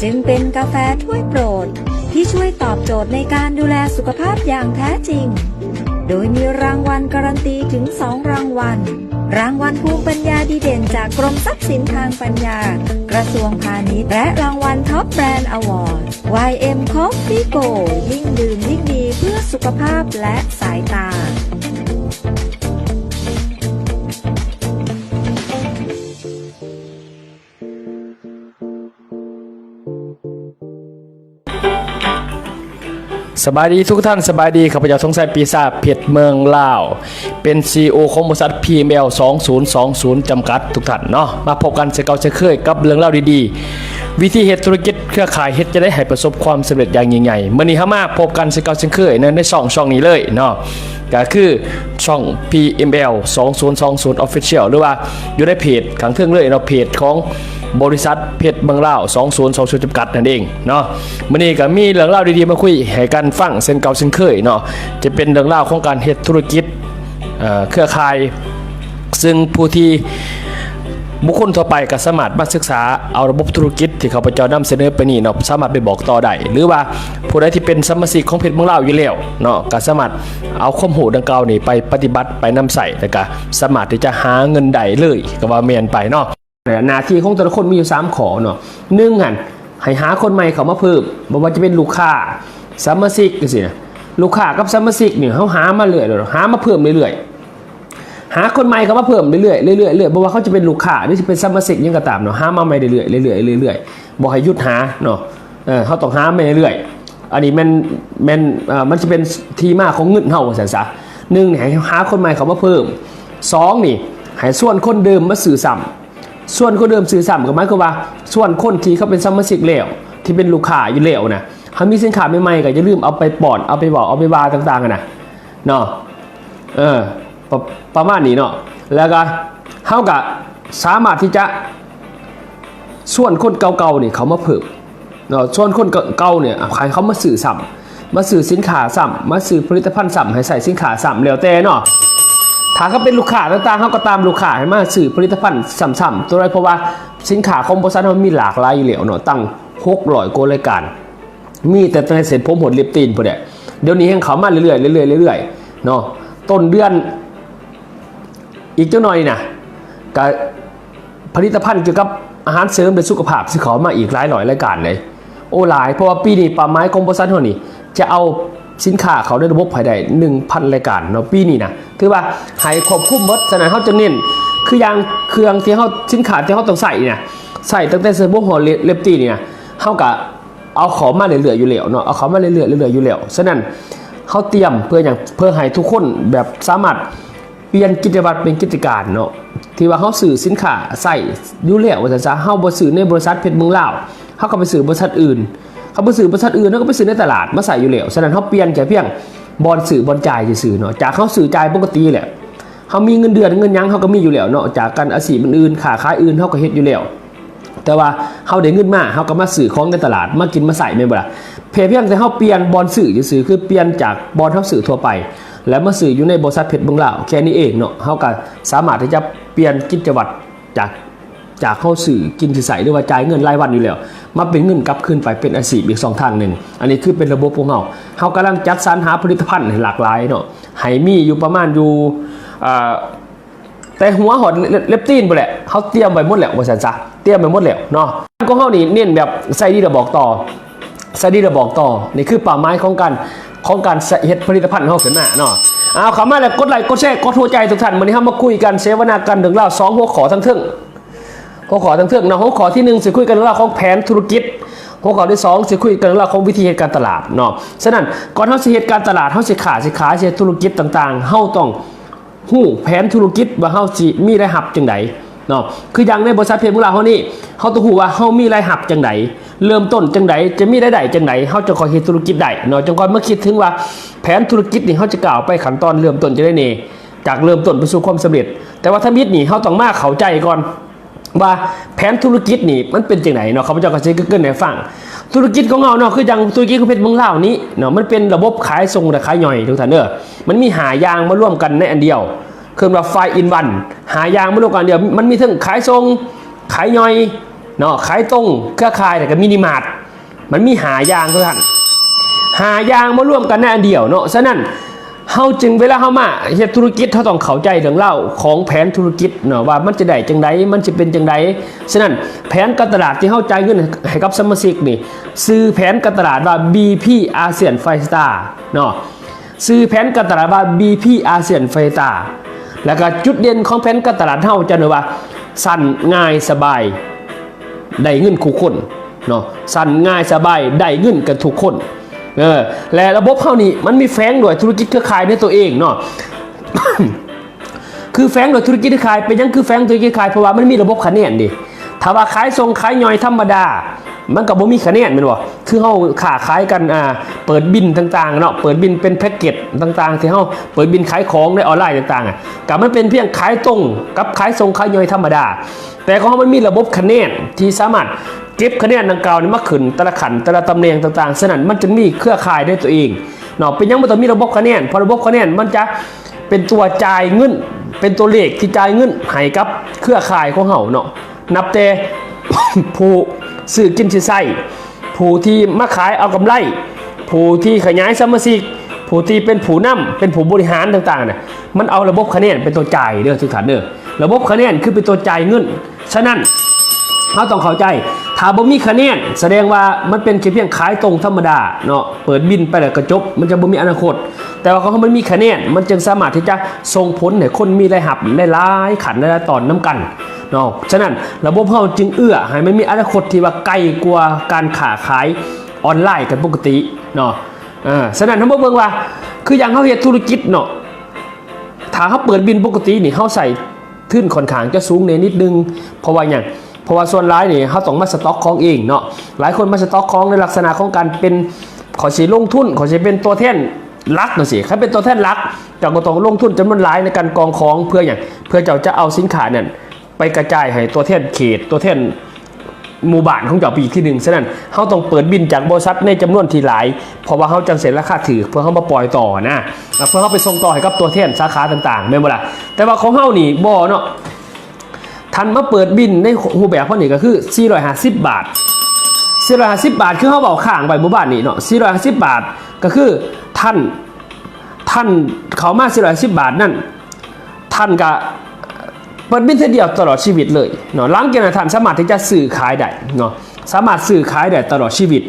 จึงเป็นกาแฟถ้วยโปรด ที่ช่วยตอบโจทย์ในการดูแลสุขภาพอย่างแท้จริง โดยมีรางวัลการันตีถึงสองรางวัล รางวัลภูมิปัญญาดีเด่นจากกรมทรัพย์สินทางปัญญา กระทรวงพาณิชย์ และรางวัล Top Brand Award วายเอ็ม Coffee Go ยิ่งดื่มยิ่งดีเพื่อสุขภาพและสายตา ສະບາຍດີທຸກທ່ານ ສະບາຍດີ ຂ້າພະເຈົ້າ ສົງໄຊ ປີຊາ ເພັດເມືອງລາວ ເປັນ ຊີອີໂອ ຂອງບໍລິສັດ ພີເອັມແອລ ສອງສູນສອງສູນ ຈຳກັດ ທຸກທ່ານເນາະ. ມາພົບກັນເຊັ່ນເກົ່າເຊັ່ນເຄີຍກັບເລື່ອງລາວດີໆ ວິທີເຮັດທຸລະກິດເຄືອຂ່າຍ ເຮັດຈັ່ງໃດໃຫ້ປະສົບຄວາມສຳເລັດຢ່າງຍິ່ງໃຫຍ່. ມື້ນີ້ເຮົາມາພົບກັນເຊັ່ນເກົ່າເຊັ່ນເຄີຍໃນ ໃນຊ່ອງ ຊ່ອງນີ້ເລີຍເນາະ. ກໍຄືຊ່ອງ ພີເອັມແອລ ສອງສູນສອງສູນ Official ຫຼືວ່າຢູ່ໃນເພຈຂ້າງເທິງເລີຍເນາະ ເພຈຂອງບໍລິສັດເພັດເມືອງລາວ ສອງສູນສອງສູນ ຈຳກັດນັ້ນເອງເນາະ. ມື້ນີ້ກໍມີເລື່ອງລາວດີໆມາຄຸຍໃຫ້ກັນຟັງເຊັ່ນເກົ່າເຊັ່ນເຄີຍເນາະ ຈະເປັນເລື່ອງລາວຂອງການເຮັດທຸລະກິດ ເອີ ເຄືອຂ່າຍ ຊຶ່ງຜູ້ທີ່ ບຸກຄົນທົ່ວໄປກໍສາມາດມາສຶກສາເອົາລະບົບທຸລະກິດທີ່ຂ້າພະເຈົ້ານຳສະເໜີໄປນີ້ເນາະ ສາມາດໄປບອກຕໍ່ໄດ້ ຫຼືວ່າຜູ້ໃດທີ່ເປັນສະມາຊິກຂອງເພຈເມືອງລາວຢູ່ແລ້ວເນາະ ກໍສາມາດເອົາຄວາມຮູ້ດັ່ງກ່າວນີ້ໄປປະຕິບັດ ໄປນຳໃຊ້ ແລ້ວກໍສາມາດທີ່ຈະຫາເງິນໄດ້ເລີຍ ກໍວ່າແມ່ນໄປເນາະ. ແລະ ໜ້າທີ່ຂອງແຕ່ລະຄົນມີຢູ່ສາມຂໍ້ເນາະ ໜຶ່ງຫັ້ນ ໃຫ້ຫາຄົນໃໝ່ເຂົ້າມາເພີ່ມ ບໍ່ວ່າຈະເປັນລູກຄ້າ ສະມາຊິກຈັ່ງຊີ້ນະ ລູກຄ້າກັບສະມາຊິກນີ້ ເຮົາຫາມາເລື້ອຍໆ ຫາມາເພີ່ມເລື້ອຍໆ ຫາຄົນໃໝ່ເຂົ້າມາເພີ່ມເລື້ອຍໆ ເລື້ອຍໆ ເລື້ອຍໆ ບໍ່ວ່າເຂົາຈະເປັນລູກຄ້າ ຫຼື ຈະເປັນສະມາຊິກຫຍັງກໍຕາມເນາະ ຫາມາໃໝ່ເລື້ອຍໆ ເລື້ອຍໆ ເລື້ອຍໆ ບໍ່ໃຫ້ຢຸດຫາເນາະ ເອີ ເຮົາຕ້ອງຫາໃໝ່ເລື້ອຍໆ ອັນນີ້ແມ່ນ ແມ່ນ ເອີ ມັນຈະເປັນທີ່ມາຂອງເງິນເຮົາ ວ່າຊັ້ນຊະ ໜຶ່ງ ໃຫ້ຫາຄົນໃໝ່ເຂົ້າມາເພີ່ມ ສອງ ນີ້ ໃຫ້ຊວນຄົນເດີມມາຊື້ຊ້ຳ ຊວນຄົນເດີມຊື້ຊ້ຳ ກໍໝາຍຄວາມວ່າ ຊວນຄົນທີ່ເຂົາເປັນສະມາຊິກແລ້ວ ທີ່ເປັນລູກຄ້າຢູ່ແລ້ວນະ ເຮົາມີສິນຄ້າໃໝ່ໆ ກໍຢ່າລືມເອົາໄປປ້ອນ ເອົາໄປເວົ້າ ເອົາໄປວ່າຕ່າງໆ ຫັ້ນນະ ເນາະ ເອີ ປະ ປະມານນີ້ເນາະ ແລ້ວກໍເຮົາກໍສາມາດທີ່ຈະຊວນຄົນເກົ່າໆ ນີ້ເຂົ້າມາເພີ່ມເນາະ ຊວນຄົນເກົ່າໆ ນີ້ໃຫ້ເຂົາມາຊື້ຊ້ຳ ມາຊື້ສິນຄ້າຊ້ຳ ມາຊື້ຜະລິດຕະພັນຊ້ຳ ໃຫ້ໃຊ້ສິນຄ້າຊ້ຳ ແລ້ວແຕ່ເນາະ ຖ້າເຂົາເປັນລູກຄ້າຕ່າງໆ ເຮົາກໍຕາມລູກຄ້າໃຫ້ມາຊື້ຜະລິດຕະພັນຊ້ຳໆ ຕົວໃດ ເພາະວ່າສິນຄ້າຂອງບໍລິສັດເຮົາມີຫຼາກຫຼາຍຢູ່ແລ້ວເນາະ ຕັ້ງຫົກຮ້ອຍກວ່າລາຍການ ມີແຕ່ຕັ້ງແຕ່ເສັ້ນຜົມຮອດເລັບຕີນພຸ້ນແຫຼະ ດຽວນີ້ແຮ່ງເຂົ້າມາເລື້ອຍໆ ເລື້ອຍໆ ເລື້ອຍໆ ເນາະ ຕົ້ນເດືອນອີກຈັກໜ່ອຍນີ້ນະ ກະຜະລິດຕະພັນກ່ຽວກັບອາຫານເສີມ ແລະ ສຸຂະພາບ ຊິເຂົ້າມາອີກຫຼາຍຮ້ອຍລາຍການເລີຍ ໂອ້ ຫຼາຍ ເພາະວ່າປີນີ້ເປົ້າໝາຍຂອງບໍລິສັດເຮົານີ້ ຈະເອົາສິນຄ້າເຂົ້າໃນລະບົບໃຫ້ໄດ້ໜຶ່ງພັນລາຍການເນາະ ປີນີ້ນະ ຖືວ່າໃຫ້ຄວບຄຸມໝົດ ສະນັ້ນເຮົາຈຶ່ງເນັ້ນ ຄືຢ່າງເຄື່ອງທີ່ເຮົາ ສິນຄ້າທີ່ເຮົາຕ້ອງໃຊ້ນີ້ນະ ໃຊ້ຕັ້ງແຕ່ເສັ້ນຜົມຮອດເລັບ ເລັບຕີນນີ້ນະ ເຮົາກະ ເອົາເຂົ້າມາເລື້ອຍໆ ຢູ່ແລ້ວເນາະ ເອົາເຂົ້າມາເລື້ອຍໆ ເລື້ອຍໆ ຢູ່ແລ້ວ ສະນັ້ນເຮົາຕຽມເພື່ອຫຍັງ ເພື່ອໃຫ້ທຸກຄົນແບບສາມາດປ່ຽນກິດຈະວັດເປັນກິດຈະການເນາະ ທີ່ວ່າເຮົາຊື້ສິນຄ້າໃຊ້ຢູ່ແລ້ວວ່າຊັ້ນຊະ ເຮົາບໍ່ຊື້ໃນບໍລິສັດເພດເມືອງລາວ ເຮົາກໍໄປຊື້ບໍລິສັດອື່ນ ເຮົາບໍ່ຊື້ບໍລິສັດອື່ນ ເຮົາກໍໄປຊື້ໃນຕະຫຼາດມາໃຊ້ຢູ່ແລ້ວ ສະນັ້ນເຮົາປ່ຽນແຄ່ພຽງບ່ອນຊື້ບ່ອນຈ່າຍຊື່ໆ ເນາະ ຈາກເຮົາຊື້ຈ່າຍປົກກະຕິແຫຼະ ເຮົາມີເງິນເດືອນເງິນຫຍັງເຮົາກໍມີຢູ່ແລ້ວເນາະ ຈາກການອາຊີບອື່ນໆ ຄ້າຂາຍອື່ນເຮົາກໍເຮັດຢູ່ແລ້ວ ແຕ່ວ່າເຮົາໄດ້ເງິນມາ ເຮົາກໍມາຊື້ຂອງໃນຕະຫຼາດ ມາກິນມາໃຊ້ ແມ່ນບໍ່ລະ? ແຄ່ພຽງແຕ່ເຮົາປ່ຽນບ່ອນຊື້ຊື່ໆ ຄືປ່ຽນຈາກບ່ອນເຮົາຊື້ທົ່ວໄປ ແລ້ວມາຊື້ຢູ່ໃນບໍລິສັດເພດເມືອງລາວ ແຄ່ນີ້ເອງເນາະ ເຮົາກໍສາມາດທີ່ຈະປ່ຽນກິດຈະວັດຈາກ ຈາກເຮົາຊື້ກິນຊື້ໃຊ້ ຫຼືວ່າຈ່າຍເງິນລາຍວັນຢູ່ແລ້ວ ມາເປັນເງິນກັບຄືນໄປເປັນອາຊີບອີກຊ່ອງທາງໜຶ່ງ ອັນນີ້ຄືເປັນລະບົບຂອງເຮົາ ເຮົາກຳລັງຈັດສັນຫາຜະລິດຕະພັນໃຫ້ຫຼາກຫຼາຍເນາະ ໃຫ້ມີຢູ່ປະມານຢູ່ ເອີ ແຕ່ຫົວຮອດເລັບ ເລັບຕີນພຸ້ນແຫຼະ ເຮົາຕຽມໄວ້ໝົດແລ້ວວ່າຊັ້ນຊະ ຕຽມໄວ້ໝົດແລ້ວເນາະ ຂອງເຮົານີ້ເນັ້ນແບບໃສ່ດີແລ້ວບອກຕໍ່ ໃສ່ດີແລ້ວບອກຕໍ່ ນີ້ຄືເປົ້າໝາຍຂອງການ ຂອງການເຮັດຜະລິດຕະພັນເຮົາຂຶ້ນມາເນາະ ເອົາ ເຂົ້າມາແລ້ວກົດໄລກົດແຊ ກົດຫົວໃຈທຸກທ່ານ ມື້ນີ້ເຮົາມາຄຸຍກັນ ເສວະນາກັນເລື່ອງລາວ ສອງຫົວຂໍ້ທັງເທິງ ຫົວຂໍ້ທັງເທິງເນາະ ຫົວຂໍ້ທີໜຶ່ງ ຊິຄຸຍກັນເລື່ອງລາວຂອງແຜນທຸລະກິດ ຫົວຂໍ້ທີສອງ ຊິຄຸຍກັນເລື່ອງລາວຂອງວິທີເຮັດການຕະຫຼາດເນາະ ສະນັ້ນ ກ່ອນເຮົາຊິເຮັດການຕະຫຼາດ ເຮົາຊິຄ້າ ຊິຂາຍ ຊິເຮັດທຸລະກິດຕ່າງໆ ເຮົາຕ້ອງ ຮູ້ແຜນທຸລະກິດວ່າເຮົາຊິມີລາຍຮັບຈັ່ງໃດເນາະ ຄືຢ່າງໃນບໍລິສັດເພດເມືອງລາວເຮົານີ້ ເຮົາຕ້ອງຮູ້ວ່າເຮົາມີລາຍຮັບຈັ່ງໃດ ເລີ່ມຕົ້ນຈັ່ງໃດ ຈະມີລາຍໄດ້ຈັ່ງໃດ ເຮົາຈຶ່ງຄ່ອຍເຮັດທຸລະກິດໄດ້ເນາະ ຈຶ່ງຄ່ອຍມາຄິດເຖິງວ່າແຜນທຸລະກິດນີ້ ເຮົາຈະກ້າວໄປຂັ້ນຕອນເລີ່ມຕົ້ນຈັ່ງໃດແດ່ ຈາກເລີ່ມຕົ້ນໄປສູ່ຄວາມສຳເລັດ ແຕ່ວ່າທຳອິດນີ້ ເຮົາຕ້ອງມາເຂົ້າໃຈກ່ອນ ວ່າແຜນທຸລະກິດນີ້ມັນເປັນຈັ່ງໃດເນາະ ຂ້າພະເຈົ້າກໍຊິເກີ່ນໃຫ້ຟັງ ທຸລະກິດຂອງເຮົາເນາະ ຄືຈັ່ງທຸລະກິດຂອງເພດເມືອງລາວນີ້ເນາະ ມັນເປັນລະບົບຂາຍສົ່ງ ແລະ ຂາຍຍ່ອຍ ທຸກທ່ານເດີ ມັນມີຫ້າຢ່າງມາລວມກັນໃນອັນດຽວ ເອີ້ນວ່າ five in one ຫ້າຢ່າງມາລວມກັນອັນດຽວ ມັນມີເທິງຂາຍສົ່ງ ຂາຍຍ່ອຍເນາະ ຂາຍຕົງ ເຄືອຂ່າຍ ແລ້ວກໍມິນິມາດ ມັນມີຫ້າຢ່າງເທົ່ານັ້ນ ຫ້າຢ່າງມາລວມກັນໃນອັນດຽວເນາະ ສະນັ້ນ ເຮົາຈຶ່ງ ເວລາເຮົາມາເຮັດທຸລະກິດ ເຮົາຕ້ອງເຂົ້າໃຈເລື່ອງລາວຂອງແຜນທຸລະກິດເນາະ ວ່າມັນຈະໄດ້ຈັ່ງໃດ ມັນຊິເປັນຈັ່ງໃດ ສະນັ້ນ ແຜນການຕະຫຼາດທີ່ເຮົາຈ່າຍເງິນໃຫ້ກັບສະມາຊິກນີ້ ຊື່ແຜນການຕະຫຼາດວ່າ ບີ ພີ ອາຊຽນ ໄຟສະຕາ ເນາະ ຊື່ແຜນການຕະຫຼາດວ່າ ບີ ພີ ອາຊຽນ ໄຟສະຕາ ແລ້ວກໍຈຸດເດັ່ນຂອງແຜນການຕະຫຼາດເຮົາຈະເອີ້ນວ່າ ສັ້ນ ງ່າຍ ສະບາຍ ໄດ້ເງິນຄູ່ຄົນເນາະ ສັ້ນ ງ່າຍ ສະບາຍ ໄດ້ເງິນກັນທຸກຄົນ ເອີ ແລະ ລະບົບເຮົານີ້ ມັນມີແຝງດ້ວຍທຸລະກິດເຄືອຂ່າຍໃນຕົວເອງເນາະ ຄືແຝງດ້ວຍທຸລະກິດເຄືອຂ່າຍ ເປັນຫຍັງຄືແຝງທຸລະກິດເຄືອຂ່າຍ ເພາະວ່າມັນມີລະບົບຄະແນນເດ້ ຖ້າວ່າຂາຍສົ່ງຂາຍຍ່ອຍທຳມະດາ ມັນກໍບໍ່ມີຄະແນນແມ່ນບໍ່ ຄືເຮົາຄ້າຂາຍກັນ ອ່າ ເປີດບິນຕ່າງໆເນາະ ເປີດບິນເປັນແພັກເກັດຕ່າງໆ ທີ່ເຮົາເປີດບິນຂາຍຂອງໃນອອນລາຍຕ່າງໆ ກໍມັນເປັນພຽງຂາຍຕົງກັບຂາຍສົ່ງຂາຍຍ່ອຍທຳມະດາ ແຕ່ຂອງເຮົາມັນມີລະບົບຄະແນນທີ່ສາມາດເກັບຄະແນນດັ່ງກ່າວນີ້ມາຂຶ້ນແຕ່ລະຂັ້ນ ແຕ່ລະຕຳແໜ່ງຕ່າງໆ ສະນັ້ນມັນຈຶ່ງມີເຄືອຂ່າຍໃນຕົວເອງເນາະ ເປັນຫຍັງມັນຕ້ອງມີລະບົບຄະແນນ ເພາະລະບົບຄະແນນມັນຈະເປັນຕົວຈ່າຍເງິນ ເປັນຕົວເລກທີ່ຈ່າຍເງິນໃຫ້ກັບເຄືອຂ່າຍຂອງເຮົາເນາະ ນັບແຕ່ ຜູ້ຊື້ກິນຊື້ໃຊ້ ຜູ້ທີ່ມາຂາຍເອົາກຳໄລ ຜູ້ທີ່ຂະຫຍາຍສະມາຊິກ ຜູ້ທີ່ເປັນຜູ້ນຳ ເປັນຜູ້ບໍລິຫານຕ່າງໆນະ ມັນເອົາລະບົບຄະແນນເປັນຕົວຈ່າຍເດີທຸກທ່ານເດີ. ລະບົບຄະແນນຄືເປັນຕົວຈ່າຍເງິນ. ສະນັ້ນ ເຮົາຕ້ອງເຂົ້າໃຈ ຖ້າບໍ່ມີຄະແນນ ສະແດງວ່າມັນເປັນແຄ່ພຽງຂາຍຕົງທຳມະດາເນາະ ເປີດບິນໄປແລ້ວກໍຈົບ ມັນຈະບໍ່ມີອະນາຄົດ. ແຕ່ວ່າຂອງເຮົາມັນມີຄະແນນ ມັນຈຶ່ງສາມາດທີ່ຈະສົ່ງຜົນໃຫ້ຄົນມີລາຍຮັບໃນຫຼາຍຂັ້ນ ໃນຫຼາຍຕອນນຳກັນເນາະ. ສະນັ້ນ ລະບົບເຮົາຈຶ່ງເອື້ອໃຫ້ມັນມີອະນາຄົດທີ່ວ່າໄກກວ່າການຄ້າຂາຍອອນລາຍກັນປົກກະຕິເນາະ. ເອີ ສະນັ້ນເຮົາມາເບິ່ງວ່າ ຄືຢ່າງເຮົາເຮັດທຸລະກິດເນາະ ຖ້າເຮົາເປີດບິນປົກກະຕິນີ້ ເຮົາໃຊ້ທຶນຂ້ອນຂ້າງຈະສູງແດ່ນິດໜຶ່ງ. ເພາະວ່າຫຍັງ? ເພາະວ່າສ່ວນຫຼາຍນີ້ເຮົາຕ້ອງມາສະຕັອກຂອງເອງເນາະ. ຫຼາຍຄົນມາສະຕັອກຂອງໃນລັກສະນະຂອງການເປັນ ຂ້ອຍຊິລົງທຶນ ຂ້ອຍຊິເປັນຕົວແທນຫຼັກຈັ່ງຊີ້. ຄັນເປັນຕົວແທນຫຼັກ ເຈົ້າກໍຕ້ອງລົງທຶນຈຳນວນຫຼາຍໃນການກອງຂອງ. ເພື່ອຫຍັງ? ເພື່ອເຈົ້າຈະເອົາສິນຄ້ານັ້ນໄປກະຈາຍໃຫ້ຕົວແທນເຂດ ຕົວແທນ ໝູ່ບ້ານຂອງເຈົ້າໄປອີກທີໜຶ່ງ. ສະນັ້ນ ເຮົາຕ້ອງເປີດບິນຈາກບໍລິສັດໃນຈຳນວນທີ່ຫຼາຍ ເພາະວ່າເຮົາຈັ່ງເສຍລາຄາຖືກ ເພື່ອເຮົາມາປ່ອຍຕໍ່ນະ ເພື່ອເຮົາໄປສົ່ງຕໍ່ໃຫ້ກັບຕົວແທນສາຂາຕ່າງໆ ແມ່ນບໍ່ລະ? ແຕ່ວ່າຂອງເຮົານີ້ບໍ່ເນາະ ທ່ານມາເປີດບິນໃນຮູບແບບເຮົານີ້ກໍຄືສີ່ຮ້ອຍຫ້າສິບບາດ. ສີ່ຮ້ອຍຫ້າສິບບາດ ຄືເຮົາເວົ້າຄ້າງໄວ້ມື້ວານນີ້ເນາະ ສີ່ຮ້ອຍຫ້າສິບບາດ ກໍຄືທ່ານ ທ່ານເຂົ້າມາສີ່ຮ້ອຍຫ້າສິບບາດນັ້ນ ທ່ານກະເປີດບິນເທື່ອດຽວຕະຫຼອດຊີວິດເລີຍເນາະ. ຫຼັງຈາກນັ້ນທ່ານສາມາດທີ່ຈະຊື້ຂາຍໄດ້ເນາະ ສາມາດຊື້ຂາຍໄດ້ຕະຫຼອດຊີວິດ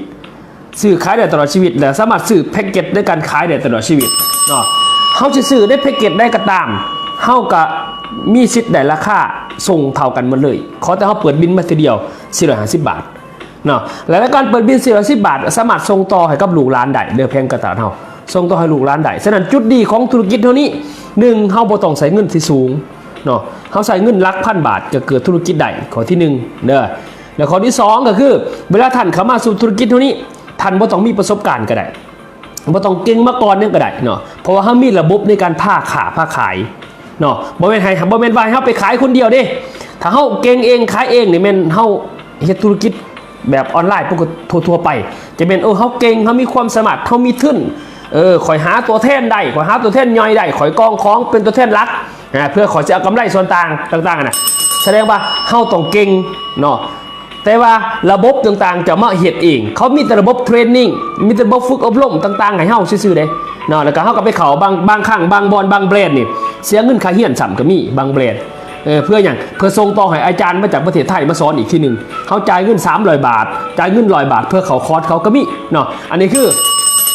ຊື້ຂາຍໄດ້ຕະຫຼອດຊີວິດ ແລະ ສາມາດຊື້ແພັກເກັດໃນການຂາຍໄດ້ຕະຫຼອດຊີວິດເນາະ. ເຮົາຊິຊື້ໃນແພັກເກັດໃດກໍຕາມ ເຮົາກະມີສິດໄດ້ລາຄາສົ່ງເທົ່າກັນໝົດເລີຍ ຂໍແຕ່ເຮົາເປີດບິນມາເທື່ອດຽວສີ່ຮ້ອຍຫ້າສິບບາດ ເນາະ ແລະ ໃນການເປີດບິນສີ່ຮ້ອຍຫ້າສິບບາດ ສາມາດສົ່ງຕໍ່ໃຫ້ກັບລູກຫຼານໄດ້ເດີ ແຜງການຕະຫຼາດເຮົາ ສົ່ງຕໍ່ໃຫ້ລູກຫຼານໄດ້. ສະນັ້ນ ຈຸດດີຂອງທຸລະກິດເຮົານີ້ ໜຶ່ງ ເຮົາບໍ່ຕ້ອງໃຊ້ເງິນທີ່ສູງເນາະ ເຮົາໃຊ້ເງິນຫຼັກພັນບາດກໍເກີດທຸລະກິດໄດ້ ຂໍ້ທີໜຶ່ງເດີ. ແລະ ຂໍ້ທີສອງ ກໍຄື ເວລາທ່ານເຂົ້າມາສູ່ທຸລະກິດເຮົານີ້ ທ່ານບໍ່ຕ້ອງມີປະສົບການກໍໄດ້ ບໍ່ຕ້ອງເກັ່ງມາກ່ອນຫຍັງກໍໄດ້ເນາະ ເພາະວ່າເຮົາມີລະບົບໃນການພາຄ້າພາຂາຍເນາະ. ບໍ່ແມ່ນໃຫ້ ບໍ່ແມ່ນວ່າໃຫ້ເຮົາໄປຂາຍຄົນດຽວເດ້. ຖ້າເຮົາເກັ່ງເອງຂາຍເອງນີ້ ແມ່ນເຮົາເຮັດທຸລະກິດແບບອອນລາຍປົກກະຕິທົ່ວໆໄປ ຈະແມ່ນ ເອີ ເຮົາເກັ່ງ ເຮົາມີຄວາມສາມາດ ເຮົາມີທຶນ ເອີ ຂ້ອຍຫາຕົວແທນໄດ້ ຂ້ອຍຫາຕົວແທນຍ່ອຍໄດ້ ຂ້ອຍກອງຂອງເປັນຕົວແທນຫຼັກ ອາ ເພື່ອຂ້ອຍຊິເອົາກຳໄລສ່ວນຕ່າງຕ່າງໆຫັ້ນນະ ສະແດງວ່າເຮົາຕ້ອງເກັ່ງເນາະ. ແຕ່ວ່າລະບົບຕ່າງໆຈະມາເຮັດເອງ ເຂົາມີແຕ່ລະບົບເທຣນນິງ ມີແຕ່ລະບົບຝຶກອົບຮົມຕ່າງໆໃຫ້ເຮົາຊື່ໆເດ້ເນາະ. ແລ້ວກໍເຮົາກໍໄປເຂົ້າບາງ ບາງຄັ້ງບາງບ່ອນບາງແບຣນນີ້ ເສຍເງິນຄ່າຮຽນຊ້ຳກໍມີບາງແບຣນ ເອີ ເພື່ອຫຍັງ? ເພື່ອສົ່ງຕໍ່ໃຫ້ອາຈານມາຈາກປະເທດໄທມາສອນອີກທີໜຶ່ງ. ເຮົາຈ່າຍເງິນສາມຮ້ອຍບາດ ຈ່າຍເງິນຮ້ອຍບາດເພື່ອເຂົ້າຄອດເຂົາກໍມີເນາະ. ອັນນີ້ຄື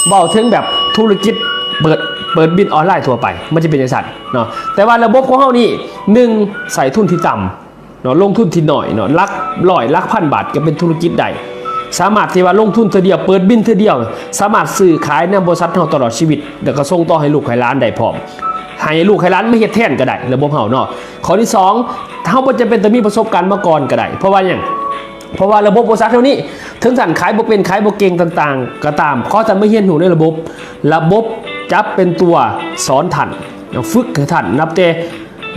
ເວົ້າເຖິງແບບທຸລະກິດເປີດ ເປີດບິນອອນລາຍທົ່ວໄປ ມັນຈະເປັນຈັ່ງຊັ້ນເນາະ. ແຕ່ວ່າລະບົບຂອງເຮົານີ້ ໜຶ່ງ ໃຊ້ທຶນທີ່ຕ່ຳ ເນາະ ລົງທຶນທີ່ໜ້ອຍເນາະ ຫຼັກຮ້ອຍ ຫຼັກພັນບາດກໍເປັນທຸລະກິດໄດ້. ສາມາດທີ່ວ່າລົງທຶນເທື່ອດຽວ ເປີດບິນເທື່ອດຽວ ສາມາດຊື້ຂາຍນຳບໍລິສັດເຮົາຕະຫຼອດຊີວິດ ແລ້ວກໍສົ່ງຕໍ່ໃຫ້ລູກໃຫ້ຫຼານໄດ້ພ້ອມ ໃຫ້ລູກໃຫ້ຫຼານມາເຮັດແທນກໍໄດ້ ລະບົບເຮົາເນາະ. ຂໍ້ທີສອງ ເຮົາບໍ່ຈຳເປັນຕ້ອງມີປະສົບການມາກ່ອນກໍໄດ້. ເພາະວ່າຫຍັງ? ເພາະວ່າລະບົບບໍລິສັດເຮົານີ້ ເຖິງທ່ານຂາຍບໍ່ເປັນ ຂາຍບໍ່ເກັ່ງຕ່າງໆກໍຕາມ ຂໍທ່ານມາຮຽນຮູ້ໃນລະບົບ ລະບົບຈະເປັນຕົວສອນທ່ານ ຝຶກໃຫ້ທ່ານ ນັບແຕ່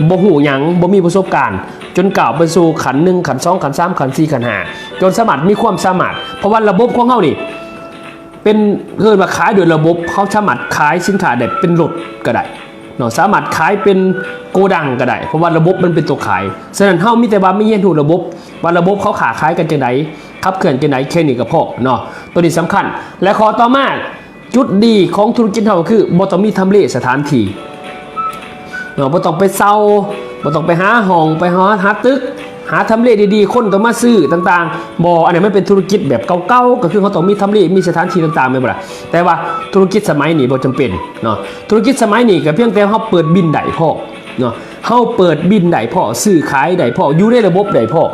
ບໍ່ຮູ້ຫຍັງ ບໍ່ມີປະສົບການ ຈົນກ້າວໄປສູ່ຂັ້ນໜຶ່ງ ຂັ້ນສອງ ຂັ້ນສາມ ຂັ້ນສີ່ ຂັ້ນຫ້າ ຈົນສາມາດມີຄວາມສາມາດ. ເພາະວ່າລະບົບຂອງເຮົານີ້ ເປັນ ເອີ້ນວ່າຂາຍໂດຍລະບົບ ເຮົາສາມາດຂາຍສິນຄ້າໄດ້ເປັນລົດກໍໄດ້ເນາະ ສາມາດຂາຍເປັນໂກດັງກໍໄດ້ ເພາະວ່າລະບົບມັນເປັນຕົວຂາຍ. ສະນັ້ນ ເຮົາມີແຕ່ວ່າມາຮຽນຮູ້ລະບົບ ວ່າລະບົບເຂົາຄ້າຂາຍກັນຈັ່ງໃດ ຂັບເຄື່ອນຈັ່ງໃດ ແຄ່ນີ້ກໍພໍເນາະ ໂຕນີ້ສຳຄັນ. ແລະ ຂໍ້ຕໍ່ມາ ຈຸດດີຂອງທຸລະກິດເຮົາກໍຄືບໍ່ຕ້ອງມີທຳເລສະຖານທີ່ເນາະ ບໍ່ຕ້ອງໄປເຊົ່າ ບໍ່ຕ້ອງໄປຫາຫ້ອງ ໄປຫາ ຫາຕຶກ ຫາທຳເລດີໆ ຄົນຕ້ອງມາຊື້ຕ່າງໆ ບໍ່. ອັນນັ້ນມັນເປັນທຸລະກິດແບບເກົ່າໆ ກໍຄືເຮົາຕ້ອງມີທຳເລ ມີສະຖານທີ່ຕ່າງໆ ແມ່ນບໍ່ລະ? ແຕ່ວ່າທຸລະກິດສະໄໝນີ້ບໍ່ຈຳເປັນເນາະ ທຸລະກິດສະໄໝນີ້ກໍພຽງແຕ່ເຮົາເປີດບິນໄດ້ພໍເນາະ ເຮົາເປີດບິນໄດ້ພໍ ຊື້ຂາຍໄດ້ພໍ ຢູ່ໃນລະບົບໄດ້ພໍ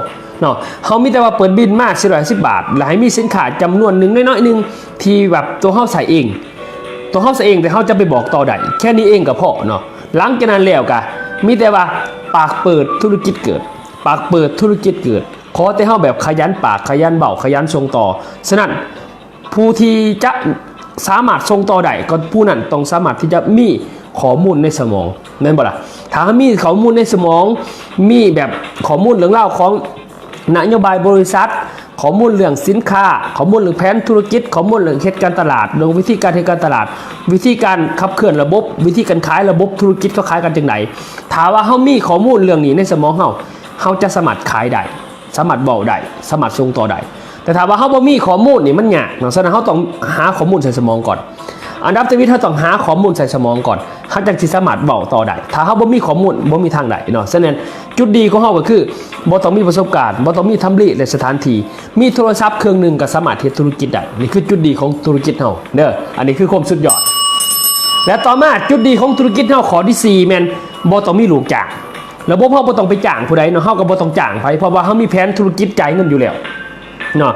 ເນາະ ເຮົາມີແຕ່ວ່າເປີດບິນມາສີ່ຮ້ອຍຫ້າສິບບາດ ແລ້ວໃຫ້ມີສິນຄ້າຈຳນວນໜຶ່ງ ນ້ອຍໆໜຶ່ງ ທີ່ແບບຕົວເຮົາໃຊ້ເອງ ຕົວເຮົາໃຊ້ເອງ ແຕ່ເຮົາຈະໄປບອກຕໍ່ໄດ້ ແຄ່ນີ້ເອງກໍພໍເນາະ. ຫຼັງຈາກນັ້ນແລ້ວກໍມີແຕ່ວ່າປາກເປີດທຸລະກິດເກີດ ປາກເປີດທຸລະກິດເກີດ ຂໍແຕ່ເຮົາແບບຂະຫຍັນປາກ ຂະຫຍັນເວົ້າ ຂະຫຍັນສົ່ງຕໍ່. ສະນັ້ນ ຜູ້ທີ່ຈະສາມາດສົ່ງຕໍ່ໄດ້ ກໍຜູ້ນັ້ນຕ້ອງສາມາດທີ່ຈະມີຂໍ້ມູນໃນສະໝອງ ແມ່ນບໍ່ລະ? ຖ້າມີຂໍ້ມູນໃນສະໝອງ ມີແບບຂໍ້ມູນເລື່ອງລາວຂອງນະໂຍບາຍບໍລິສັດ ຂໍ້ມູນເລື່ອງສິນຄ້າ, ຂໍ້ມູນເລື່ອງແຜນທຸລະກິດ, ຂໍ້ມູນເລື່ອງເຮັດການຕະຫຼາດ, ເລື່ອງວິທີການເຮັດການຕະຫຼາດ, ວິທີການຂັບເຄື່ອນລະບົບ, ວິທີການຂາຍ, ລະບົບທຸລະກິດເຂົາຂາຍກັນຈັ່ງໃດ. ຖ້າວ່າເຮົາມີຂໍ້ມູນເລື່ອງນີ້ໃນສະໝອງເຮົາ, ເຮົາຈະສາມາດຂາຍໄດ້, ສາມາດເວົ້າໄດ້, ສາມາດສົ່ງຕໍ່ໄດ້. ແຕ່ຖ້າວ່າເຮົາບໍ່ມີຂໍ້ມູນນີ້ມັນຍາກເນາະ, ສະນັ້ນເຮົາຕ້ອງຫາຂໍ້ມູນໃສ່ສະໝອງກ່ອນ. ອັນດັບທຳອິດເຮົາຕ້ອງຫາຂໍ້ມູນໃສ່ສະໝອງກ່ອນ, ເຮົາຈັ່ງຊິສາມາດເວົ້າຕໍ່ໄດ້. ຖ້າເຮົາບໍ່ມີຂໍ້ມູນ, ບໍ່ມີທາງໄດ້ເນາະ. ສະນັ້ນຈຸດດີຂອງເຮົາກໍຄື ບໍ່ຕ້ອງມີປະສົບການ, ບໍ່ຕ້ອງມີທຳເລ ແລະ ສະຖານທີ່, ມີໂທລະສັບເຄື່ອງໜຶ່ງກໍສາມາດເຮັດທຸລະກິດໄດ້. ນີ້ຄືຈຸດດີຂອງທຸລະກິດເຮົາເດີ, ອັນນີ້ຄືຄວາມສຸດຍອດ. ແລະ ຕໍ່ມາຈຸດດີຂອງທຸລະກິດເຮົາຂໍ້ທີສີ່ແມ່ນບໍ່ຕ້ອງມີລູກຈ້າງ. ລະບົບເຮົາບໍ່ຕ້ອງໄປຈ້າງຜູ້ໃດເນາະ, ເຮົາກໍບໍ່ຕ້ອງຈ້າງໃຜ ເພາະວ່າເຮົາມີແຜນທຸລະກິດຈ່າຍເງິນຢູ່ແລ້ວເນາະ.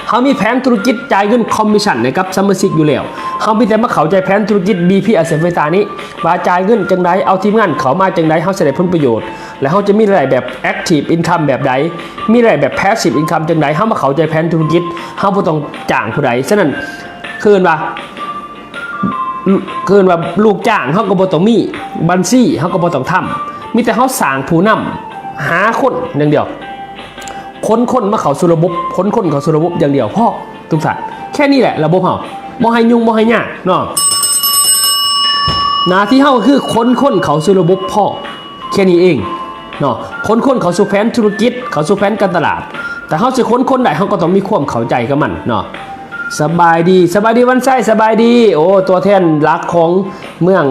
ເຮົາມີແຜນທຸລະກິດຈ່າຍເງິນຄອມມິດຊັນໃຫ້ກັບສະມາຊິກຢູ່ແລ້ວ. ເຮົາມີແຕ່ມາເຂົ້າໃຈແຜນທຸລະກິດ ບີ ພີ ອາເຊຍ ໄຟຟ້ານີ້ ວ່າຈ່າຍເງິນຈັ່ງໃດ, ເອົາທີມງານເຂົ້າມາຈັ່ງໃດ, ເຮົາຊິໄດ້ຜົນປະໂຫຍດ ແລະ ເຮົາຈະມີລາຍໄດ້ແບບ active income ແບບໃດ, ມີລາຍໄດ້ແບບ passive income ຈັ່ງໃດ, ເຮົາມາເຂົ້າໃຈແຜນທຸລະກິດ, ເຮົາບໍ່ຕ້ອງຈ້າງຜູ້ໃດ. ສະນັ້ນ ຄືເອີ້ນວ່າ ຄືເອີ້ນວ່າລູກຈ້າງເຮົາກໍບໍ່ຕ້ອງມີ, ບັນຊີເຮົາກໍບໍ່ຕ້ອງທຳ, ມີແຕ່ເຮົາສ້າງຜູ້ນຳ, ຫາຄົນຢ່າງດຽວ, ຂົນຄົນມາເຂົ້າສູ່ລະບົບ, ຂົນຄົນເຂົ້າສູ່ລະບົບຢ່າງດຽວພໍ ທຸກທ່ານ. ແຄ່ນີ້ແຫຼະລະບົບເຮົາ, ບໍ່ໃຫ້ຫຍຸ້ງ ບໍ່ໃຫ້ຍາກເນາະ. ໜ້າທີ່ເຮົາກໍຄືຂົນຄົນເຂົ້າສູ່ລະບົບພໍ ແຄ່ນີ້ເອງເນາະ, ຂົນຄົນເຂົ້າສູ່ແຜນທຸລະກິດ, ເຂົ້າສູ່ແຜນການຕະຫຼາດ. ແຕ່ເຮົາຊິຂົນຄົນໄດ້, ເຮົາກໍຕ້ອງມີຄວາມເຂົ້າໃຈກັບມັນເນາະ. ສະບາຍດີ, ສະບາຍດີວັນໄຊ, ສະບາຍດີ. ໂອ້ ຕົວແທນຫຼັກຂອງເມືອງ,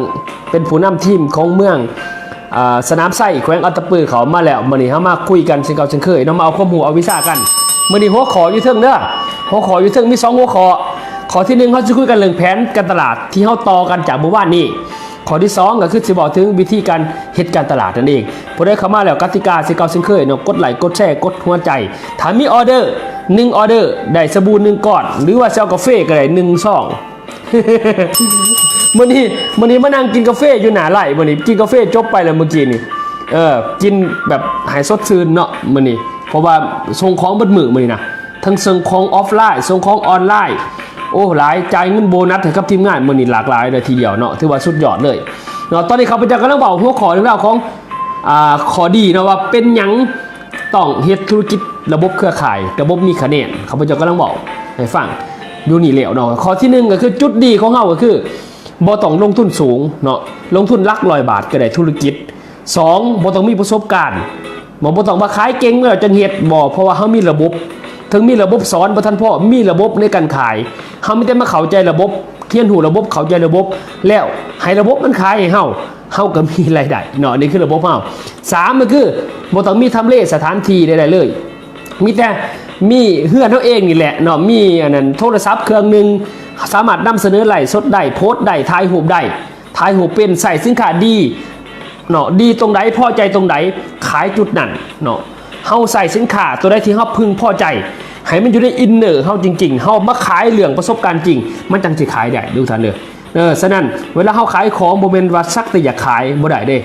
ເປັນຜູ້ນຳທີມຂອງເມືອງ, ອາ, ສະໜາມໄຊ ແຂວງອັດຕະປື ເຂົ້າມາແລ້ວ. ມື້ນີ້ເຮົາມາຄຸຍກັນເຊັ່ນເກົ່າເຊັ່ນເຄີຍເນາະ, ມາເອົາຄວາມຮູ້ເອົາວິຊາກັນ. ມື້ນີ້ຫົວຂໍ້ຢູ່ເທິງເດີ, ຫົວຂໍ້ຢູ່ເທິງມີສອງຫົວຂໍ້. ຂໍ້ທີໜຶ່ງ ເຮົາຊິຄຸຍກັນເລື່ອງແຜນການຕະຫຼາດທີ່ເຮົາຕໍ່ກັນຈາກມື້ວານນີ້. ຂໍ້ທີສອງກໍຄືຊິເວົ້າເຖິງວິທີການເຮັດການຕະຫຼາດນັ້ນເອງ. ຜູ້ໃດເຂົ້າມາແລ້ວ ກະຕິກາເຊັ່ນເກົ່າເຊັ່ນເຄີຍເນາະ, ກົດໄລ ກົດແຊ ກົດຫົວໃຈ. ຖ້າມີອໍເດີ ໜຶ່ງອໍເດີ ໄດ້ສະບູໜຶ່ງກ້ອນ ຫຼືວ່າຊິເອົາກາເຟກໍໄດ້ໜຶ່ງຊອງ. ມື້ນີ້ ມື້ນີ້ມານັ່ງກິນກາເຟຢູ່ໜ້າໄລ, ມື້ນີ້ກິນກາເຟຈົບໄປແລ້ວມື້ກີ້ນີ້. ເອີ ກິນແບບໃຫ້ສົດຊື່ນເນາະມື້ນີ້, ເພາະວ່າສົ່ງຂອງເບິດມື້ມື້ນີ້ນະ. ທັງສົ່ງຂອງອອຟລາຍ ສົ່ງຂອງອອນລາຍ, ໂອ້ ຫຼາຍ, ຈ່າຍເງິນໂບນັດໃຫ້ກັບທີມງານມື້ນີ້ຫຼາກຫຼາຍເລີຍທີດຽວເນາະ, ຖືວ່າສຸດຍອດເລີຍເນາະ. ຕອນນີ້ຂ້າພະເຈົ້າກຳລັງເວົ້າຫົວຂໍ້ເລື່ອງລາວຂອງ ອາ ຂໍ້ດີເນາະ, ວ່າເປັນຫຍັງຕ້ອງເຮັດທຸລະກິດລະບົບເຄືອຂ່າຍ, ລະບົບມີຂະແໜງ. ຂ້າພະເຈົ້າກຳລັງເວົ້າໃຫ້ຟັງຢູ່ນີ້ແລ້ວເນາະ. ຂໍ້ທີໜຶ່ງກໍຄືຈຸດດີຂອງເຮົາກໍຄືບໍ່ຕ້ອງລົງທຶນສູງເນາະ, ລົງທຶນຫຼັກຮ້ອຍບາດກໍໄດ້ທຸລະກິດ. ສອງ ບໍ່ຕ້ອງມີປະສົບການ, ບໍ່ ບໍ່ຕ້ອງວ່າຂາຍເກັ່ງແລ້ວຈັ່ງເຮັດ, ບໍ່, ເພາະວ່າເຮົາມີລະບົບ, ເຖິງມີລະບົບສອນບໍ່ທັນພໍ, ມີລະບົບໃນການຂາຍ, ເຮົາມີແຕ່ມາເຂົ້າໃຈລະບົບ, ຮຽນຮູ້ລະບົບ, ເຂົ້າໃຈລະບົບ, ແລ້ວໃຫ້ລະບົບມັນຂາຍໃຫ້ເຮົາ, ເຮົາກໍມີລາຍໄດ້ເນາະ. ນີ້ຄືລະບົບເຮົາ. ສາມ ກໍຄືບໍ່ຕ້ອງມີທຳເລສະຖານທີ່ໃດໆເລີຍ, ມີແຕ່ມີເຮືອນເຮົາເອງນີ້ແຫຼະເນາະ, ມີອັນນັ້ນໂທລະສັບເຄື່ອງໜຶ່ງ, ສາມາດນຳສະເໜີໄລຟ໌ສົດໄດ້, ໂພສໄດ້, ຖ່າຍຮູບໄດ້. ຖ່າຍຮູບເປັນ, ໃຊ້ສິນຄ້າດີເນາະ, ດີຕົງໃດ, ພໍໃຈຕົງໃດ, ຂາຍຈຸດນັ້ນເນາະ. ເຮົາໃຊ້ສິນຄ້າຕົວໃດທີ່ເຮົາເພິ່ງພໍໃຈ, ໃຫ້ມັນຢູ່ໃນອິນເນີເຮົາຈິງໆ, ເຮົາມາຂາຍເລື່ອງປະສົບການຈິງ, ມັນຈັ່ງຊິຂາຍໄດ້ ທຸກທ່ານເດີ. ເອີ ສະນັ້ນເວລາເຮົາຂາຍຂອງ ບໍ່ແມ່ນວ່າສັກແຕ່ຢາກຂາຍ, ບໍ່ໄດ້ເດ້.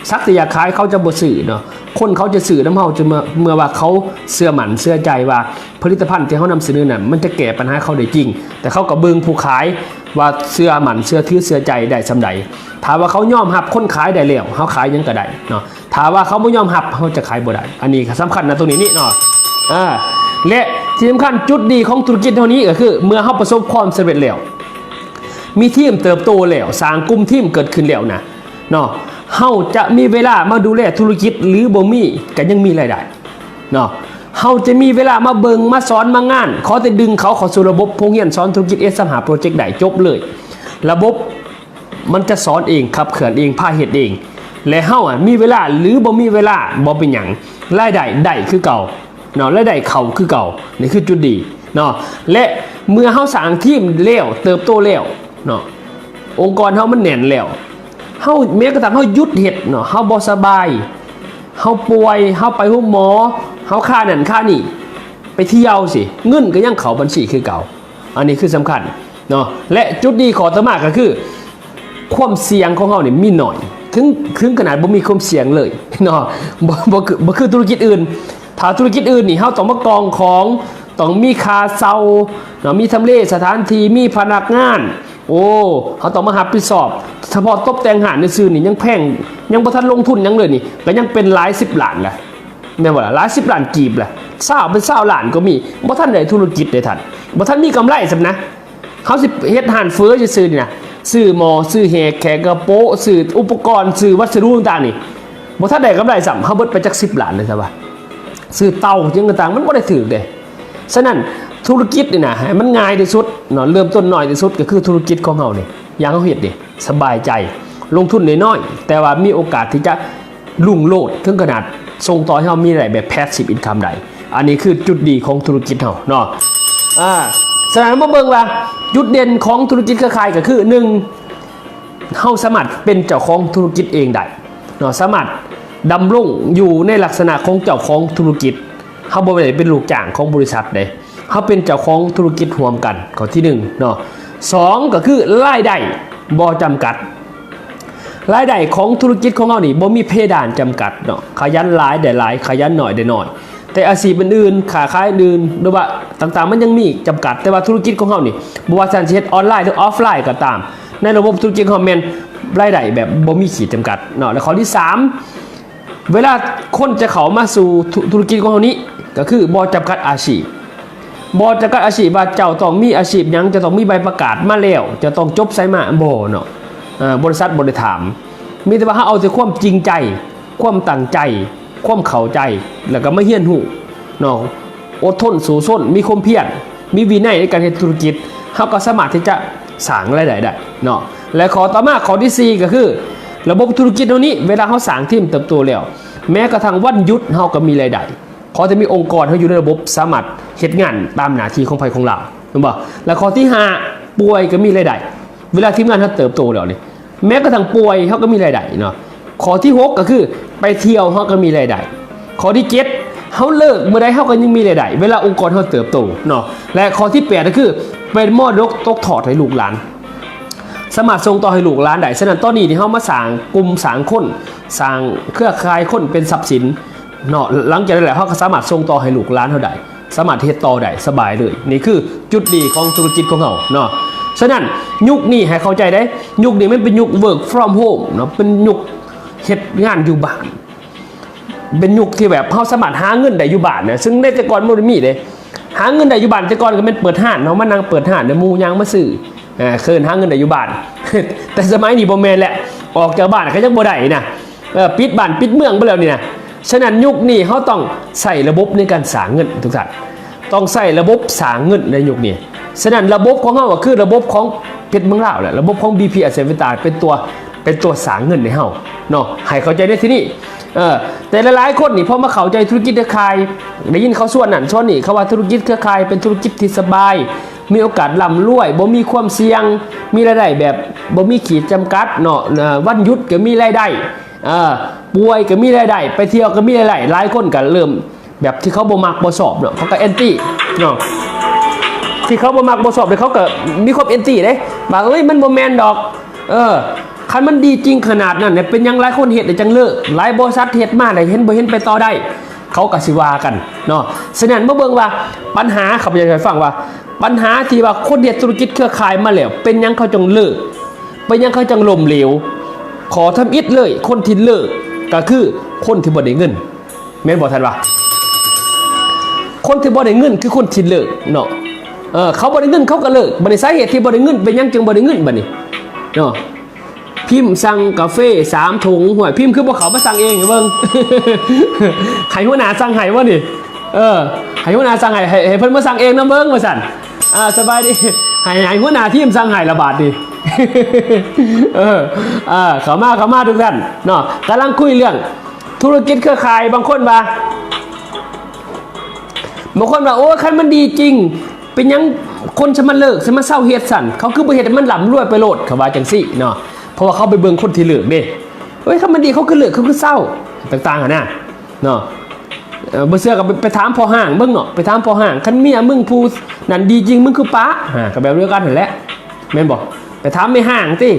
ສັກແຕ່ຢາກຂາຍ ເຂົາຈະບໍ່ຊື້ເນາະ. ຄົນເຂົາຈະຊື້ນຳເຮົາ ຈະເມື່ອ ເມື່ອວ່າເຂົາເຊື່ອໝັ້ນເຊື່ອໃຈວ່າ ຜະລິດຕະພັນທີ່ເຮົານຳສະເໜີນັ້ນ ມັນຈະແກ້ປັນຫາເຂົາໄດ້ຈິງ, ແຕ່ເຂົາກໍເບິ່ງຜູ້ຂາຍວ່າເຊື່ອໝັ້ນ ເຊື່ອຖື ເຊື່ອໃຈໄດ້ສ່ຳໃດ. ຖ້າວ່າເຂົາຍອມຮັບຄົນຂາຍໄດ້ແລ້ວ, ເຮົາຂາຍຫຍັງກໍໄດ້ເນາະ. ຖ້າວ່າເຂົາບໍ່ຍອມຮັບ, ເຮົາຈະຂາຍບໍ່ໄດ້. ອັນນີ້ກໍສຳຄັນນະ ຕົງນີ້ນີ້ເນາະ. ເອີ ແລະ ທີ່ສຳຄັນ, ຈຸດດີຂອງທຸລະກິດເຮົານີ້ກໍຄື ເມື່ອເຮົາປະສົບຄວາມສຳເລັດແລ້ວ, ມີທີມເຕີບໂຕແລ້ວ, ສ້າງກຸ່ມທີມເກີດຂຶ້ນແລ້ວນະ ເນາະ, ເຮົາຈະມີເວລາມາດູແລທຸລະກິດ ຫຼື ບໍ່ມີ ກໍຍັງມີລາຍໄດ້ເນາະ. ເຮົາຈະມີເວລາມາເບິ່ງ, ມາສອນ, ມາງານ, ຂໍແຕ່ດຶງເຂົາເຂົ້າສູ່ລະບົບໂຮງຮຽນສອນທຸລະກິດ ເອສສາມຫ້າ ໂປຣເຈັກໄດ້, ຈົບເລີຍ. ລະບົບມັນຈະສອນເອງ, ຂັບເຄື່ອນເອງ, ພາເຮັດເອງ, ແລະ ເຮົາອະ ມີເວລາ ຫຼື ບໍ່ມີເວລາ ບໍ່ເປັນຫຍັງ, ລາຍໄດ້ໄດ້ຄືເກົ່າເນາະ, ລາຍໄດ້ເຂົ້າຄືເກົ່າ. ນີ້ຄືຈຸດດີເນາະ. ແລະ ເມື່ອເຮົາສ້າງທີມແລ້ວ, ເຕີບໂຕແລ້ວ ເນາະ, ອົງກອນເຮົາມັນແໜ້ນແລ້ວ, ເຮົາ ແມ້ກະທັ່ງເຮົາຢຸດເຮັດເນາະ, ເຮົາບໍ່ສະບາຍ, ເຮົາປ່ວຍ, ເຮົາໄປໂຮງໝໍ, ເຮົາຄານັ້ນຄານີ້, ໄປທ່ຽວຊີ້, ເງິນກໍຍັງເຂົ້າບັນຊີຄືເກົ່າ. ອັນນີ້ຄືສຳຄັນເນາະ. ແລະ ຈຸດດີຂໍ້ຕໍ່ມາກໍຄື ຄວາມສ່ຽງຂອງເຮົານີ້ມີໜ້ອຍ, ເຖິງ ເຖິງຂະໜາດບໍ່ມີຄວາມສ່ຽງເລີຍເນາະ, ບໍ່ ບໍ່ຄື ບໍ່ຄືທຸລະກິດອື່ນ. ຖ້າທຸລະກິດອື່ນນີ້ ເຮົາຕ້ອງມາກອງຂອງ, ຕ້ອງມີຄ່າເຊົ່າເນາະ, ມີທຳເລສະຖານທີ່, ມີພະນັກງານ, ໂອ້ ເຮົາຕ້ອງມາຮັບຜິດຊອບ. ສະເພາະຕົບແຕ່ງຮ້ານຊື່ໆນີ້ຍັງແພງ, ຍັງບໍ່ທັນລົງທຶນຫຍັງເລີຍນີ້ ກໍຍັງເປັນຫຼາຍສິບລ້ານລະ, ແມ່ນບໍ່ລະ? ຫຼາຍສິບລ້ານກີບລະ. ຊາວເປັນຊາວລ້ານກໍມີ ບໍ່ທັນໄດ້ທຸລະກິດເດ້ທ່ານ ບໍ່ທັນມີກຳໄລຊ້ຳນະ. ເຮົາຊິເຮັດຮ້ານເຝີຊື່ໆນີ້ນະ ຊື້ໝໍ້ ຊື້ແຫແຂກກະໂປະ ຊື້ອຸປະກອນ ຊື້ວັດສະດຸຕ່າງໆນີ້ ບໍ່ທັນໄດ້ກຳໄລຊ້ຳ ເຮົາເບິດໄປຈັກສິບລ້ານເລີຍຊະວ່າ ຊື້ເຕົາຫຍັງຕ່າງໆ ມັນບໍ່ໄດ້ຖືກເດ້. ສະນັ້ນທຸລະກິດນີ້ນະ ໃຫ້ມັນງ່າຍທີ່ສຸດເນາະ ເລີ່ມຕົ້ນໜ້ອຍທີ່ສຸດ ກໍຄືທຸລະກິດຂອງເຮົານີ້ ຢ່າງເຮົາເຮັດນີ້ ສະບາຍໃຈ ລົງທຶນນ້ອຍໆ ແຕ່ວ່າມີໂອກາດທີ່ຈະລຸ່ງໂລດ ເຖິງຂະໜາດສົ່ງຕໍ່ໃຫ້ເຮົາມີລາຍໄດ້ແບບ passive income ໄດ້. ອັນນີ້ຄືຈຸດດີຂອງທຸລະກິດເຮົາເນາະ. ອາ ສະນັ້ນມາເບິ່ງວ່າຈຸດເດັ່ນຂອງທຸລະກິດເຄືອຂ່າຍກໍຄື ໜຶ່ງ ເຮົາສາມາດເປັນເຈົ້າຂອງທຸລະກິດເອງໄດ້ເນາະ ສາມາດດຳລົງຢູ່ໃນລັກສະນະຂອງເຈົ້າຂອງທຸລະກິດ ເຮົາບໍ່ໄດ້ເປັນລູກຈ້າງຂອງບໍລິສັດເດ້ ເຮົາເປັນເຈົ້າຂອງທຸລະກິດຮ່ວມກັນ ຂໍ້ທີໜຶ່ງເນາະ. ສອງ ກໍຄືລາຍໄດ້ບໍ່ຈຳກັດ ລາຍໄດ້ຂອງທຸລະກິດຂອງເຮົານີ້ບໍ່ມີເພດານຈຳກັດເນາະ ຂະຫຍັນຫຼາຍໄດ້ຫຼາຍ ຂະຫຍັນໜ້ອຍໄດ້ໜ້ອຍ. ແຕ່ອາຊີບອື່ນໆ ຄ້າຂາຍອື່ນໆ ຫຼືວ່າຕ່າງໆ ມັນຍັງມີຈຳກັດ ແຕ່ວ່າທຸລະກິດຂອງເຮົານີ້ ບໍ່ວ່າທ່ານຊິເຮັດອອນລາຍ ຫຼື ອອຟລາຍກໍຕາມ ໃນລະບົບທຸລະກິດຂອງເຮົາແມ່ນລາຍໄດ້ແບບບໍ່ມີຂີດຈຳກັດເນາະ. ແລະ ຂໍ້ທີສາມ ເວລາຄົນຈະເຂົ້າມາສູ່ທຸ ທຸລະກິດຂອງເຮົານີ້ ກໍຄືບໍ່ຈຳກັດອາຊີບ ບໍ່ຈຳກັດອາຊີບວ່າເຈົ້າຕ້ອງມີອາຊີບຫຍັງ ເຈົ້າຕ້ອງມີໃບປະກາດມາແລ້ວ ເຈົ້າຕ້ອງຈົບໃສມາ ບໍ່ເນາະ. ເອີ ບໍລິສັດບໍ່ໄດ້ຖາມ ມີແຕ່ວ່າເຮົາເອົາແຕ່ຄວາມຈິງໃຈ ຄວາມຕັ້ງໃຈ ຄວາມເຂົ້າໃຈ ແລ້ວກໍມາຮຽນຮູ້ເນາະ ອົດທົນສູ້ຊົນ ມີຄວາມພຽນ ມີວິໄນໃນການເຮັດທຸລະກິດ ເຮົາກໍສາມາດທີ່ຈະສ້າງລາຍໄດ້ໄດ້ເນາະ. ແລະ ຂໍ້ຕໍ່ມາ ຂໍ້ທີສີ່ ກໍຄື ລະບົບທຸລະກິດເຮົານີ້ ເວລາເຮົາສ້າງທີມເຕີບໂຕແລ້ວ ແມ້ກະທັ່ງວັນຢຸດເຮົາກໍມີລາຍໄດ້ ຂໍແຕ່ມີອົງກອນເຮົາຢູ່ໃນລະບົບ ສາມາດເຮັດງານຕາມໜ້າທີ່ຂອງໃຜຂອງລາວ ແມ່ນບໍ່? ແລະ ຂໍ້ທີຫ້າ ປ່ວຍກໍມີລາຍໄດ້ ເວລາທີມງານເຮົາເຕີບໂຕແລ້ວນີ້ ແມ້ກະທັ່ງປ່ວຍເຮົາກໍມີລາຍໄດ້ເນາະ. ຂໍ້ທີຫົກ ກໍຄືໄປທ່ຽວເຮົາກໍມີລາຍໄດ້. ຂໍ້ທີເຈັດ ເຮົາເລີກມື້ໃດເຮົາກໍຍັງມີລາຍໄດ້ ເວລາອົງກອນເຮົາເຕີບໂຕເນາະ. ແລະ ຂໍ້ທີແປດ ກໍຄືເປັນມໍລະດົກຕົກທອດໃຫ້ລູກຫຼານ ສາມາດສົ່ງຕໍ່ໃຫ້ລູກຫຼານໄດ້. ສະນັ້ນຕອນນີ້ທີ່ເຮົາມາສ້າງກຸ່ມ ສ້າງຄົນ ສ້າງເຄືອຂ່າຍຄົນເປັນຊັບສິນເນາະ ຫຼັງຈາກນັ້ນແຫຼະ ເຮົາກໍສາມາດສົ່ງຕໍ່ໃຫ້ລູກຫຼານເຮົາໄດ້ ສາມາດເຮັດຕໍ່ໄດ້ສະບາຍເລີຍ. ນີ້ຄືຈຸດດີຂອງທຸລະກິດຂອງເຮົາເນາະ. ສະນັ້ນຍຸກນີ້ໃຫ້ເຂົ້າໃຈເດ້ ຍຸກນີ້ມັນເປັນຍຸກ work from home ເນາະ ເປັນຍຸກເຮັດງານຢູ່ບ້ານ ເປັນຍຸກທີ່ແບບເຮົາສາມາດຫາເງິນໄດ້ຢູ່ບ້ານນະ ຊຶ່ງໃນແຕ່ກ່ອນມັນບໍ່ໄດ້ມີເດ້. ຫາເງິນໄດ້ຢູ່ບ້ານ ແຕ່ກ່ອນກໍແມ່ນເປີດຮ້ານເນາະ ມານັ່ງເປີດຮ້ານ ໝູ່ຍ່າງມາຊື້ ເອີ ເອີ້ນຫາເງິນໄດ້ຢູ່ບ້ານ. ແຕ່ສະໄໝນີ້ບໍ່ແມ່ນແລ້ວ ອອກຈາກບ້ານກໍຍັງບໍ່ໄດ້ນະ ເອີ ປິດບ້ານປິດເມືອງໄປແລ້ວນີ້ນະ. ສະນັ້ນຍຸກນີ້ເຮົາຕ້ອງໃຊ້ລະບົບໃນການສ້າງເງິນທຸກທ່ານ ຕ້ອງໃຊ້ລະບົບສ້າງເງິນໃນຍຸກນີ້. ສະນັ້ນລະບົບຂອງເຮົາກໍຄືລະບົບຂອງເພັດເມືອງລາວແຫຼະ ລະບົບຂອງ ບີ ພີ ອາເຊຍ ເວຍຕາ ເປັນຕົວ ເປັນຕົວສ້າງເງິນໃຫ້ເຮົາເນາະ ໃຫ້ເຂົ້າໃຈໃນທີ່ນີ້. ເອີ ແຕ່ຫຼາຍໆຄົນນີ້ ພໍມາເຂົ້າໃຈທຸລະກິດເຄືອຂ່າຍ ໄດ້ຍິນເຂົາຊວນນັ້ນຊວນນີ້ ເຂົາວ່າທຸລະກິດເຄືອຂ່າຍເປັນທຸລະກິດທີ່ສະບາຍ ມີໂອກາດລ່ຳລວຍ ບໍ່ມີຄວາມສ່ຽງ ມີລາຍໄດ້ແບບບໍ່ມີຂີດຈຳກັດເນາະ. ເອີ ວັນຢຸດກໍມີລາຍໄດ້ ເອີ ປ່ວຍກໍມີລາຍໄດ້ ໄປທ່ຽວກໍມີລາຍໄດ້. ຫຼາຍຄົນກໍເລີ່ມແບບທີ່ເຂົາບໍ່ມັກບໍ່ຊອບເນາະ ເຂົາກໍແອນຕີເນາະ ທີ່ເຂົາບໍ່ມັກບໍ່ຊອບ ແລ້ວເຂົາກໍມີຄວາມແອນຕີເດ້ ວ່າ ເອີຍ ມັນບໍ່ແມ່ນດອກ ເອີ ຄັນມັນດີຈິງຂະໜາດນັ້ນ ເປັນຫຍັງຫຼາຍຄົນເຮັດແລ້ວຈັ່ງເລີກ? ຫຼາຍບໍລິສັດເຮັດມາແລ້ວເຫັນບໍ່ເຫັນໄປຕໍ່ໄດ້ ເຂົາກໍຊິວ່າກັນເນາະ. ສະນັ້ນມາເບິ່ງວ່າ ປັນຫາ ຂ້າພະເຈົ້າຈະໃຫ້ຟັງວ່າ ປັນຫາທີ່ວ່າຄົນເຮັດທຸລະກິດເຄືອຂ່າຍມາແລ້ວ ເປັນຫຍັງເຂົາຈັ່ງເລີກ? ເປັນຫຍັງເຂົາຈັ່ງລົ້ມເຫຼວ? ຂໍ້ທຳອິດເລີຍ ຄົນທີ່ເລີກກໍຄືຄົນທີ່ບໍ່ໄດ້ເງິນ ແມ່ນບໍ່ທ່ານວ່າ? ຄົນທີ່ບໍ່ໄດ້ເງິນຄືຄົນທີ່ເລີກເນາະ. ເອີ ເຂົາບໍ່ໄດ້ເງິນເຂົາກໍເລີກ. ບັດນີ້ສາເຫດທີ່ບໍ່ໄດ້ເງິນເປັນຫຍັງຈຶ່ງບໍ່ໄດ້ເງິນບັດນີ້ເນາະ? ພິມສັ່ງກາເຟສາມຖົງ ຫ້ວຍ ພິມຄືບໍ່ເຂົ້າມາສັ່ງເອງໃຫ້ເບິ່ງ? ໃຫ້ຫົວໜ້າສັ່ງໃຫ້ບໍ່ນີ້? ເອີ ໃຫ້ຫົວໜ້າສັ່ງໃຫ້ ໃຫ້ ໃຫ້ເພິ່ນມາສັ່ງເອງນຳເບິ່ງວ່າຊັ້ນ. ອ່າ ສະບາຍດີ ໃຫ້ ໃຫ້ຫົວໜ້າທີມສັ່ງໃຫ້ລະບາດນີ້. ເອີ ອ່າ ເຂົ້າມາ ເຂົ້າມາທຸກທ່ານເນາະ. ກຳລັງຄຸຍເລື່ອງທຸລະກິດເຄືອຂ່າຍ ບາງຄົນວ່າ ບາງຄົນວ່າ ໂອ້ຍ ຄັນມັນດີຈິງ ເປັນຫຍັງຄົນຊິມາເລີກ ຊິມາເຊົາເຮັດຊັ້ນ? ເຂົາຄືບໍ່ເຮັດໃຫ້ມັນລ່ຳລວຍໄປໂລດ? ເຂົາວ່າຈັ່ງຊີ້ເນາະ ເພາະວ່າເຂົາໄປເບິ່ງຄົນທີ່ເລີກເດ້. ເອີຍ ຄັນມັນດີ ເຂົາຄືເລີກ ເຂົາຄືເຊົາ ຕ່າງໆຫັ້ນນະເນາະ. ເອີ ບໍ່ເຊື່ອກໍໄປ ໄປຖາມພໍ່ຮ້າງເບິ່ງເນາະ ໄປຖາມພໍ່ຮ້າງ ຄັນເມຍມຶງຜູ້ນັ້ນດີຈິງ ມຶງຄືປະ? ອ່າ ກໍແບບດຽວກັນຫັ້ນແຫຼະ ແມ່ນບໍ່? ໄປຖາມແມ່ຮ້າງຕິ.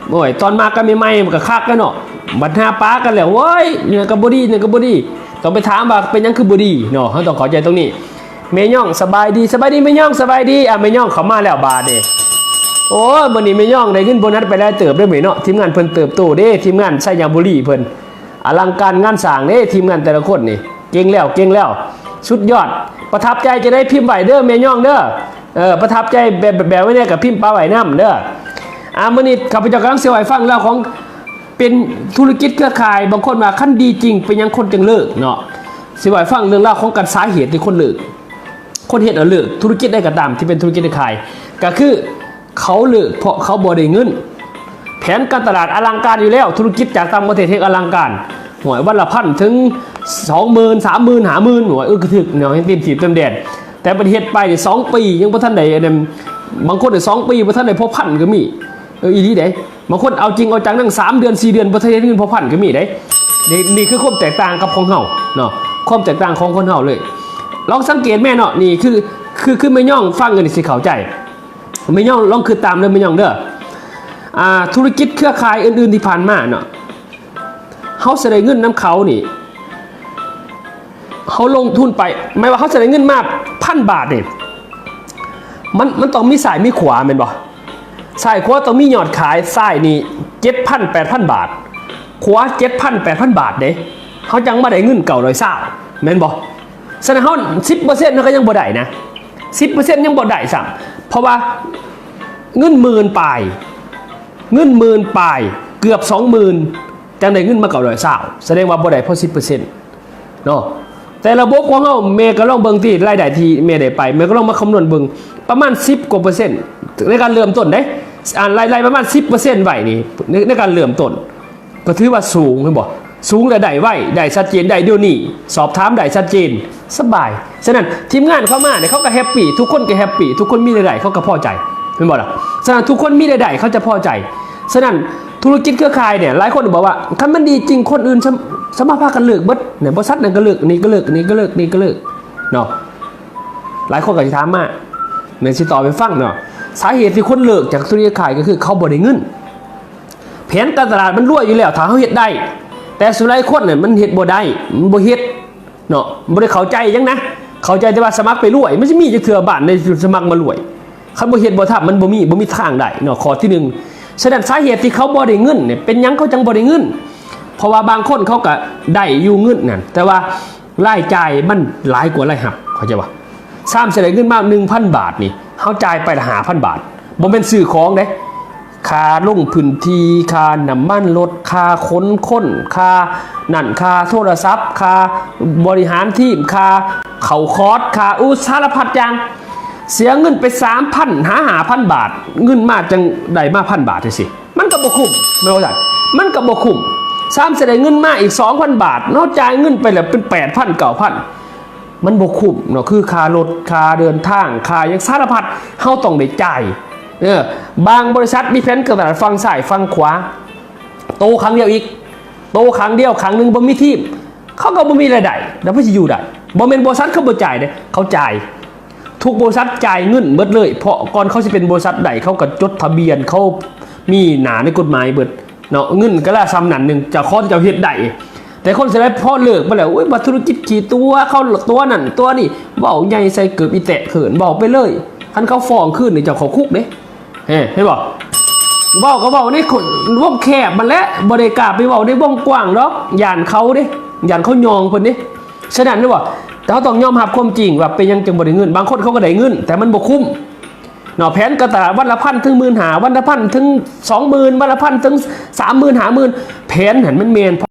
ໂອ້ຍ ຕອນມາກັບໃໝ່ໆ ມັນກໍຄັກແລ້ວເນາະ ບັດຫາປາກັນແລ້ວ ໂອ້ຍ ນີ້ກໍບໍ່ດີ ນີ້ກໍບໍ່ດີ. ຕ້ອງໄປຖາມວ່າເປັນຫຍັງຄືບໍ່ດີເນາະ ເຮົາຕ້ອງເຂົ້າໃຈຕົງນີ້. ແມ່ຍ່ອງ ສະບາຍດີ ສະບາຍດີແມ່ຍ່ອງ ສະບາຍດີ. ອ່າ ແມ່ຍ່ອງເຂົ້າມາແລ້ວບາດນີ້. ໂອ້ຍ ມື້ນີ້ແມ່ຍ່ອງໄດ້ເງິນໂບນັດໄປຫຼາຍເຕີບເດ້ມື້ນີ້ເນາະ ທີມງານເພິ່ນເຕີບໂຕເດ້ ທີມງານໄຊຍະບູລີເພິ່ນ ອະລັງການງານສ້າງເດ້ ທີມງານແຕ່ລະຄົນນີ້ ເກັ່ງແລ້ວ ເກັ່ງແລ້ວ. ສຸດຍອດ ປະທັບໃຈຈັ່ງໃດພິມໄວ້ເດີແມ່ຍ່ອງເດີ. ເອີ ປະທັບໃຈແບບ ແບບໃດແດ່ກໍພິມປະໄວ້ນຳເດີ. ອ່າ ມື້ນີ້ຂ້າພະເຈົ້າກຳລັງຊິເວົ້າໃຫ້ຟັງເລື່ອງຂອງ ເປັນທຸລະກິດເຄືອຂ່າຍ. ບາງຄົນວ່າຄັນດີຈິງເປັນຫຍັງຄົນຈຶ່ງເລີກເນາະ. ຊິເວົ້າໃຫ້ຟັງເລື່ອງລາວຂອງການ ສາເຫດທີ່ຄົນເລີກ ຄົນເຮັດແລ້ວເລີກ. ທຸລະກິດໃດກໍຕາມທີ່ເປັນທຸລະກິດເຄືອຂ່າຍ ກໍຄື ເຂົາເລີກເພາະເຂົາບໍ່ໄດ້ເງິນ. ແຜນການຕະຫຼາດອະລັງການຢູ່ແລ້ວ, ທຸລະກິດຈາກຕ່າງປະເທດແຮ່ງອະລັງການ. ໂອ້ຍ ວັນລະພັນເຖິງສອງໝື່ນ ສາມໝື່ນ ຫ້າໝື່ນ ໂອ້ຍ ເອີ ກໍຖືກເນາະ ເຮັດເຕັມທີ່ເຕັມແດນ. ແຕ່ເພິ່ນເຮັດໄປນີ້ສອງປີຍັງບໍ່ທັນໄດ້ ອັນນັ້ນ ບາງຄົນນີ້ສອງປີບໍ່ທັນໄດ້ພໍພັນກໍມີ. ເອີ ອີ່ຫຼີເດ້. ບາງຄົນເອົາຈິງເອົາຈັງນຳ ສາມເດືອນ ສີ່ເດືອນ ບໍ່ທັນໄດ້ເງິນພໍພັນກໍມີເດ້. ນີ້ ນີ້ຄືຄວາມແຕກຕ່າງກັບຂອງເຮົາເນາະ, ຄວາມແຕກຕ່າງຂອງຄົນເຮົາເລີຍ. ລອງສັງເກດແມ່ເນາະ, ນີ້ຄື ຄື ຄືແມ່ຍ່ອງຟັງອັນນີ້ຊິເຂົ້າໃຈ. ແມ່ຍ່ອງລອງຄິດຕາມເດີແມ່ຍ່ອງເດີ. ອ່າ ທຸລະກິດເຄືອຂ່າຍອື່ນໆທີ່ຜ່ານມາເນາະ, ເຮົາຊິໄດ້ເງິນນຳເຂົານີ້ ເຮົາລົງທຶນໄປ ໝາຍວ່າເຮົາຊິໄດ້ເງິນມາພັນບາດນີ້ ມັນ ມັນຕ້ອງມີຊ້າຍມີຂວາແມ່ນບໍ່? ຊ້າຍຂວາຕ້ອງມີຍອດຂາຍ, ຊ້າຍນີ້ເຈັດພັນ ແປດພັນບາດ, ຂວາເຈັດພັນ ແປດພັນບາດເດ້, ເຮົາຈັ່ງມາໄດ້ເງິນເກົ້າຮ້ອຍຊາວ ແມ່ນບໍ່? ສະນັ້ນເຮົາ ສິບເປີເຊັນ ເຮົາກໍຍັງບໍ່ໄດ້ນະ, ສິບເປີເຊັນ ຍັງບໍ່ໄດ້ຊ້ຳ ເພາະວ່າເງິນໝື່ນປາຍ ເງິນໝື່ນປາຍ ເກືອບສອງໝື່ນ ຈັ່ງໄດ້ເງິນມາເກົ້າຮ້ອຍຊາວ ສະແດງວ່າບໍ່ໄດ້ພໍສິບເປີເຊັນເນາະ. ແຕ່ລະບົບຂອງເຮົາ ແມ່ກໍລອງເບິ່ງຕິ ລາຍໄດ້ທີ່ແມ່ໄດ້ໄປ ແມ່ກໍລອງມາຄຳນວນເບິ່ງ ປະມານສິບກວ່າເປີເຊັນໃນການເລີ່ມຕົ້ນເດ້. ອັນ ລາຍໄດ້ປະມານສິບເປີເຊັນໄວ້ນີ້ ໃນ ໃນການເລີ່ມຕົ້ນ ກໍຖືວ່າສູງ ແມ່ນບໍ່? ສູງ ແລະ ໄດ້ໄວ ໄດ້ຊັດເຈນ ໄດ້ດຽວນີ້ ສອບຖາມໄດ້ຊັດເຈນ ສະບາຍ. ສະນັ້ນທີມງານເຂົ້າມານີ້ ເຂົາກໍແຮັບປີ ທຸກຄົນກໍແຮັບປີ ທຸກຄົນມີລາຍໄດ້ ເຂົາກໍພໍໃຈ ແມ່ນບໍ່ລະ? ສະນັ້ນທຸກຄົນມີລາຍໄດ້ ເຂົາຈະພໍໃຈ. ສະນັ້ນທຸລະກິດເຄືອຂ່າຍນີ້ ຫຼາຍຄົນບອກວ່າ ຄັນມັນດີຈິງ ຄົນອື່ນສາ ສາມາດພາກັນເລີກເບິດ ແມ່ນ ບໍລິສັດນັ້ນກໍເລີກ ນີ້ກໍເລີກ ນີ້ກໍເລີກ ນີ້ກໍເລີກເນາະ. ຫຼາຍຄົນກໍຊິຖາມມາ ແມ່ນ ຊິຕອບໃຫ້ຟັງເນາະ. ສາເຫດທີ່ຄົນເລີກຈາກທຸລະກິດເຄືອຂ່າຍ ກໍຄືເຂົາບໍ່ໄດ້ເງິນ. ແຜນການຕະຫຼາດມັນລວຍຢູ່ແລ້ວ ຖ້າເຮົາເຮັດໄດ້, ແຕ່ສ່ວນຫຼາຍຄົນນັ້ນມັນເຮັດບໍ່ໄດ້ ມັນບໍ່ເຮັດເນາະ ບໍ່ໄດ້ເຂົ້າໃຈຫຍັງນະ, ເຂົ້າໃຈແຕ່ວ່າສະໝັກໄປລວຍ. ມັນຊິມີຈັກເທື່ອບ້ານໃດສະໝັກມາລວຍ? ຄັນບໍ່ເຮັດບໍ່ທຳ ມັນບໍ່ມີ ບໍ່ມີທາງໄດ້ເນາະ ຂໍ້ທີໜຶ່ງ. ສະນັ້ນສາເຫດທີ່ເຂົາບໍ່ໄດ້ເງິນນີ້ ເປັນຫຍັງເຂົາຈັ່ງບໍ່ໄດ້ເງິນ? ເພາະວ່າບາງຄົນເຂົາກໍໄດ້ຢູ່ເງິນນັ້ນ ແຕ່ວ່າ ລາຍຈ່າຍມັນຫຼາຍກວ່າລາຍຮັບ ເຂົ້າໃຈບໍ່? ຊ້ຳຊິໄດ້ເງິນມາໜຶ່ງພັນບາດນີ້ ເຮົາຈ່າຍໄປລະຫ້າພັນບາດ ບໍ່ແມ່ນຊື້ຂອງເດ້, ຄ່າລົງພື້ນທີ່ ຄ່ານ້ຳມັນລົດ ຄ່າຂົນຄົນ ຄ່ານັ້ນ ຄ່າໂທລະສັບ ຄ່າບໍລິຫານທີມ ຄ່າເຂົ້າຄອດ ຄ່າ ໂອ້ ສາລະພັດຢ່າງ. ເສຍເງິນໄປສາມພັນຫາຫ້າພັນບາດ ເງິນມາຈັ່ງໄດ້ມາພັນບາດຈັ່ງຊີ້. ມັນກໍບໍ່ຄຸ້ມ ແມ່ນບໍ່ຊັ້ນ? ມັນກໍບໍ່ຄຸ້ມ. ຊ້ຳຊິໄດ້ເງິນມາອີກສອງພັນບາດ ເຮົາຈ່າຍເງິນໄປແລ້ວເປັນແປດພັນ ເກົ້າພັນ ມັນບໍ່ຄຸ້ມເນາະ. ຄືຄ່າລົດ ຄ່າເດີນທາງ ຄ່າຫຍັງສາລະພັດ ເຮົາຕ້ອງໄດ້ຈ່າຍ. ເອີ ບາງບໍລິສັດມີແຜນການຕະຫຼາດຝັ່ງຊ້າຍຝັ່ງຂວາ ໂຕຄັ້ງດຽວອີກ ໂຕຄັ້ງດຽວ ຄັ້ງໜຶ່ງບໍ່ມີທີມ ເຂົາກໍບໍ່ມີລາຍໄດ້ ແລ້ວໃຜຊິຢູ່ໄດ້? ບໍ່ແມ່ນບໍລິສັດເຂົາບໍ່ຈ່າຍເດ້ ເຂົາຈ່າຍ. ທຸກບໍລິສັດຈ່າຍເງິນເບິດເລີຍ ເພາະກ່ອນເຂົາຊິເປັນບໍລິສັດໄດ້ ເຂົາກໍຈົດທະບຽນ ເຂົາມີໜ້າໃນກົດໝາຍເບິດເນາະ. ເງິນກະລະສ່ຳນັ້ນໜຶ່ງ ເຈົ້າຂອງທີ່ເຈົ້າເຮັດໄດ້. ແຕ່ຄົນສ່ວນຫຼາຍພໍເລີກໄປແລ້ວ ໂອ້ຍ ວ່າທຸລະກິດຂີ້ຕົວະ ເຂົາຕົວະນັ້ນຕົວະນີ້ ເວົ້າໃຫຍ່ໃສ່ເກີບອີແຕະເຂີນ ເວົ້າໄປເລີຍ. ຄັນເຂົາຟ້ອງຄືນນີ້ ເຈົ້າເຂົ້າຄຸກເດ້. ເຫັນບໍ່? ເວົ້າກໍເວົ້າໃນຄົນວົງແຄບຫັ້ນແຫຼະ ບໍ່ໄດ້ກ້າໄປເວົ້າໃນວົງກວ້າງດອກ ຢ້ານເຂົາເດ້ ຢ້ານເຂົາຍ້ອງເພິ່ນເດ້. ສະນັ້ນ ເຫັນບໍ່? ເຮົາຕ້ອງຍອມຮັບຄວາມຈິງວ່າເປັນຫຍັງຈຶ່ງບໍ່ໄດ້ເງິນ. ບາງຄົນເຂົາກໍໄດ້ເງິນ ແຕ່ມັນບໍ່ຄຸ້ມເນາະ. ແຜນການຕະຫຼາດວັນລະພັນເຖິງໝື່ນຫ້າ ວັນລະພັນເຖິງສອງໝື່ນ ວັນລະພັນເຖິງສາມໝື່ນ ຫ້າໝື່ນ ແຜນຫັ້ນມັນແມ່ນ